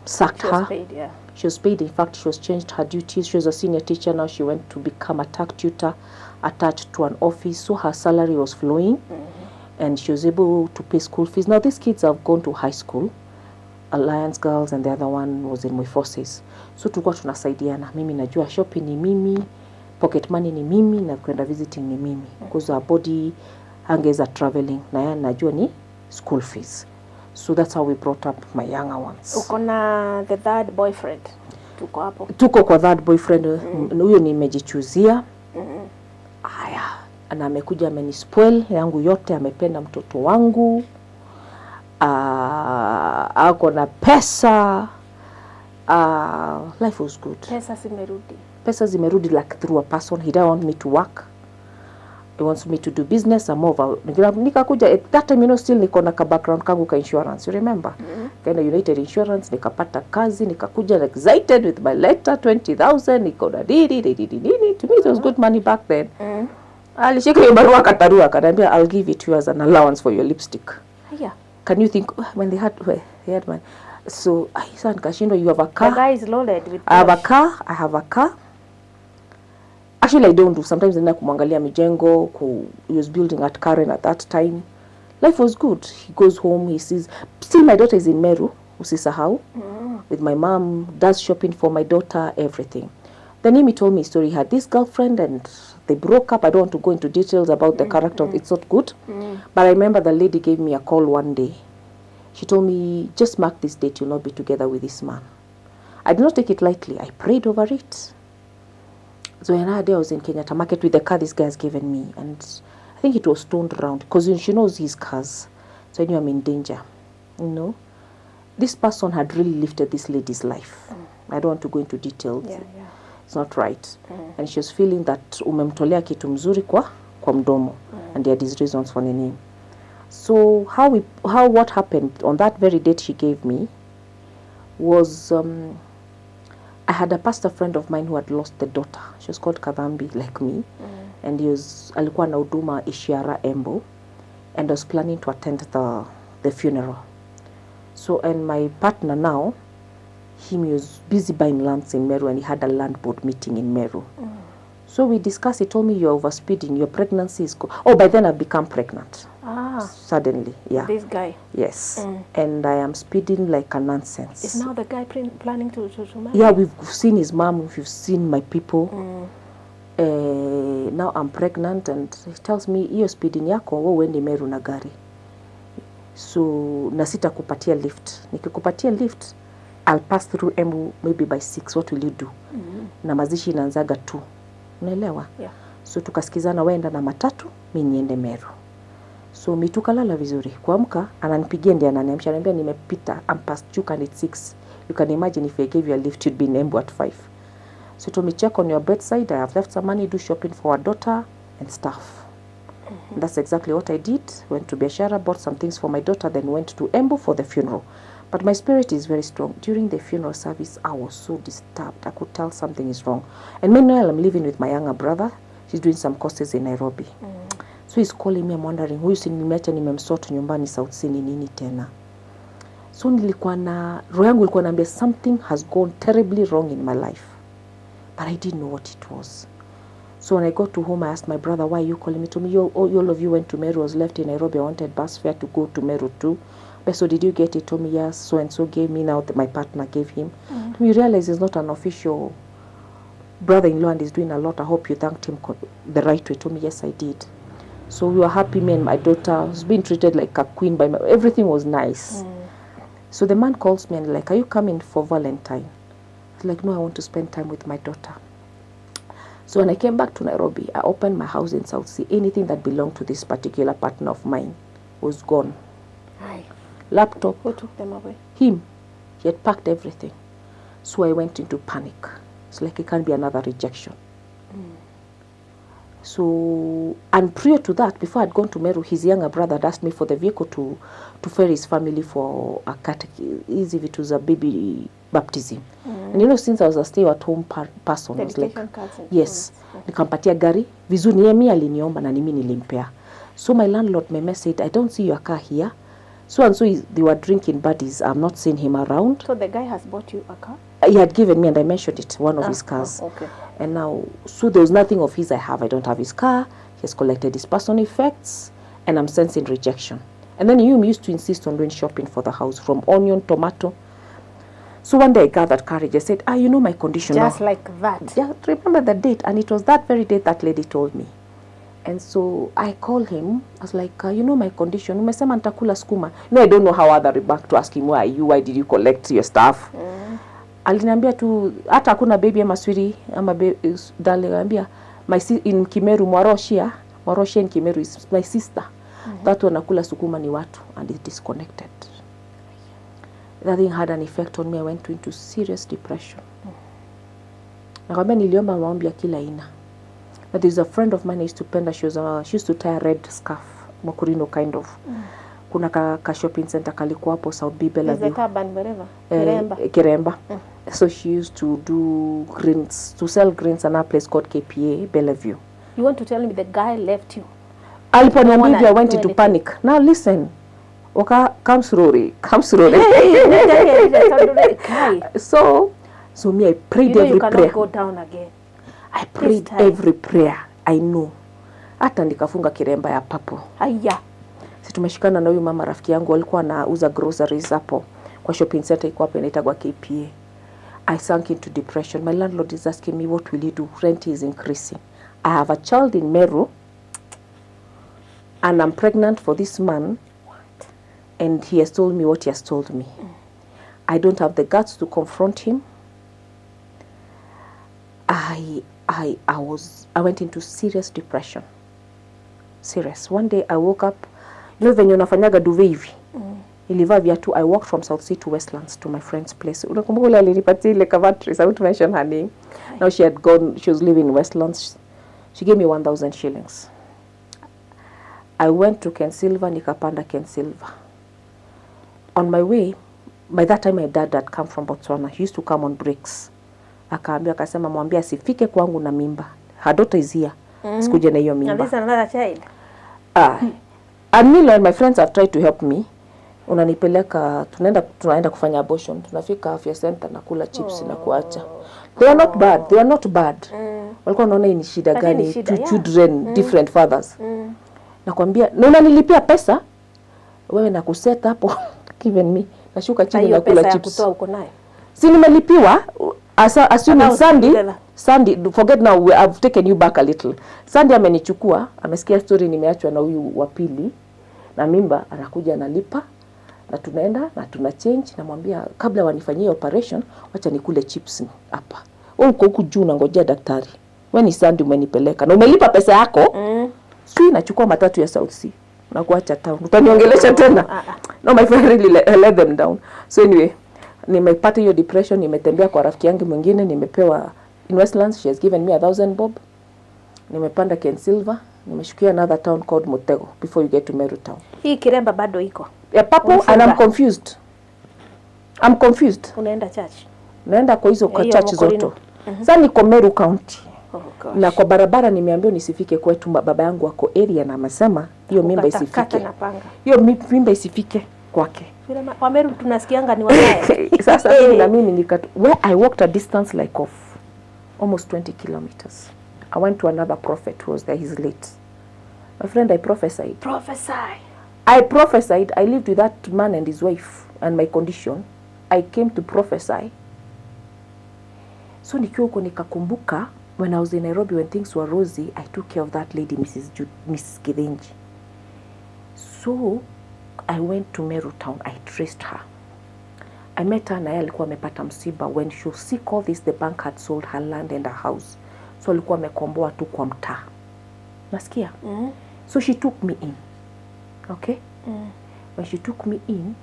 [SPEAKER 1] sacked
[SPEAKER 2] She was
[SPEAKER 1] her.
[SPEAKER 2] Paid, yeah.
[SPEAKER 1] She was paid. In fact, she was changed her duties. She was a senior teacher. Now she went to become a tax tutor attached to an office. So her salary was flowing and she was able to pay school fees. Now these kids have gone to high school, Alliance Girls, and the other one was in Moi Forces. So tulikuwa tunasaidiana. Mimi najua shopping ni mimi, pocket money ni mimi, na kwenda visiting ni mimi. Because her body hangeweza traveling na yeye najua ni school fees. So that's how we brought up my younger ones.
[SPEAKER 2] Uko na the third boyfriend. Tuko hapo.
[SPEAKER 1] Tuko kwa that boyfriend huyo nimejichuzia. Haya, na amekuja amenispoil yangu yote, amependa mtoto wangu, ako na pesa. Life was good.
[SPEAKER 2] Pesa zimerudi.
[SPEAKER 1] Pesa zimerudi like through a person. He don't want me to work, he wants me to do business. I'm over. Nikakuja at that time, still niko na ka background kangu ka insurance, you remember? Kaenda United Insurance, nikapata kazi, nikakuja excited with my letter, 20,000, niko na nini nini nini. To me it was good money back then. Alishika hiyo barua, akatarua, akaniambia, "I'll give it to you as an allowance for your lipstick."
[SPEAKER 2] Haya.
[SPEAKER 1] Can you think when they had money? So ai, sasa nikashindwa, you have a
[SPEAKER 2] The
[SPEAKER 1] car.
[SPEAKER 2] Guy is loaded with
[SPEAKER 1] I have a
[SPEAKER 2] cash.
[SPEAKER 1] Car, I have a car. Actually, I don't do. Sometimes naenda kumwangalia mijengo, he was building at Karen at that time. Life was good. He goes home, he sees. Still my daughter is in Meru, usisahau. With my mom, does shopping for my daughter, everything. Then him, he told me a story. He had this girlfriend and they broke up. I don't want to go into details about the character. It's not good. But I remember the lady gave me a call one day. She told me, "Just mark this date, you'll not be together with this man." I did not take it lightly. I prayed over it. So another day I was in Kenyatta Market with the car this guy has given me, and I think it was turned around because she knows his cars. So I knew I'm in danger. This person had really lifted this lady's life. I don't want to go into details. It's not right. And she was feeling that umemtolea kitu mzuri kwa mdomo, and he had his reasons for nini. So how what happened on that very date she gave me was I had a pastor friend of mine who had lost the daughter. She was called Kadhambi like me. And he was alikuwa na huduma Ishiara, Embu, and I was planning to attend the funeral. So and my partner now, him, he was busy buying lands in Meru and he had a land board meeting in Meru. So we discussed, he told me, "You're overspeeding, your pregnancy is Oh, by then I've become pregnant.
[SPEAKER 2] Ah,
[SPEAKER 1] Suddenly, yeah.
[SPEAKER 2] this guy.
[SPEAKER 1] Yes. And I am speeding like a nonsense.
[SPEAKER 2] Is now the guy planning to marry?
[SPEAKER 1] Yeah, we've seen his mom, we've seen my people. Now I'm pregnant and he tells me, "Hiyo speeding yako, wewe uende Meru na gari, so na sitakupatia lift. Nikikupatia lift I'll pass through Embu maybe by 6. What will you do? Na mazishi inaanzaga tu, unaelewa?
[SPEAKER 2] Yeah.
[SPEAKER 1] So tukasikizana, waenda na matatu, mi niende Meru. So mi tukalala vizuri. Kuamka ananipigia, ndiye ananiamsha, ananiambia, "Nimepita, I'm past Chuka and it's 6. You can imagine if I gave you a lift, you'd be in Embu at 5. So told me, check on your bedside, I have left some money, do shopping for our daughter and stuff." And that's exactly what I did. Went to biashara, bought some things for my daughter, then went to Embu for the funeral. But my spirit is very strong. During the funeral service, I was so disturbed. I could tell something is wrong. And meanwhile, I'm living with my younger brother. He's doing some courses in Nairobi. So he's calling me, I'm wondering, huyu si nimeacha nimemsort nyumbani South C, ni nini tena? So nilikuwa na roho yangu ilikuwa naambia something has gone terribly wrong in my life. But I didn't know what it was. So when I got to home, I asked my brother, "Why are you calling me?" To me, All of you went to Meru, I was left in Nairobi. I wanted bus fare to go to Meru too. But so did you get it?" Told me, "Yes, so and so gave me." Now my partner gave him. We realize he's not an official brother-in-law and he's doing a lot. I hope you thanked him the right way." Told me, "Yes, I did." So we were happy, me and my daughter. Was being treated like a queen by my, everything was nice. So the man calls me and like, "Are you coming for Valentine?" I was like, "No, I want to spend time with my daughter." So when I came back to Nairobi, I opened my house in South C. Anything that belonged to this particular partner of mine was gone.
[SPEAKER 2] Aye.
[SPEAKER 1] Laptop,
[SPEAKER 2] Who took them away?
[SPEAKER 1] Him. He had packed everything. So I went into panic. It's like it can't be another rejection. So, and prior to that, before I'd gone to Meru, his younger brother had asked me for the vehicle to ferry his family for a hizi vitu za baby baptism. And since I was a stay-at-home person, I was like,
[SPEAKER 2] Dedication cards and
[SPEAKER 1] yes, nikampatia gari vizuri. Ni mimi aliniomba na nimi nilimpea. So my landlord Meme said, "I don't see your car here. So and so is, they were drinking buddies. I'm not seeing him around."
[SPEAKER 2] So the guy has bought you a car?
[SPEAKER 1] He had given me, and I mentioned it, one of his cars.
[SPEAKER 2] Oh, okay.
[SPEAKER 1] And now, so there was nothing of his I have. I don't have his car. He has collected his personal effects, and I'm sensing rejection. And then you used to insist on doing shopping for the house, from onion, tomato. So one day I gathered courage. I said, "Ah, you know my condition
[SPEAKER 2] Just
[SPEAKER 1] now."
[SPEAKER 2] like that.
[SPEAKER 1] Yeah, remember the date. And it was that very date that lady told me. And so I called him. I was like, "You know my condition. Umesema nitakula skuma." No, I don't know how other remark to ask him, "Why are you? Why did you collect your stuff?" Aliniambia tu hata hakuna baby ama sweetie ama darling. Aliniambia my in Kimeru, Mwaroshia, Mwaroshia in Kimeru is my sister. That wanakula sukuma ni watu, and it disconnected. That thing had an effect on me. I went into serious depression. Nakwambia niliomba maombi ya kila aina. But there's a friend of mine I used to penda. She used to tie a red scarf, Mokurino kind of. Kuna ka shopping center kalikuwa hapo South B
[SPEAKER 2] Is
[SPEAKER 1] Bellevue.
[SPEAKER 2] the turban, whatever.
[SPEAKER 1] Eh,
[SPEAKER 2] Kiremba.
[SPEAKER 1] Kiremba. So she used to do greens, to sell greens in a place called KPA Bellevue.
[SPEAKER 2] You want to tell me the guy left you?
[SPEAKER 1] Aliponiambia
[SPEAKER 2] No one
[SPEAKER 1] hivyo, I went
[SPEAKER 2] do
[SPEAKER 1] into
[SPEAKER 2] anything.
[SPEAKER 1] Panic. Now listen. Oka, come slowly, come slowly.
[SPEAKER 2] Guy,
[SPEAKER 1] So me, I prayed
[SPEAKER 2] you know
[SPEAKER 1] every
[SPEAKER 2] you cannot
[SPEAKER 1] prayer.
[SPEAKER 2] Go down again.
[SPEAKER 1] I prayed
[SPEAKER 2] Time.
[SPEAKER 1] Every prayer I know. Hata nikafunga kiremba ya purple.
[SPEAKER 2] Aya.
[SPEAKER 1] Si tumeshikana na huyu mama rafiki yangu alikuwa anauza groceries hapo kwa shopping center iko hapo inaitagwa KPA. I sank into depression. My landlord is asking me, "What will you do? Rent is increasing. I have a child in Meru and I'm pregnant for this man and he has told me what he has told me. I don't have the guts to confront him." I went into serious depression. Serious. One day I woke up, venye unafanyaga duvet hivi. Nilivaa viatu, I walked from South C to Westlands to my friend's place. Unakumbuka ule alinipatia ile Cavatris, I won't mention her name. Now she had gone, she was living in Westlands. She gave me 1,000 shillings. I went to Ken Silver, nikapanda Ken Silver. On my way, by that time my dad had come from Botswana. He used to come on breaks. Akaambia, akasema, "Mwambie asifike kwangu na mimba. Her daughter is here. Sikuje na hiyo
[SPEAKER 2] And
[SPEAKER 1] mimba."
[SPEAKER 2] this is another child.
[SPEAKER 1] Ah. And meanwhile my friends have tried to help me. Unanipeleka, tunaenda kufanya abortion. Tunafika afya center, nakula chips na kuacha. They are not bad. They are not bad. Walikuwa wanaona hii ni shida
[SPEAKER 2] Lakini
[SPEAKER 1] gani?
[SPEAKER 2] shida,
[SPEAKER 1] Two children, different fathers. Nakwambia, na unanilipia pesa wewe na kuset hapo, given me, nashuka
[SPEAKER 2] Na
[SPEAKER 1] chini,
[SPEAKER 2] hiyo
[SPEAKER 1] nakula
[SPEAKER 2] pesa ya
[SPEAKER 1] chips.
[SPEAKER 2] kutoa uko nayo?
[SPEAKER 1] Si nimelipiwa assuming
[SPEAKER 2] About
[SPEAKER 1] Sandy,
[SPEAKER 2] together.
[SPEAKER 1] Sandy, forget now, I've taken you back a little. Sandy amenichukua, amesikia story nimeachwa na huyu wa pili na mimba, anakuja analipa. Na tunaenda na tuna change, namwambia kabla wanifanyie operation, wacha nikule chips hapa. Wewe uko huku juu unangojea daktari. Wewe ni Sunday umenipeleka na umelipa pesa yako. Si nachukua matatu ya South C na kuacha town. Utaniongelesha tena?
[SPEAKER 2] Ah, ah.
[SPEAKER 1] No, my friend really let them down. So anyway, nimepata hiyo depression, nimetembea kwa rafiki yangu mwingine, nimepewa in Westlands, she has given me 1,000 bob. Nimepanda Ken Silver, nimeshukia another town called Mutego before you get to Meru town.
[SPEAKER 2] Hii kiremba bado iko?
[SPEAKER 1] Yeah, purple, and I'm
[SPEAKER 2] Umefunga?
[SPEAKER 1] confused. I'm confused.
[SPEAKER 2] Unaenda church?
[SPEAKER 1] Naenda kwa hizo kwa
[SPEAKER 2] Hiyo
[SPEAKER 1] church
[SPEAKER 2] Mokorino.
[SPEAKER 1] zote. Sasa niko Meru County.
[SPEAKER 2] Oh gosh.
[SPEAKER 1] Na kwa barabara nimeambiwa nisifike kwetu, baba yangu ako area na amesema hiyo mimba
[SPEAKER 2] Ukata- kata
[SPEAKER 1] isifike.
[SPEAKER 2] na panga.
[SPEAKER 1] Hiyo mimba isifike kwake.
[SPEAKER 2] Vile Wameru tunasikianga ni wabaya.
[SPEAKER 1] Sasa mimi na mimi nika where I walked a distance like of almost 20 kilometers. I went to another prophet who was there. He's late. My friend, I prophesied.
[SPEAKER 2] Prophesy.
[SPEAKER 1] I prophesied. I lived with that man and his wife and my condition. I came to prophesy. So nikiwa huko nikakumbuka when I was in Nairobi, when things were rosy, I took care of that lady, Mrs. Mrs. Kithinji. So I went to Meru town. I traced her. I met her na yeye alikuwa amepata msiba. When she was sick, all this, the bank had sold her land and her house. So alikuwa amekomboa tu kwa mtaa. Nasikia? So she took me in. Okay? When she took me in,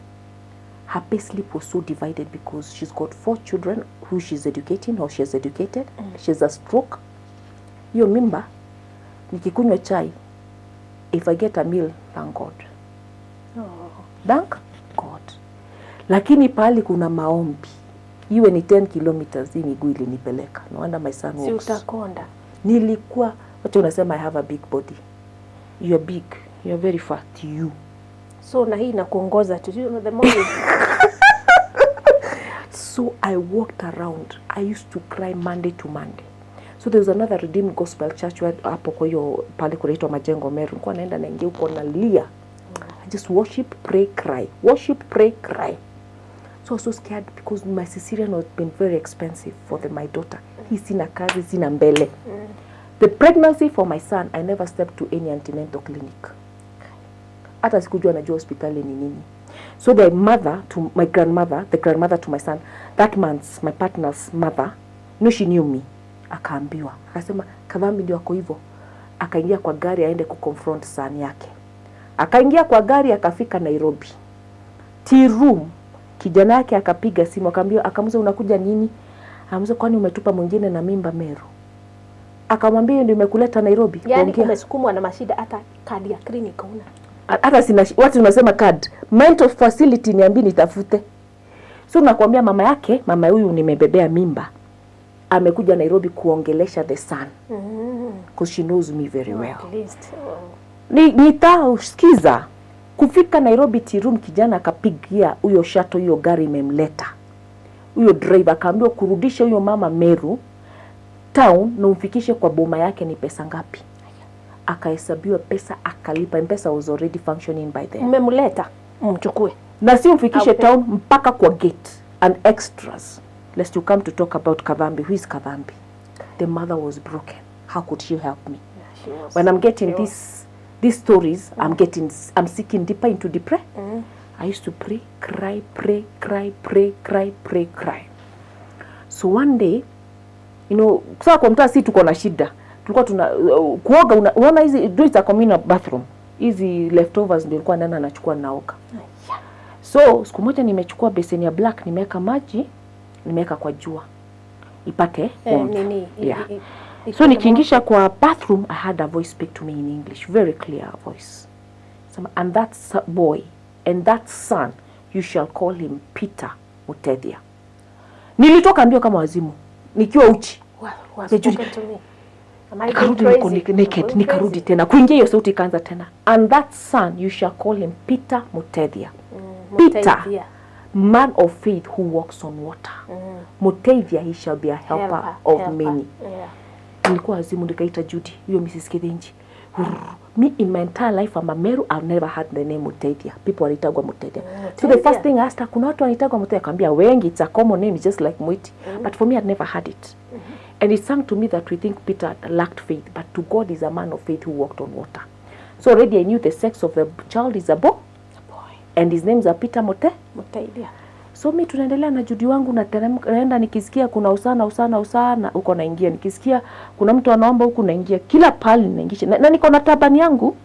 [SPEAKER 1] her pay slip was so divided because she's got four children who she's educating or she has educated. She has a stroke. Hiyo mimba, nikikunywa chai, if I get a meal, thank God.
[SPEAKER 2] Oh.
[SPEAKER 1] Thank God. Lakini pahali kuna maombi, iwe ni 10 kilometers, hii miguu ilinipeleka. No wonder my son
[SPEAKER 2] Si
[SPEAKER 1] walks.
[SPEAKER 2] utakonda.
[SPEAKER 1] Nilikuwa, wacha unasema I have a big body. You are big. You are very fat. You.
[SPEAKER 2] So na hii inakuongoza tu. You know, the more you
[SPEAKER 1] So I walked around. I used to cry Monday to Monday. So there was another Redeemed Gospel Church where hapo kwa hiyo pale kunaitwa Majengo Meru. Nilikuwa naenda naingia huko nalia. I just worship, pray, cry. Worship, pray, cry. So I was so scared because my cesarean has been very expensive for my daughter. Hii sina kazi, sina mbele. The pregnancy for my son, I never stepped to any antenatal clinic. Hata sikujua najua hospitali ni nini. So the mother to my grandmother, the grandmother to my son, that man's, my partner's mother, no, she knew me. Akaambiwa, akasema Kadhambi ndio ako hivyo. Akaingia kwa gari aende kuconfront son yake. Akaingia kwa gari akafika Nairobi. Tea room, kijana yake akapiga simu akaambia, akamuuliza unakuja nini? Akamuuliza, kwani umetupa mwingine na mimba Meru? Akamwambia, hiyo ndio imekuleta Nairobi
[SPEAKER 2] Yani
[SPEAKER 1] kuongea.
[SPEAKER 2] Umesukumwa na mashida, hata kadi ya clinic huna.
[SPEAKER 1] Hata sina, watu unasema card, mental facility, niambie nitafute. So nakwambia mama yake, mama huyu nimebebea mimba, amekuja Nairobi kuongelesha the son because she knows me very well.
[SPEAKER 2] At least. Oh.
[SPEAKER 1] Ni nitasikiza kufika Nairobi tea room, kijana akapigia huyo shuttle, hiyo gari imemleta huyo driver, akaambiwa kurudisha huyo mama Meru town na umfikishe kwa boma yake ni pesa ngapi? Akahesabiwa pesa, akalipa. Mpesa was already functioning by then.
[SPEAKER 2] Mmemleta, mchukue.
[SPEAKER 1] Na si umfikishe
[SPEAKER 2] Aupe.
[SPEAKER 1] Town mpaka kwa gate and extras, lest you come to talk about Kadhambi. Who is Kadhambi? The mother was broken. How could she help me?
[SPEAKER 2] She was.
[SPEAKER 1] When I'm getting
[SPEAKER 2] She was.
[SPEAKER 1] these stories, I'm seeking deeper into depression. I used to pray, cry, pray, cry, pray, cry, pray, cry. So one day, sasa kwa mtaa si tuko na shida, tulikuwa tuna kuoga, unaona hizi, do it's a communal bathroom, hizi leftovers ndio nilikuwa naenda nachukua naoga. So siku moja nimechukua beseni ya black, nimeweka maji, nimeweka kwa jua ipate warmth.
[SPEAKER 2] Nini?
[SPEAKER 1] Yeah. So nikiingisha kwa bathroom, I had a voice speak to me in English, very clear voice. Sema, "And that boy and that son, you shall call him Peter Mutethia." Nilitoka mbio kama wazimu nikiwa uchi.
[SPEAKER 2] Well, who has
[SPEAKER 1] Yeah, Judy.
[SPEAKER 2] spoken to me? Am I going
[SPEAKER 1] Nikarudi niko
[SPEAKER 2] crazy?
[SPEAKER 1] naked,
[SPEAKER 2] I'm going
[SPEAKER 1] nikarudi
[SPEAKER 2] crazy.
[SPEAKER 1] tena kuingia, hiyo sauti ikaanza tena, "And that son, you shall call him Peter Mutethia." Peter,
[SPEAKER 2] Mutethia.
[SPEAKER 1] Man of faith who walks on water. Mutethia, he shall be a helper,
[SPEAKER 2] Helper,
[SPEAKER 1] of
[SPEAKER 2] helper.
[SPEAKER 1] many. Nilikuwa wazimu, nikaita Judy, huyo Mrs. Kithinji. Me, in my entire life, I'm a Meru, I've never had the name Mutethia. People wanaitagwa Mutethia. So the first thing I asked her, kuna watu wanaitagwa Mutethia? Akamwambia wengi, it's a common name, it's just like Mwiti. But for me, I'd never had it. And it sang to me that we think Peter lacked faith, but to God is a man of faith who walked on water. So already I knew the sex of the child is a boy.
[SPEAKER 2] Boy.
[SPEAKER 1] And his name's Peter Mote.
[SPEAKER 2] Mutaidia.
[SPEAKER 1] So mi tunaendelea na Judy wangu, nateremka, naenda nikisikia kuna usana usana usana huko naingia, nikisikia kuna mtu anaomba huku naingia, kila pali naingisha na niko na turban yangu.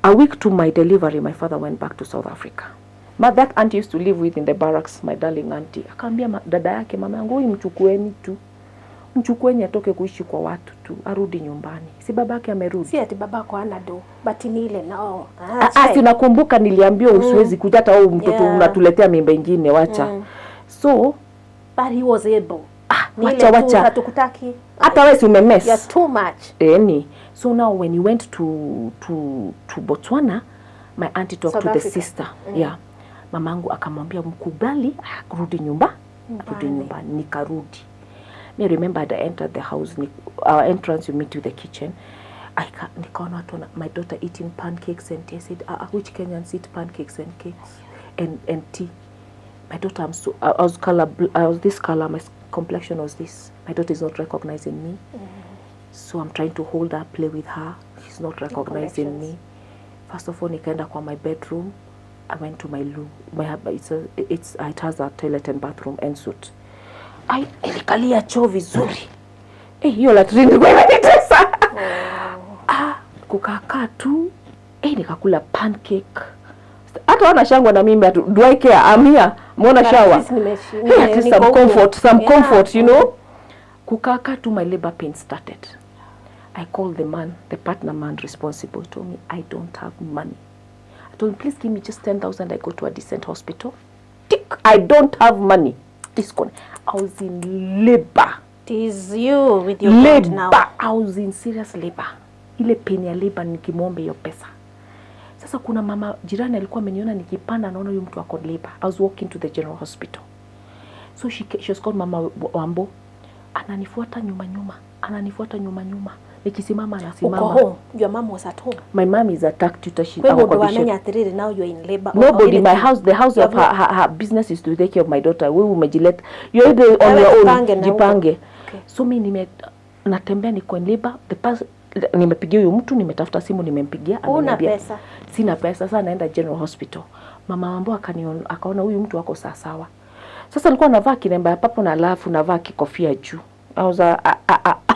[SPEAKER 1] A week to my delivery, my father went back to South Africa. Ma, that auntie used to live with in the barracks, my darling auntie, akaambia dada yake, mama yangu, huyu mchukueni tu, mchukueni atoke kuishi kwa watu tu, arudi nyumbani. Si babake amerudi?
[SPEAKER 2] Si ati babako hana do, but ni ile no.
[SPEAKER 1] Ah, ah, si nakumbuka niliambiwa usiwezi kuja hata wewe mtoto unatuletea mimba ingine, wacha. So
[SPEAKER 2] But he was able.
[SPEAKER 1] Ah,
[SPEAKER 2] Ni
[SPEAKER 1] wacha
[SPEAKER 2] ile tu,
[SPEAKER 1] wacha.
[SPEAKER 2] Hatukutaki.
[SPEAKER 1] Hata wewe si umemess.
[SPEAKER 2] You're too much.
[SPEAKER 1] Eni. So now when he went to Botswana, my auntie talked
[SPEAKER 2] South
[SPEAKER 1] to the
[SPEAKER 2] Africa.
[SPEAKER 1] Sister. Yeah. Mamangu akamwambia mkubali arudi nyumba, arudi nyumbani. Nikarudi. Me remember I entered the house, our entrance you meet with the kitchen. Nikaona watu my daughter eating pancakes and tea. I said, ah, which Kenyans eat pancakes and cakes and tea? My daughter, I'm so, I was color, I was this color, my complexion was this. My daughter is not recognizing me. So I'm trying to hold her, play with her. She's not recognizing
[SPEAKER 2] Connections.
[SPEAKER 1] Me. First of all, nikaenda kwa my bedroom. I went to my room. It has a toilet and bathroom en suite. I nilikalia choo vizuri. Eh, hiyo latrine ilikuwa imenitesa. Ah, kukakaa tu. Eh, nikakula pancake. Hata wana shangwa na mimi atu, do I care? I'm here. Mbona
[SPEAKER 2] But
[SPEAKER 1] shower?
[SPEAKER 2] at least
[SPEAKER 1] Hey, at least
[SPEAKER 2] niko
[SPEAKER 1] some
[SPEAKER 2] huku.
[SPEAKER 1] comfort, some comfort. Kukakaa tu, my labor pain started. I called the man, the partner man responsible. He told me, "I don't have money." I told him, "Please give me just 10,000. I go to a decent hospital." Tick, I don't have money. This one. I was in labor.
[SPEAKER 2] It is you with your God now.
[SPEAKER 1] Labor. I was in serious labor. Ile pain ya labor nikimwomba hiyo pesa. Sasa kuna mama jirani alikuwa ameniona nikipanda, naona huyu mtu ako labor. I was walking to the general hospital. So she was called Mama Wambo. Ananifuata nyuma nyuma, ananifuata nyuma nyuma. Nikisimama anasimama.
[SPEAKER 2] Uko home. Your mom was at home.
[SPEAKER 1] My mom is a tax tutor. She
[SPEAKER 2] Kwe
[SPEAKER 1] ako kwa
[SPEAKER 2] mundu
[SPEAKER 1] bishop.
[SPEAKER 2] wamenya atiriri now you are in labor or
[SPEAKER 1] Nobody in my
[SPEAKER 2] anything.
[SPEAKER 1] house, the house
[SPEAKER 2] You
[SPEAKER 1] of
[SPEAKER 2] have
[SPEAKER 1] her business is to take care of my daughter. Wewe umejileta. You're either on
[SPEAKER 2] Wewe
[SPEAKER 1] your own.
[SPEAKER 2] jipange na huko.
[SPEAKER 1] Jipange.
[SPEAKER 2] Okay.
[SPEAKER 1] So mi nime natembea niko in labor. The past nimepigia huyu mtu, nimetafuta simu nimempigia,
[SPEAKER 2] Huna
[SPEAKER 1] ameniambia
[SPEAKER 2] pesa.
[SPEAKER 1] Sina pesa. Sasa naenda general hospital. Mama Wambo akaniona, akaona huyu mtu ako sawa sawa. Sasa nilikuwa navaa kilemba ya purple na alafu navaa kikofia juu. I was a, a, a, a,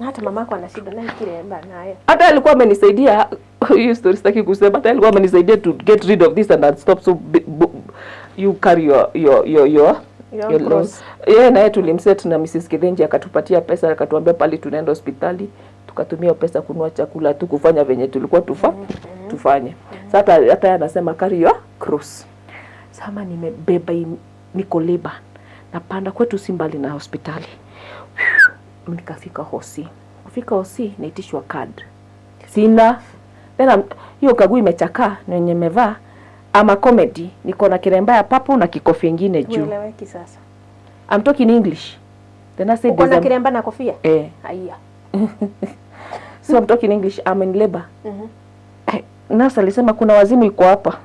[SPEAKER 2] Hata mamako ana shida naye kiremba naye.
[SPEAKER 1] Hata alikuwa amenisaidia, hiyo story sitaki kusema, hata alikuwa amenisaidia to get rid of this and that stop, so you carry your
[SPEAKER 2] Your
[SPEAKER 1] your
[SPEAKER 2] cross.
[SPEAKER 1] loss. Yeye naye tulimset na Mrs. Kithenji akatupatia pesa, akatuambia pali tunaenda hospitali, tukatumia hiyo pesa kununua chakula tu, kufanya venye tulikuwa tufanye. Sasa hata yeye anasema carry your cross. Sama nimebeba niko labor, napanda kwetu si mbali na hospitali, nikafika hosi. Kufika hosi naitishwa card, sina. Then hiyo kaguu imechakaa na yenye nimevaa ama comedy, niko na kiremba ya purple na kikofia ingine juu.
[SPEAKER 2] Ueleweki sasa.
[SPEAKER 1] I'm talking English. Then I said
[SPEAKER 2] Uko na
[SPEAKER 1] there's a-
[SPEAKER 2] kiremba na kofia?
[SPEAKER 1] Eh,
[SPEAKER 2] Haya.
[SPEAKER 1] So I'm talking English, I'm in labor. Eh, nurse alisema kuna wazimu iko hapa.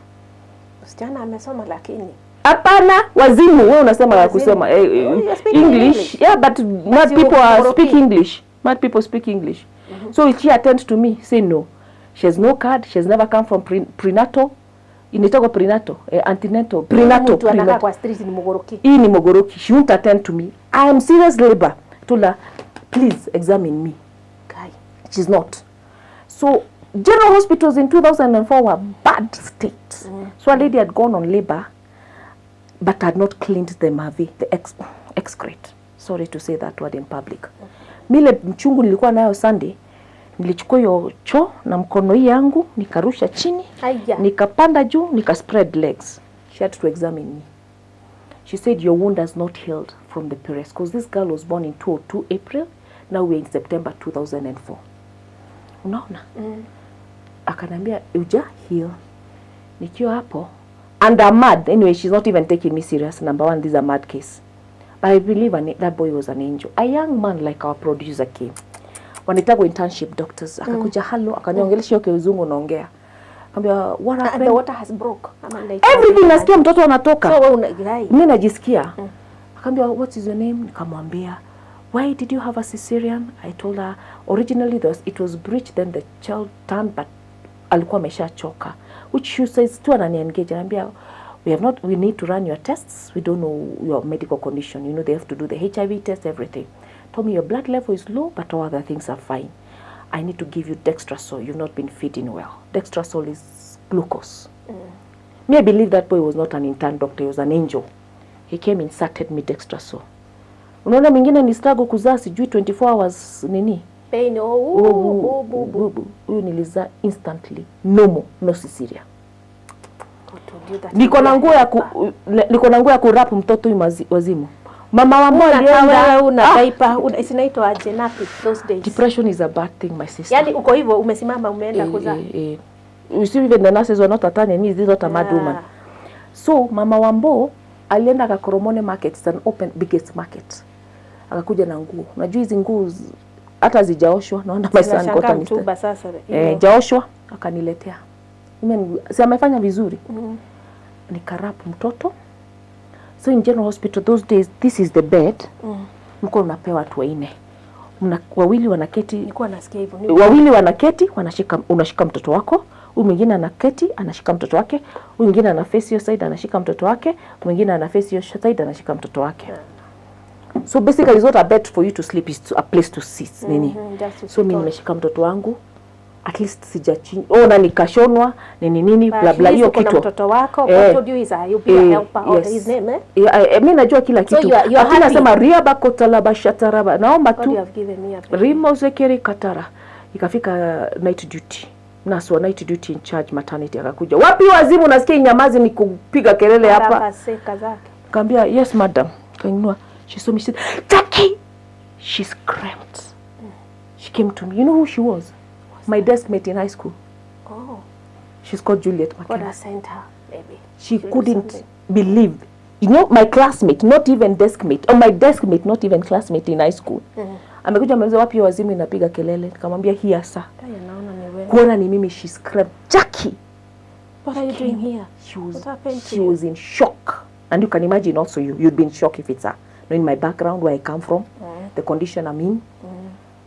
[SPEAKER 2] Msichana amesoma lakini.
[SPEAKER 1] Hapana, wazimu wewe unasema ya
[SPEAKER 2] Wazimu.
[SPEAKER 1] kusema eh,
[SPEAKER 2] Oh,
[SPEAKER 1] eh,
[SPEAKER 2] you're speaking
[SPEAKER 1] English.
[SPEAKER 2] English.
[SPEAKER 1] Yeah, but mad
[SPEAKER 2] you
[SPEAKER 1] people are
[SPEAKER 2] European.
[SPEAKER 1] speak English. Mad people speak English. So will she attend to me? Say no. She has no card. She has never come from prenatal. Inaitwa prenatal, eh, antenatal, prenatal,
[SPEAKER 2] Mtu anakaa
[SPEAKER 1] prenatal.
[SPEAKER 2] kwa street ni mugoroki.
[SPEAKER 1] Hii ni mogoroki. She won't attend to me. I am serious labor. Told her, "Please examine me."
[SPEAKER 2] Kai.
[SPEAKER 1] She's not. So general hospitals in 2004 were bad state. So a lady had gone on labor but had not cleaned the mavi, the excrete. Sorry to say that word in public. Mile mchungu nilikuwa nayo Sunday, nilichukua hiyo choo na mkono hii yangu nikarusha chini,
[SPEAKER 2] Aya.
[SPEAKER 1] nikapanda juu, nika spread legs. She had to examine me. She said, "Your wound has not healed from the periods," because this girl was born in 202 April. Now we're in September 2004. Unaona? Akanambia uja heal. Nikiwa hapo and I'm mad. Anyway, she's not even taking me serious. Number one, this is a mad case. But I believe that boy was an angel. A young man like our producer came. Wanaitagwa internship doctors. Akakuja, hello, akaniongelesha hiyo kizungu naongea. Akambia what
[SPEAKER 2] And
[SPEAKER 1] happened?
[SPEAKER 2] the water has broke. Ama inaitwa-
[SPEAKER 1] Everything, nasikia mtoto anatoka.
[SPEAKER 2] So wewe una gai.
[SPEAKER 1] Mi najisikia. Akaambia, "What is your name?" Nikamwambia, "Why did you have a cesarean?" I told her originally it was breech, then the child turned, but alikuwa ameshachoka. Which she says tu anani engage, anambia, we have not, we need to run your tests. We don't know your medical condition. You know they have to do the HIV test, everything. Told me, "Your blood level is low, but all other things are fine. I need to give you Dextrosol. You've not been feeding well." Dextrosol is glucose. Me, I believe that boy was not an intern doctor, he was an angel. He came, inserted me Dextrosol. Unaona mwingine ni struggle kuzaa, sijui 24 hours nini.
[SPEAKER 2] Pain, oh,
[SPEAKER 1] Oh,
[SPEAKER 2] ooh, bu, bu, bu.
[SPEAKER 1] Bu, bu. Huyu nilizaa instantly. No more, no cesarean.
[SPEAKER 2] God told you that.
[SPEAKER 1] Niko na nguo ya kuwrap mtoto huyu wazimu. Mama wa Mo
[SPEAKER 2] Una
[SPEAKER 1] alienda.
[SPEAKER 2] wewe una
[SPEAKER 1] Ah,
[SPEAKER 2] diaper, una isinaitwa aje, nappy those days.
[SPEAKER 1] Depression is a bad thing, my sister.
[SPEAKER 2] Yaani uko hivyo umesimama umeenda kuzaa.
[SPEAKER 1] Eh, eh. You see, even the nurses were not attending me. Is this not a mad woman? So Mama Wambo alienda Gakoromone Market, it's an open biggest market. Akakuja na nguo. Unajua hizi nguo hata zijaoshwa. Naona my son got
[SPEAKER 2] Nashangaa
[SPEAKER 1] a mistake.
[SPEAKER 2] mtumba sasa.
[SPEAKER 1] Eh, jaoshwa, akaniletea. Mimi si amefanya vizuri. Nikawrap mtoto. So in general hospital those days, this is the bed. Mko unapewa watu wanne. Mna wawili wanaketi.
[SPEAKER 2] Nilikuwa nasikia hivyo.
[SPEAKER 1] Wawili wanaketi, wanashika, unashika mtoto wako, huyu mwingine anaketi anashika mtoto wake, huyu mwingine ana face your side anashika mtoto wake, mwingine ana face your side anashika mtoto wake. So basically it's not a bed for you to sleep, it's a place to sit, nini.
[SPEAKER 2] Just to
[SPEAKER 1] So mi
[SPEAKER 2] sit on.
[SPEAKER 1] nimeshika mtoto wangu, at least sijachinja, oh, na nikashonwa nini nini,
[SPEAKER 2] But
[SPEAKER 1] bla
[SPEAKER 2] at
[SPEAKER 1] bla,
[SPEAKER 2] least
[SPEAKER 1] hiyo
[SPEAKER 2] uko na
[SPEAKER 1] kitu.
[SPEAKER 2] mtoto wako.
[SPEAKER 1] Eh.
[SPEAKER 2] God told you is a, you'll be a
[SPEAKER 1] Eh,
[SPEAKER 2] helper or
[SPEAKER 1] yes.
[SPEAKER 2] his name, eh?
[SPEAKER 1] Yeah, mi najua kila
[SPEAKER 2] So
[SPEAKER 1] kitu.
[SPEAKER 2] you are
[SPEAKER 1] Lakini
[SPEAKER 2] happy.
[SPEAKER 1] nasema riaba kotalaba shataraba, naomba
[SPEAKER 2] God,
[SPEAKER 1] tu
[SPEAKER 2] you have given me a baby.
[SPEAKER 1] Rimo zekeri katara. Ikafika night duty, nurse wa night duty in charge maternity akakuja, "Wapi wazimu? Nasikia inyamazi ni kupiga kelele hapa."
[SPEAKER 2] Haraka zake.
[SPEAKER 1] Kaambia, "Yes, madam." Kainua, she saw me, she said, "Jackie!" She screamed. She came to me. You know who she was? My deskmate in high school.
[SPEAKER 2] Oh,
[SPEAKER 1] She's called Juliet
[SPEAKER 2] God
[SPEAKER 1] McKenna.
[SPEAKER 2] has sent her, maybe.
[SPEAKER 1] She
[SPEAKER 2] She'll do
[SPEAKER 1] couldn't
[SPEAKER 2] something.
[SPEAKER 1] believe, you know, my classmate, not even deskmate, or my deskmate, not even classmate in high school, amekuja ameuliza, "Wapi wazimu inapiga kelele?" Nikamwambia, "Here, sir."
[SPEAKER 2] Haya, naona ni wewe.
[SPEAKER 1] Kuona ni mimi, she screamed, "Jackie!"
[SPEAKER 2] What are you doing here?
[SPEAKER 1] She was
[SPEAKER 2] What happened to
[SPEAKER 1] she
[SPEAKER 2] you?
[SPEAKER 1] Was in shock, and you can imagine also, you'd be in shock if it's her, knowing my background, where I come from, the condition I'm in.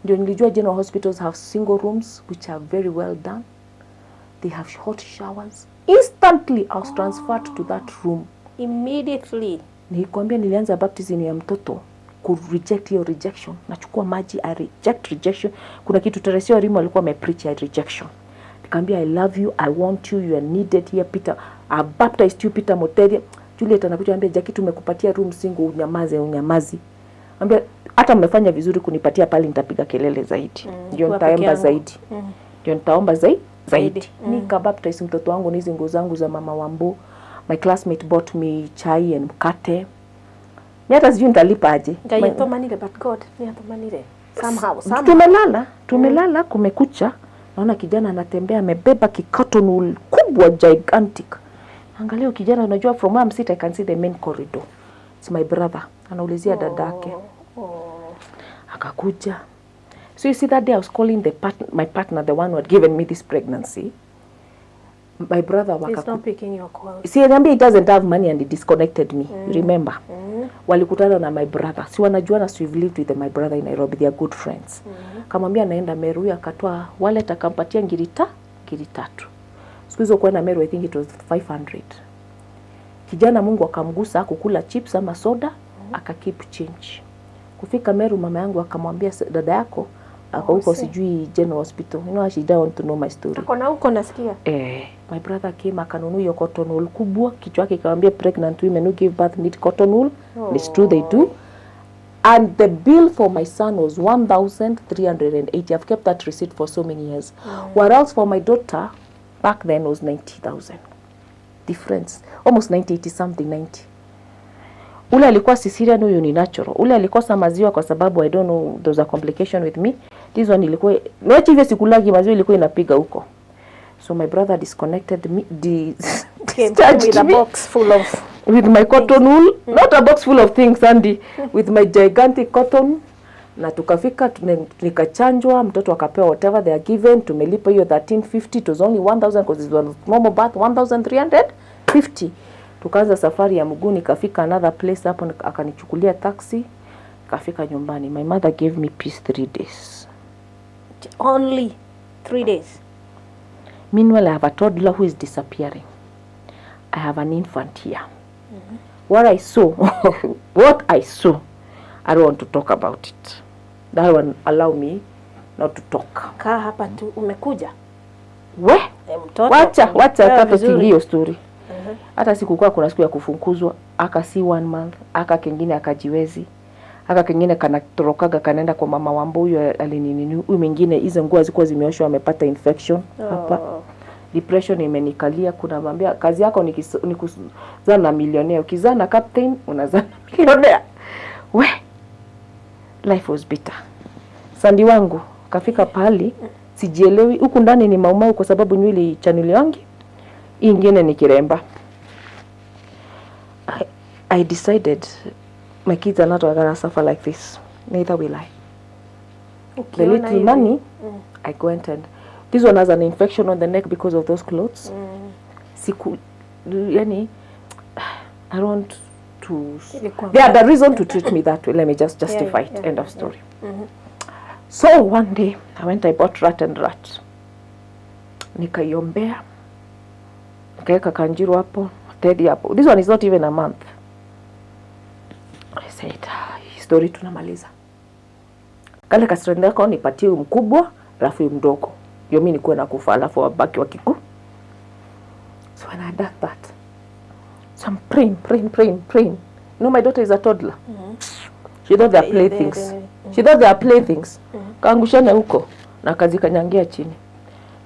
[SPEAKER 1] Ndio nilijua general hospitals have single rooms which are very well done. They have hot showers. Instantly I was transferred to that room.
[SPEAKER 2] Immediately.
[SPEAKER 1] Nilikwambia nilianza baptism ya mtoto ku reject hiyo rejection. Nachukua maji, I reject rejection. Kuna kitu Teresia Rimo alikuwa amepreach ya rejection. Nikamwambia, "I love you, I want you, you are needed here, Peter. I baptized you, Peter Moteria." Juliet anakuja anambia, "Jackie, tumekupatia room single, unyamaze, unyamazi." Ambia, "Hata mmefanya vizuri kunipatia pale, nitapiga kelele zaidi, ndio
[SPEAKER 2] kuwa peke
[SPEAKER 1] nitaomba
[SPEAKER 2] yangu.
[SPEAKER 1] zaidi, ndio nitaomba zaidi zaidi."
[SPEAKER 2] Zaidi.
[SPEAKER 1] Nikabaptize mtoto wangu na hizi nguo zangu za Mama Wambo. My classmate bought me chai and mkate. Mi hata sijui nitalipa aje.
[SPEAKER 2] Ngai atomanire, but God ni atomanire. Somehow, somehow.
[SPEAKER 1] Tumelala, kumekucha, naona kijana anatembea amebeba kicotton wool kubwa, gigantic. Angalia huyu kijana, unajua from where I'm sitting I can see the main corridor. It's my brother. Anaulizia dadake.
[SPEAKER 2] Oh.
[SPEAKER 1] Akakuja. So you see, that day I was calling my partner, the one who had given me this pregnancy. My brother
[SPEAKER 2] He's
[SPEAKER 1] wakaku
[SPEAKER 2] not picking your calls.
[SPEAKER 1] Si niambia he doesn't have money and he disconnected me. You remember? Walikutana na my brother. Si wanajuana, so we've lived with my brother in Nairobi. They are good friends. Kamwambia naenda Meru, huyu akatoa wallet akampatia ngiri tatu. Siku hizo kwenda Meru, I think it was 500. Kijana Mungu akamgusa, kukula chips ama soda, akakeep change. Kufika Meru, mama yangu akamwambia, "Dada yako ako huko
[SPEAKER 2] Oh, see.
[SPEAKER 1] sijui General Hospital." You know, she don't want to know my story.
[SPEAKER 2] Ako na huko nasikia.
[SPEAKER 1] Eh, my brother came akanunua hiyo cotton wool kubwa, kichwa yake ikamwambia pregnant women who give birth need cotton wool. Oh. It's true, they do. And the bill for my son was 1,380. I've kept that receipt for so many years. Whereas for my daughter, back then was 90,000. Difference. Almost 90, 80 something, 90. Ule alikuwa cesarean, huyu ni natural. Ule alikosa maziwa kwa sababu, I don't know, there was a complication with me. This one ilikuwa, niwache hivyo, sikulagi maziwa, ilikuwa inapiga huko. So my brother disconnected me,
[SPEAKER 2] Came
[SPEAKER 1] discharged
[SPEAKER 2] with a
[SPEAKER 1] me
[SPEAKER 2] box full of
[SPEAKER 1] with my cotton wool, not a box full of things, Andy, with my gigantic cotton, na tukafika nikachanjwa, mtoto akapewa whatever they are given. Tumelipa hiyo 1350. It was only 1000 because it was normal birth, 1350. Tukaanza safari ya mguu, nikafika another place hapo, akanichukulia taxi, nikafika nyumbani. My mother gave me peace 3 days.
[SPEAKER 2] Only 3 days.
[SPEAKER 1] Meanwhile, I have a toddler who is disappearing. I have an infant here. What I saw, what I saw, I don't want to talk about it. That one allow me not to talk.
[SPEAKER 2] Kaa hapa tu umekuja.
[SPEAKER 1] We,
[SPEAKER 2] E, mtoto.
[SPEAKER 1] wacha wacha
[SPEAKER 2] umepewa
[SPEAKER 1] hata
[SPEAKER 2] vizuri.
[SPEAKER 1] hiyo story. Hata sikukuwa kuna siku ya kufukuzwa, aka si one month, aka kengine akajiwezi, aka kengine kanatorokaga kanaenda kwa mama wambo, huyo alinini, huyu mwingine hizo nguo zilikuwa zimeoshwa amepata infection hapa.
[SPEAKER 2] Oh.
[SPEAKER 1] Depression imenikalia. Kuna mwambia kazi yako ni ni kuzaa na millionaire, ukizaa na captain unazaa na millionaire. We, life was bitter. Sandi wangu kafika pahali sijielewi, huku ndani ni maumau kwa sababu nywele chanuli wangi, hii ingine ni kiremba. I decided my kids are not gonna suffer like this, neither will I. The
[SPEAKER 2] Ukiona
[SPEAKER 1] little
[SPEAKER 2] hivi,
[SPEAKER 1] money I go and this one has an infection on the neck because of those clothes. Siku, yani, I don't want to.
[SPEAKER 2] Ilikuwa
[SPEAKER 1] They had a reason to treat me that way. Let me just justify it. End of story. So one day I went, I bought rat and rat. Nikaiombea, nikaweka Kanjiru hapo, Teddy hapo. This one is not even a month. I said, "Ah, hii story tunamaliza. Kale kasirani yako nipatie huyu mkubwa alafu huyu mdogo, ndio mimi nikuwe nakufa, alafu wabaki wakiku. So when I did that, so I'm praying, praying, praying, praying. No, my daughter is a toddler. She thought they are playthings. She thought they are playthings. Kaangushana huko na kazikanyangia chini.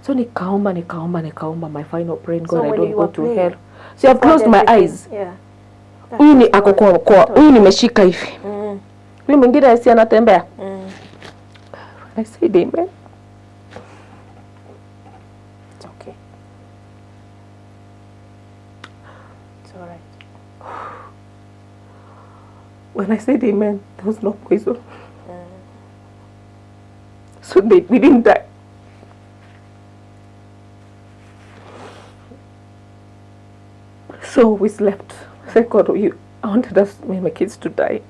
[SPEAKER 1] So nikaomba, nikaomba, nikaomba my final prayer, God,
[SPEAKER 2] So
[SPEAKER 1] I
[SPEAKER 2] when
[SPEAKER 1] don't
[SPEAKER 2] you
[SPEAKER 1] go
[SPEAKER 2] were
[SPEAKER 1] to
[SPEAKER 2] praying,
[SPEAKER 1] hell. So I've closed my
[SPEAKER 2] everything.
[SPEAKER 1] eyes.
[SPEAKER 2] Yeah.
[SPEAKER 1] Huyu ni ako kwa huyu nimeshika hivi. Huyu mwingine si anatembea. I said amen.
[SPEAKER 2] It's okay. It's all right.
[SPEAKER 1] When I said amen, there was no poison. So we didn't die. So we slept. I said, God, I wanted us, me and my kids to die.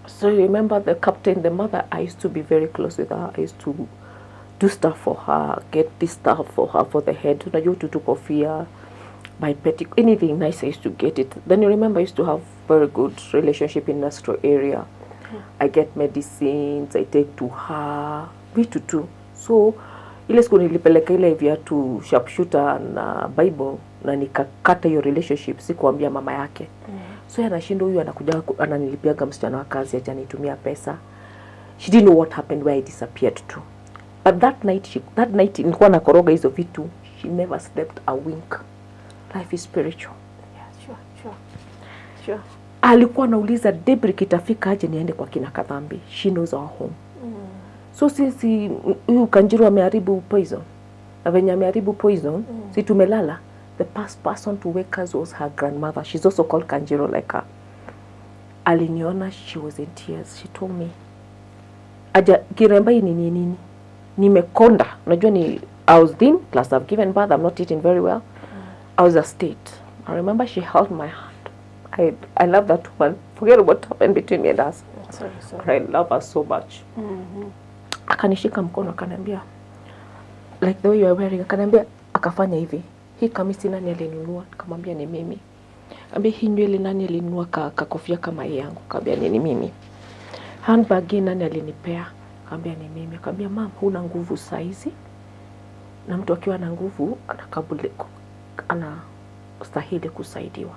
[SPEAKER 1] So you remember the captain, the mother, I used to be very close with her. I used to do stuff for her, get this stuff for her for the head. Unajua tutu kofia, my petticoat, anything nice, I used to get it. Then you remember I used to have very good relationship in Nastro area. I get medicines, I take to her, vitu tu. So ile siku nilipeleka ile viatu sharpshooter na Bible na nikakata hiyo relationship, sikuambia mama yake. So yeye anashinda huyu anakuja ananilipiaga msichana wa kazi hajanitumia pesa. She didn't know what happened, where I disappeared to. But that night that night nilikuwa nakoroga hizo vitu. She never slept a wink. Life is spiritual.
[SPEAKER 2] Yeah, sure.
[SPEAKER 1] Alikuwa anauliza daybreak itafika aje niende kwa kina Kadhambi. She knows our home. So since huyu Kanjiru ameharibu poison na venye ameharibu poison, si tumelala. The first person to wake us was her grandmother. She's also called Kanjiru like her. Aliniona, she was in tears. She told me, aja kiremba hii ni nini nini? Nimekonda. Unajua ni I was thin plus I've given birth, I'm not eating very well. I was a state. I remember she held my hand. I love that woman. Forget what happened between me and us.
[SPEAKER 2] Sorry, sorry.
[SPEAKER 1] I love her so much. Akanishika mkono akaniambia, like the way you are wearing, akaniambia, akafanya hivi, hii kamisi nani alinunua? Nikamwambia ni mimi. Ambia hii nywele nani alinunua kakofia kama hii yangu? Kaambia ni mimi. Handbag hii nani alinipea? Kaambia ni mimi. Akaambia mama, huna nguvu saizi, na mtu akiwa na nguvu anakabuli, anastahili kusaidiwa.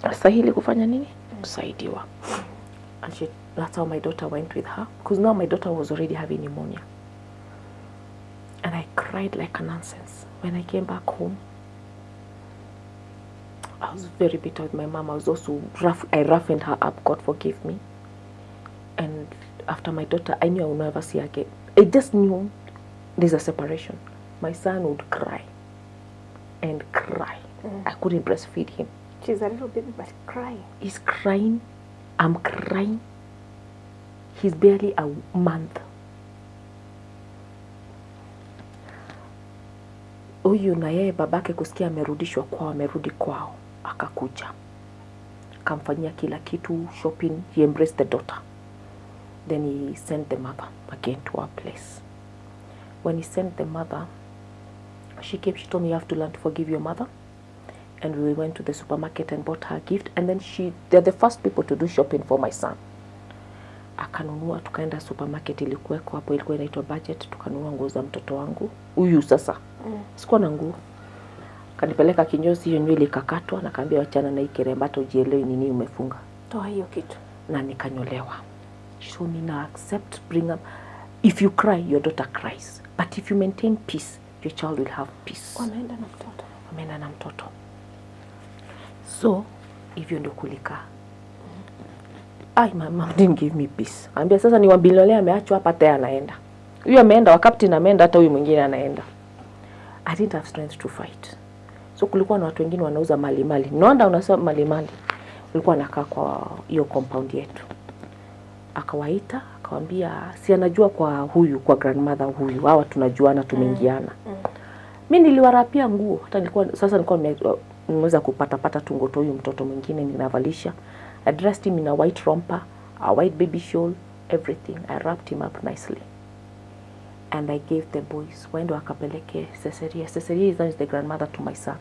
[SPEAKER 1] Anastahili kufanya nini? Kusaidiwa. And that's how my daughter went with her, because now my daughter was already having pneumonia. And I cried like a nonsense. When I came back home, I was very bitter with my mom. I was also rough. I roughened her up, God forgive me. And after my daughter, I knew I would never see her again. I just knew there's a separation. My son would cry and cry. I couldn't breastfeed him.
[SPEAKER 2] She's a little baby, but crying.
[SPEAKER 1] He's crying. I'm crying. He's barely a month. Huyu na yeye babake kusikia amerudishwa kwao, amerudi kwao, akakuja akamfanyia kila kitu, shopping. He embraced the daughter. Then he sent the mother again to our place. When he sent the mother, she came, she told me, "You have to learn to forgive your mother." And we went to the supermarket and bought her gift. And then they're the first people to do shopping for my son. Akanunua, tukaenda supermarket ilikuweko hapo, ilikuwa inaitwa Budget, tukanunua nguo za mtoto wangu huyu sasa. Sikuwa na nguo. Kanipeleka kinyozi, hiyo nywele ikakatwa, nakaambia, "Wachana na hii kiremba, hata ujielewi nini umefunga."
[SPEAKER 2] Toa hiyo kitu.
[SPEAKER 1] Na nikanyolewa. She told me, "Now accept, bring up. If you cry, your daughter cries. But if you maintain peace, your child will have peace."
[SPEAKER 2] Wameenda na mtoto.
[SPEAKER 1] Wameenda na mtoto. So hivyo ndio kulikaa. Ai, my mom didn't give me peace. Ambia sasa ni wabilionea ameachwa hapa, tena anaenda. Huyu ameenda, wa captain ameenda, hata huyu mwingine anaenda. I didn't have strength to fight. So kulikuwa na watu wengine wanauza mali mali. Nonda unasema mali mali. Walikuwa wanakaa kwa hiyo compound yetu. Akawaita, akawambia si anajua kwa huyu, kwa grandmother huyu. Hawa tunajuana, tumeingiana. Mi niliwarapia nguo, hata nilikuwa sasa nilikuwa nimeweza kupata pata tungo tu huyu mtoto mwingine ninavalisha. I dressed him in a white romper, a white baby shawl, everything. I wrapped him up nicely. And I gave the boys waende wakapeleke Cecilia. Cecilia is now is the grandmother to my son.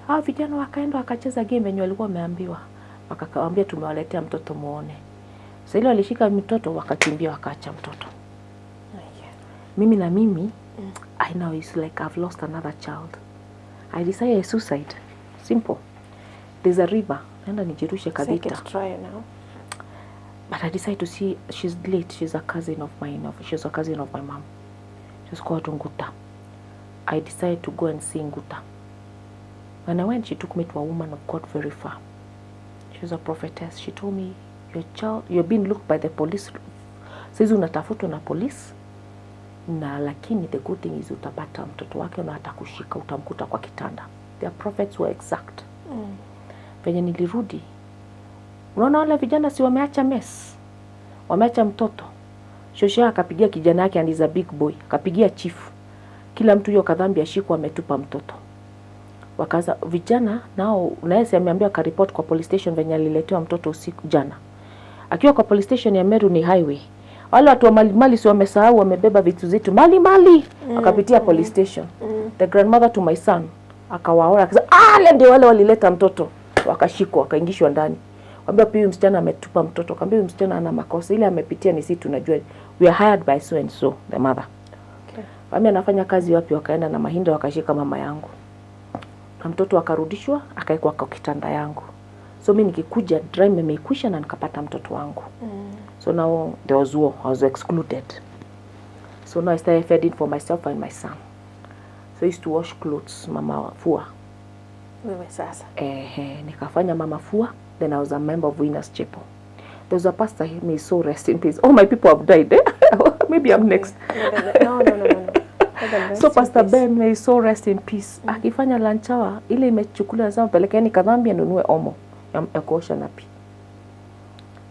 [SPEAKER 1] Hawa vijana wakaenda wakacheza game yenye walikuwa wameambiwa, wakawambia, "Tumewaletea mtoto muone." Sasa ile walishika mtoto wakakimbia, wakaacha mtoto. Mimi na mimi, I know it's like I've lost another child. I decided suicide. Simple. There's a river. Naenda nijirushe Kadhita.
[SPEAKER 2] Second try now.
[SPEAKER 1] But I decided to see, she's late. She's a cousin of mine. She's a cousin of my mom. She's called Nguta. I decided to go and see Nguta. When I went, she took me to a woman of God very far. She was a prophetess. She told me, "Your child, you're being looked by the police. Saizi unatafutwa na police, na lakini the good thing is utapata mtoto wake na atakushika, utamkuta kwa kitanda." Their prophets were exact. Venye nilirudi, unaona wale vijana si wameacha mess, wameacha mtoto. Shosha akapigia kijana yake, and he's a big boy, akapigia chief, kila mtu hiyo kadhambi ashikwa ametupa mtoto. Wakaza vijana nao, naye si ameambiwa akaripoti kwa police station venye aliletewa mtoto usiku jana. Akiwa kwa police station ya Meru ni highway. Wale watu wa mali mali si wamesahau wamebeba vitu zetu mali mali, wakapitia police station. The grandmother to my son akawaona, akasema, "Ah, wale ndio wale walileta mtoto." Wakashikwa, wakaingishwa ndani. Wambia pia huyu msichana ametupa mtoto. Kaambia huyu msichana ana makosa, ile amepitia ni sisi tunajua. We are hired by so and so, the mother. Wambia anafanya kazi wapi? Wakaenda na Mahinda wakashika mama yangu na mtoto akarudishwa, akawekwa kwa kitanda yangu. So mi nikikuja crime imeikwisha na nikapata mtoto wangu. So now there was war. I was excluded. So now I started fending for myself and my son. So I used to wash clothes, mama fua.
[SPEAKER 2] Wewe sasa.
[SPEAKER 1] Ehe, nikafanya mama fua. Then I was a member of Winners Chapel. There was a pastor, may his soul rest in peace. All my people have died. Eh? Maybe I'm next.
[SPEAKER 2] No. Let them rest
[SPEAKER 1] So
[SPEAKER 2] in
[SPEAKER 1] Pastor
[SPEAKER 2] peace.
[SPEAKER 1] Ben, may his soul rest in peace. Akifanya lunch hour, ile imechukuliwa sasa, pelekeni Kadhambi anunue Omo ya kuosha nappy.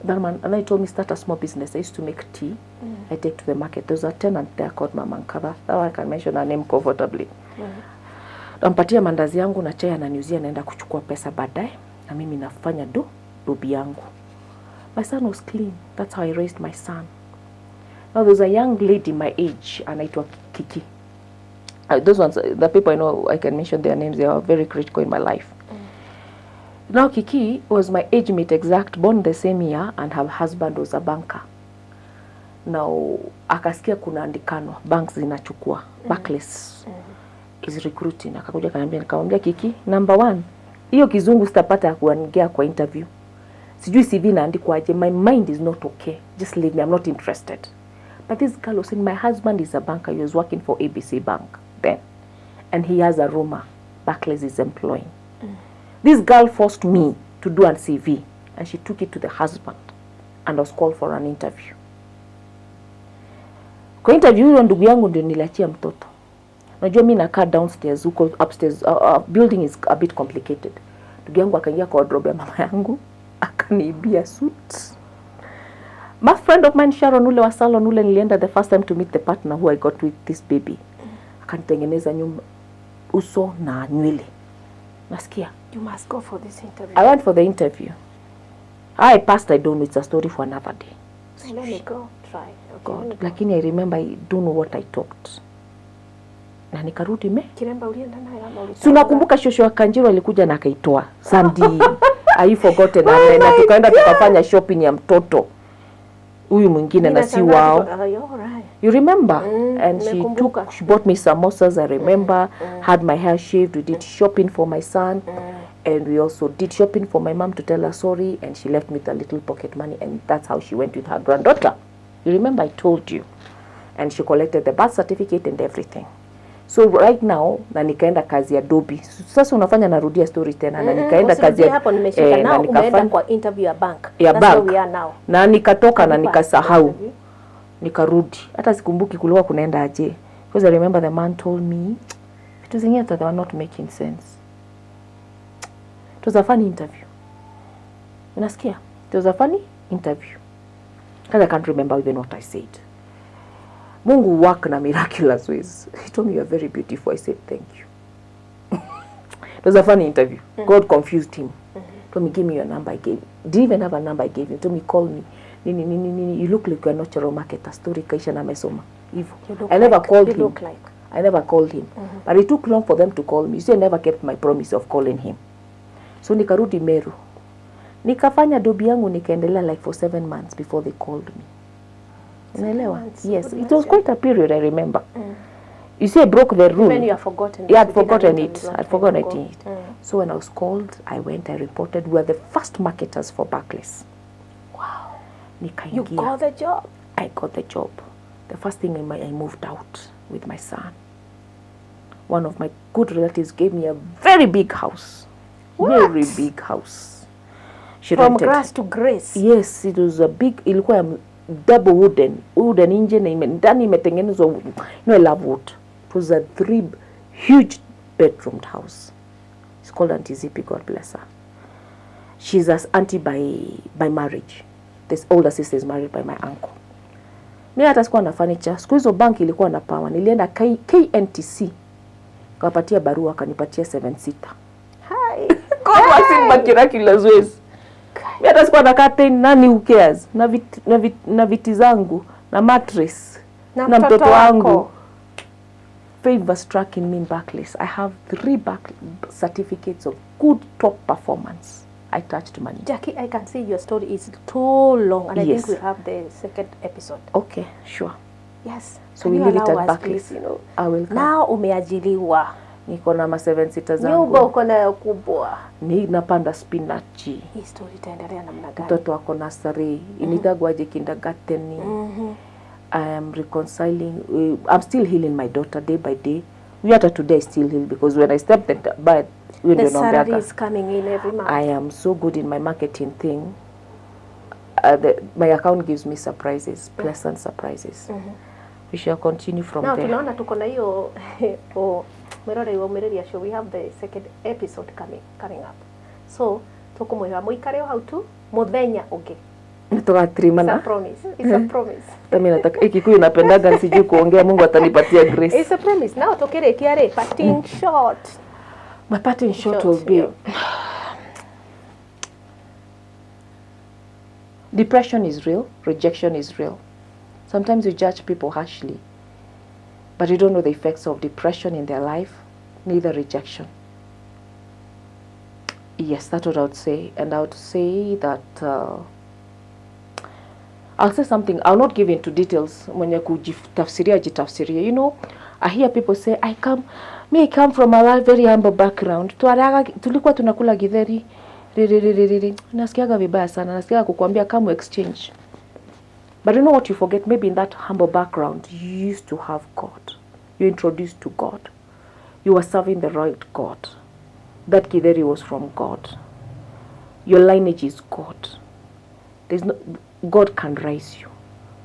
[SPEAKER 1] That man, and then he told me start a small business. I used to make tea. I take to the market. There's a tenant there called Mama Nkatha. Now I can mention her name comfortably. Nampatia mandazi yangu na chai, ananiuzia, naenda kuchukua pesa baadaye, na mimi nafanya do dobi yangu. My son was clean. That's how I raised my son. Now there's a young lady my age anaitwa Kiki. Those ones, the people I know, I can mention their names. They are very critical in my life. Now Kiki was my age mate exact, born the same year, and her husband was a banker. Now akasikia kuna andikanwa banks zinachukua, Barclays is recruiting. Akakuja akaniambia, nikamwambia, "Kiki, number one, hiyo kizungu sitapata ya kuongea kwa interview. Sijui CV inaandikwaje. My mind is not okay. Just leave me. I'm not interested." But this girl was saying, "My husband is a banker. He was working for ABC Bank then. And he has a rumor Barclays is employing." This girl forced me to do an CV, and she took it to the husband and was called for an interview. Kwa interview huyo ndugu yangu ndio niliachia mtoto. Unajua mi nakaa downstairs, huko upstairs, building is a bit complicated. Ndugu yangu akaingia kwa wardrobe ya mama yangu akaniibia suit. My friend of mine Sharon, ule wa salon ule nilienda the first time to meet the partner who I got with this baby. Akanitengeneza nyumba, uso na nywele. Nasikia?
[SPEAKER 2] You must go for this interview.
[SPEAKER 1] I went for the interview. I passed, I don't know, it's a story for another day.
[SPEAKER 2] Let me go. try. Okay,
[SPEAKER 1] God. Lakini I remember I don't know what I talked. Na nikarudi me.
[SPEAKER 2] Kiremba ulienda nayo ama ulitoa?
[SPEAKER 1] Si unakumbuka shosho wa Kanjiro alikuja na akaitoa Sandy. I forgotten oh, na tukaenda tukafanya shopping ya mtoto huyu mwingine na si
[SPEAKER 2] Ninashangaa
[SPEAKER 1] wao.
[SPEAKER 2] all right.
[SPEAKER 1] You remember? And she
[SPEAKER 2] nimekumbuka.
[SPEAKER 1] took, she bought me samosas, I remember. Had my hair shaved. We did shopping for my son. And we also did shopping for my mom to tell her sorry. And she left me with a little pocket money. And that's how she went with her granddaughter. You remember I told you. And she collected the birth certificate and everything. So right now, na nikaenda kazi ya dobi. Sasa unafanya narudia story tena. Na nikaenda kazi
[SPEAKER 2] Usirudie
[SPEAKER 1] ya
[SPEAKER 2] hapo, nimeshika.
[SPEAKER 1] na
[SPEAKER 2] Now umeenda
[SPEAKER 1] nikafanya
[SPEAKER 2] kwa interview ya bank.
[SPEAKER 1] ya
[SPEAKER 2] That's
[SPEAKER 1] bank.
[SPEAKER 2] where we are now.
[SPEAKER 1] Na nikatoka na
[SPEAKER 2] Karibu
[SPEAKER 1] nikasahau
[SPEAKER 2] interview.
[SPEAKER 1] Nikarudi, hata sikumbuki kulikuwa kunaenda aje, because I remember the man told me vitu zingine that they were not making sense. It was a funny interview, unasikia? It was a funny interview because I can't remember even what I said. Mungu work na miraculous ways. He told me, "You are very beautiful." I said, "Thank you." It was a funny interview. God confused him. Told me, "Give me your number." I gave, didn't even have a number. I gave him. Told me, "Call me," nini nini nini, "You look like you're a natural marketer." Story kaisha na amesoma hivyo.
[SPEAKER 2] You look
[SPEAKER 1] I never
[SPEAKER 2] like,
[SPEAKER 1] called
[SPEAKER 2] you
[SPEAKER 1] him.
[SPEAKER 2] Look like.
[SPEAKER 1] I never called him. But it took long for them to call me. You see, I never kept my promise of calling him. So nikarudi Meru. Nikafanya dobi yangu, nikaendelea like for 7 months before they called me. Unaelewa?
[SPEAKER 2] Months.
[SPEAKER 1] Yes,
[SPEAKER 2] Good
[SPEAKER 1] it was
[SPEAKER 2] measure.
[SPEAKER 1] Quite a period, I remember. You see, I broke the rule.
[SPEAKER 2] When you have forgotten
[SPEAKER 1] Yeah,
[SPEAKER 2] it,
[SPEAKER 1] I'd
[SPEAKER 2] you did an
[SPEAKER 1] forgotten
[SPEAKER 2] interview
[SPEAKER 1] it.
[SPEAKER 2] long
[SPEAKER 1] I'd
[SPEAKER 2] time
[SPEAKER 1] forgotten
[SPEAKER 2] ago.
[SPEAKER 1] it. So when I was called, I went, I reported. We were the first marketers for Barclays.
[SPEAKER 2] Wow. You
[SPEAKER 1] Nikaingia.
[SPEAKER 2] Got the job.
[SPEAKER 1] I got the job. The first thing I moved out with my son. One of my good relatives gave me a very big house. Very big house. She
[SPEAKER 2] From
[SPEAKER 1] rented.
[SPEAKER 2] Grass to grace.
[SPEAKER 1] Yes, it was a big, ilikuwa ya double wooden, wooden nje na ndani imetengenezwa. I love wood. It was a three huge bedroomed house. It's called Auntie Zippy, God bless her. She's as auntie by marriage. This older sister is married by my uncle. Mi hata sikuwa na furniture. Siku hizo bank ilikuwa na power. Nilienda KNTC. Kawapatia barua, akanipatia seven seater.
[SPEAKER 2] Hi.
[SPEAKER 1] God works in miraculous ways. Mi hata sikuwa na curtain, nani, who cares? Na viti zangu, na mattress,
[SPEAKER 2] Na
[SPEAKER 1] na
[SPEAKER 2] mtoto
[SPEAKER 1] mtoto wangu.
[SPEAKER 2] Wako.
[SPEAKER 1] Favor struck in me in Barclays. I have three back certificates of good top performance. I touched money.
[SPEAKER 2] Jackie, I can see your story is too long, and I
[SPEAKER 1] Yes.
[SPEAKER 2] think we have the second episode.
[SPEAKER 1] Okay, sure.
[SPEAKER 2] Yes.
[SPEAKER 1] So
[SPEAKER 2] Can
[SPEAKER 1] we
[SPEAKER 2] you
[SPEAKER 1] leave it
[SPEAKER 2] allow
[SPEAKER 1] at
[SPEAKER 2] us,
[SPEAKER 1] Barclays.
[SPEAKER 2] please?
[SPEAKER 1] I will come.
[SPEAKER 2] Now umeajiliwa.
[SPEAKER 1] Niko na ma seven seater
[SPEAKER 2] Nyumba
[SPEAKER 1] zangu.
[SPEAKER 2] uko nayo kubwa.
[SPEAKER 1] Ni napanda spinachi.
[SPEAKER 2] Hii story itaendelea namna gani?
[SPEAKER 1] Mtoto ako nursery, initagwaje, kindergarten. I am reconciling. I'm still healing my daughter day by day. We hata today I still heal because when I step the bed, huyo
[SPEAKER 2] The
[SPEAKER 1] ndio
[SPEAKER 2] salary
[SPEAKER 1] naombeaga.
[SPEAKER 2] is coming in every month.
[SPEAKER 1] I am so good in my marketing thing. My account gives me surprises, pleasant surprises. We shall continue from
[SPEAKER 2] Now
[SPEAKER 1] there.
[SPEAKER 2] Tunaona tuko na hiyo o mwirorei wa Umĩrĩria Show, we have the second episode coming up, so tukumwĩra mũikare o hau tu muthenya ũngĩ.
[SPEAKER 1] Nĩ
[SPEAKER 2] It's a
[SPEAKER 1] tugatrimana.
[SPEAKER 2] promise. It's a promise.
[SPEAKER 1] Hata mimi nataka hii Kikuyu napendaga, sijui kuongea. Mungu atanipatia grace.
[SPEAKER 2] It's a promise. Now tukĩrĩkia rĩ, parting shot.
[SPEAKER 1] My parting shot
[SPEAKER 2] Short,
[SPEAKER 1] will be,
[SPEAKER 2] yeah.
[SPEAKER 1] Depression is real, rejection is real. Sometimes you judge people harshly, but you don't know the effects of depression in their life, neither rejection. Yes, that's what I would say. And I would say that I'll say something. I'll not give into details. Mwenye kujitafsiria jitafsiria. I hear people say, I come from a very humble background. Twaraga, tulikuwa tunakula githeri. Ri, ri, ri, ri, ri. Nasikiaga vibaya sana. Nasikiaga kukuambia, "Come exchange." But you know what you forget? Maybe in that humble background, you used to have God. You introduced to God. You were serving the right God. That githeri was from God. Your lineage is God. There's no God can raise you.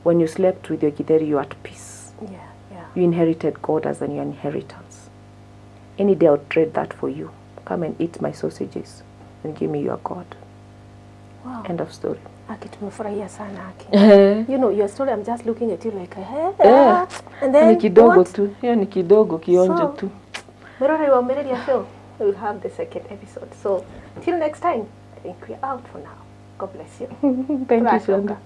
[SPEAKER 1] When you slept with your githeri, you are at peace. You inherited God as an your inheritance. Any day I'll trade that for you. Come and eat my sausages and give me your God.
[SPEAKER 2] Wow.
[SPEAKER 1] End of story.
[SPEAKER 2] Aki, tumefurahia sana, Aki. Your story, I'm just looking at you like, eh,
[SPEAKER 1] Eh,
[SPEAKER 2] and then
[SPEAKER 1] ni kidogo
[SPEAKER 2] what?
[SPEAKER 1] Tu. Hiyo ni kidogo, kionjo tu.
[SPEAKER 2] Mwirorei wa Umĩrĩria Show, we will have the second episode. So till next time, I think we're out for now. God bless you.
[SPEAKER 1] Thank you,
[SPEAKER 2] Turacoka.
[SPEAKER 1] Shonda.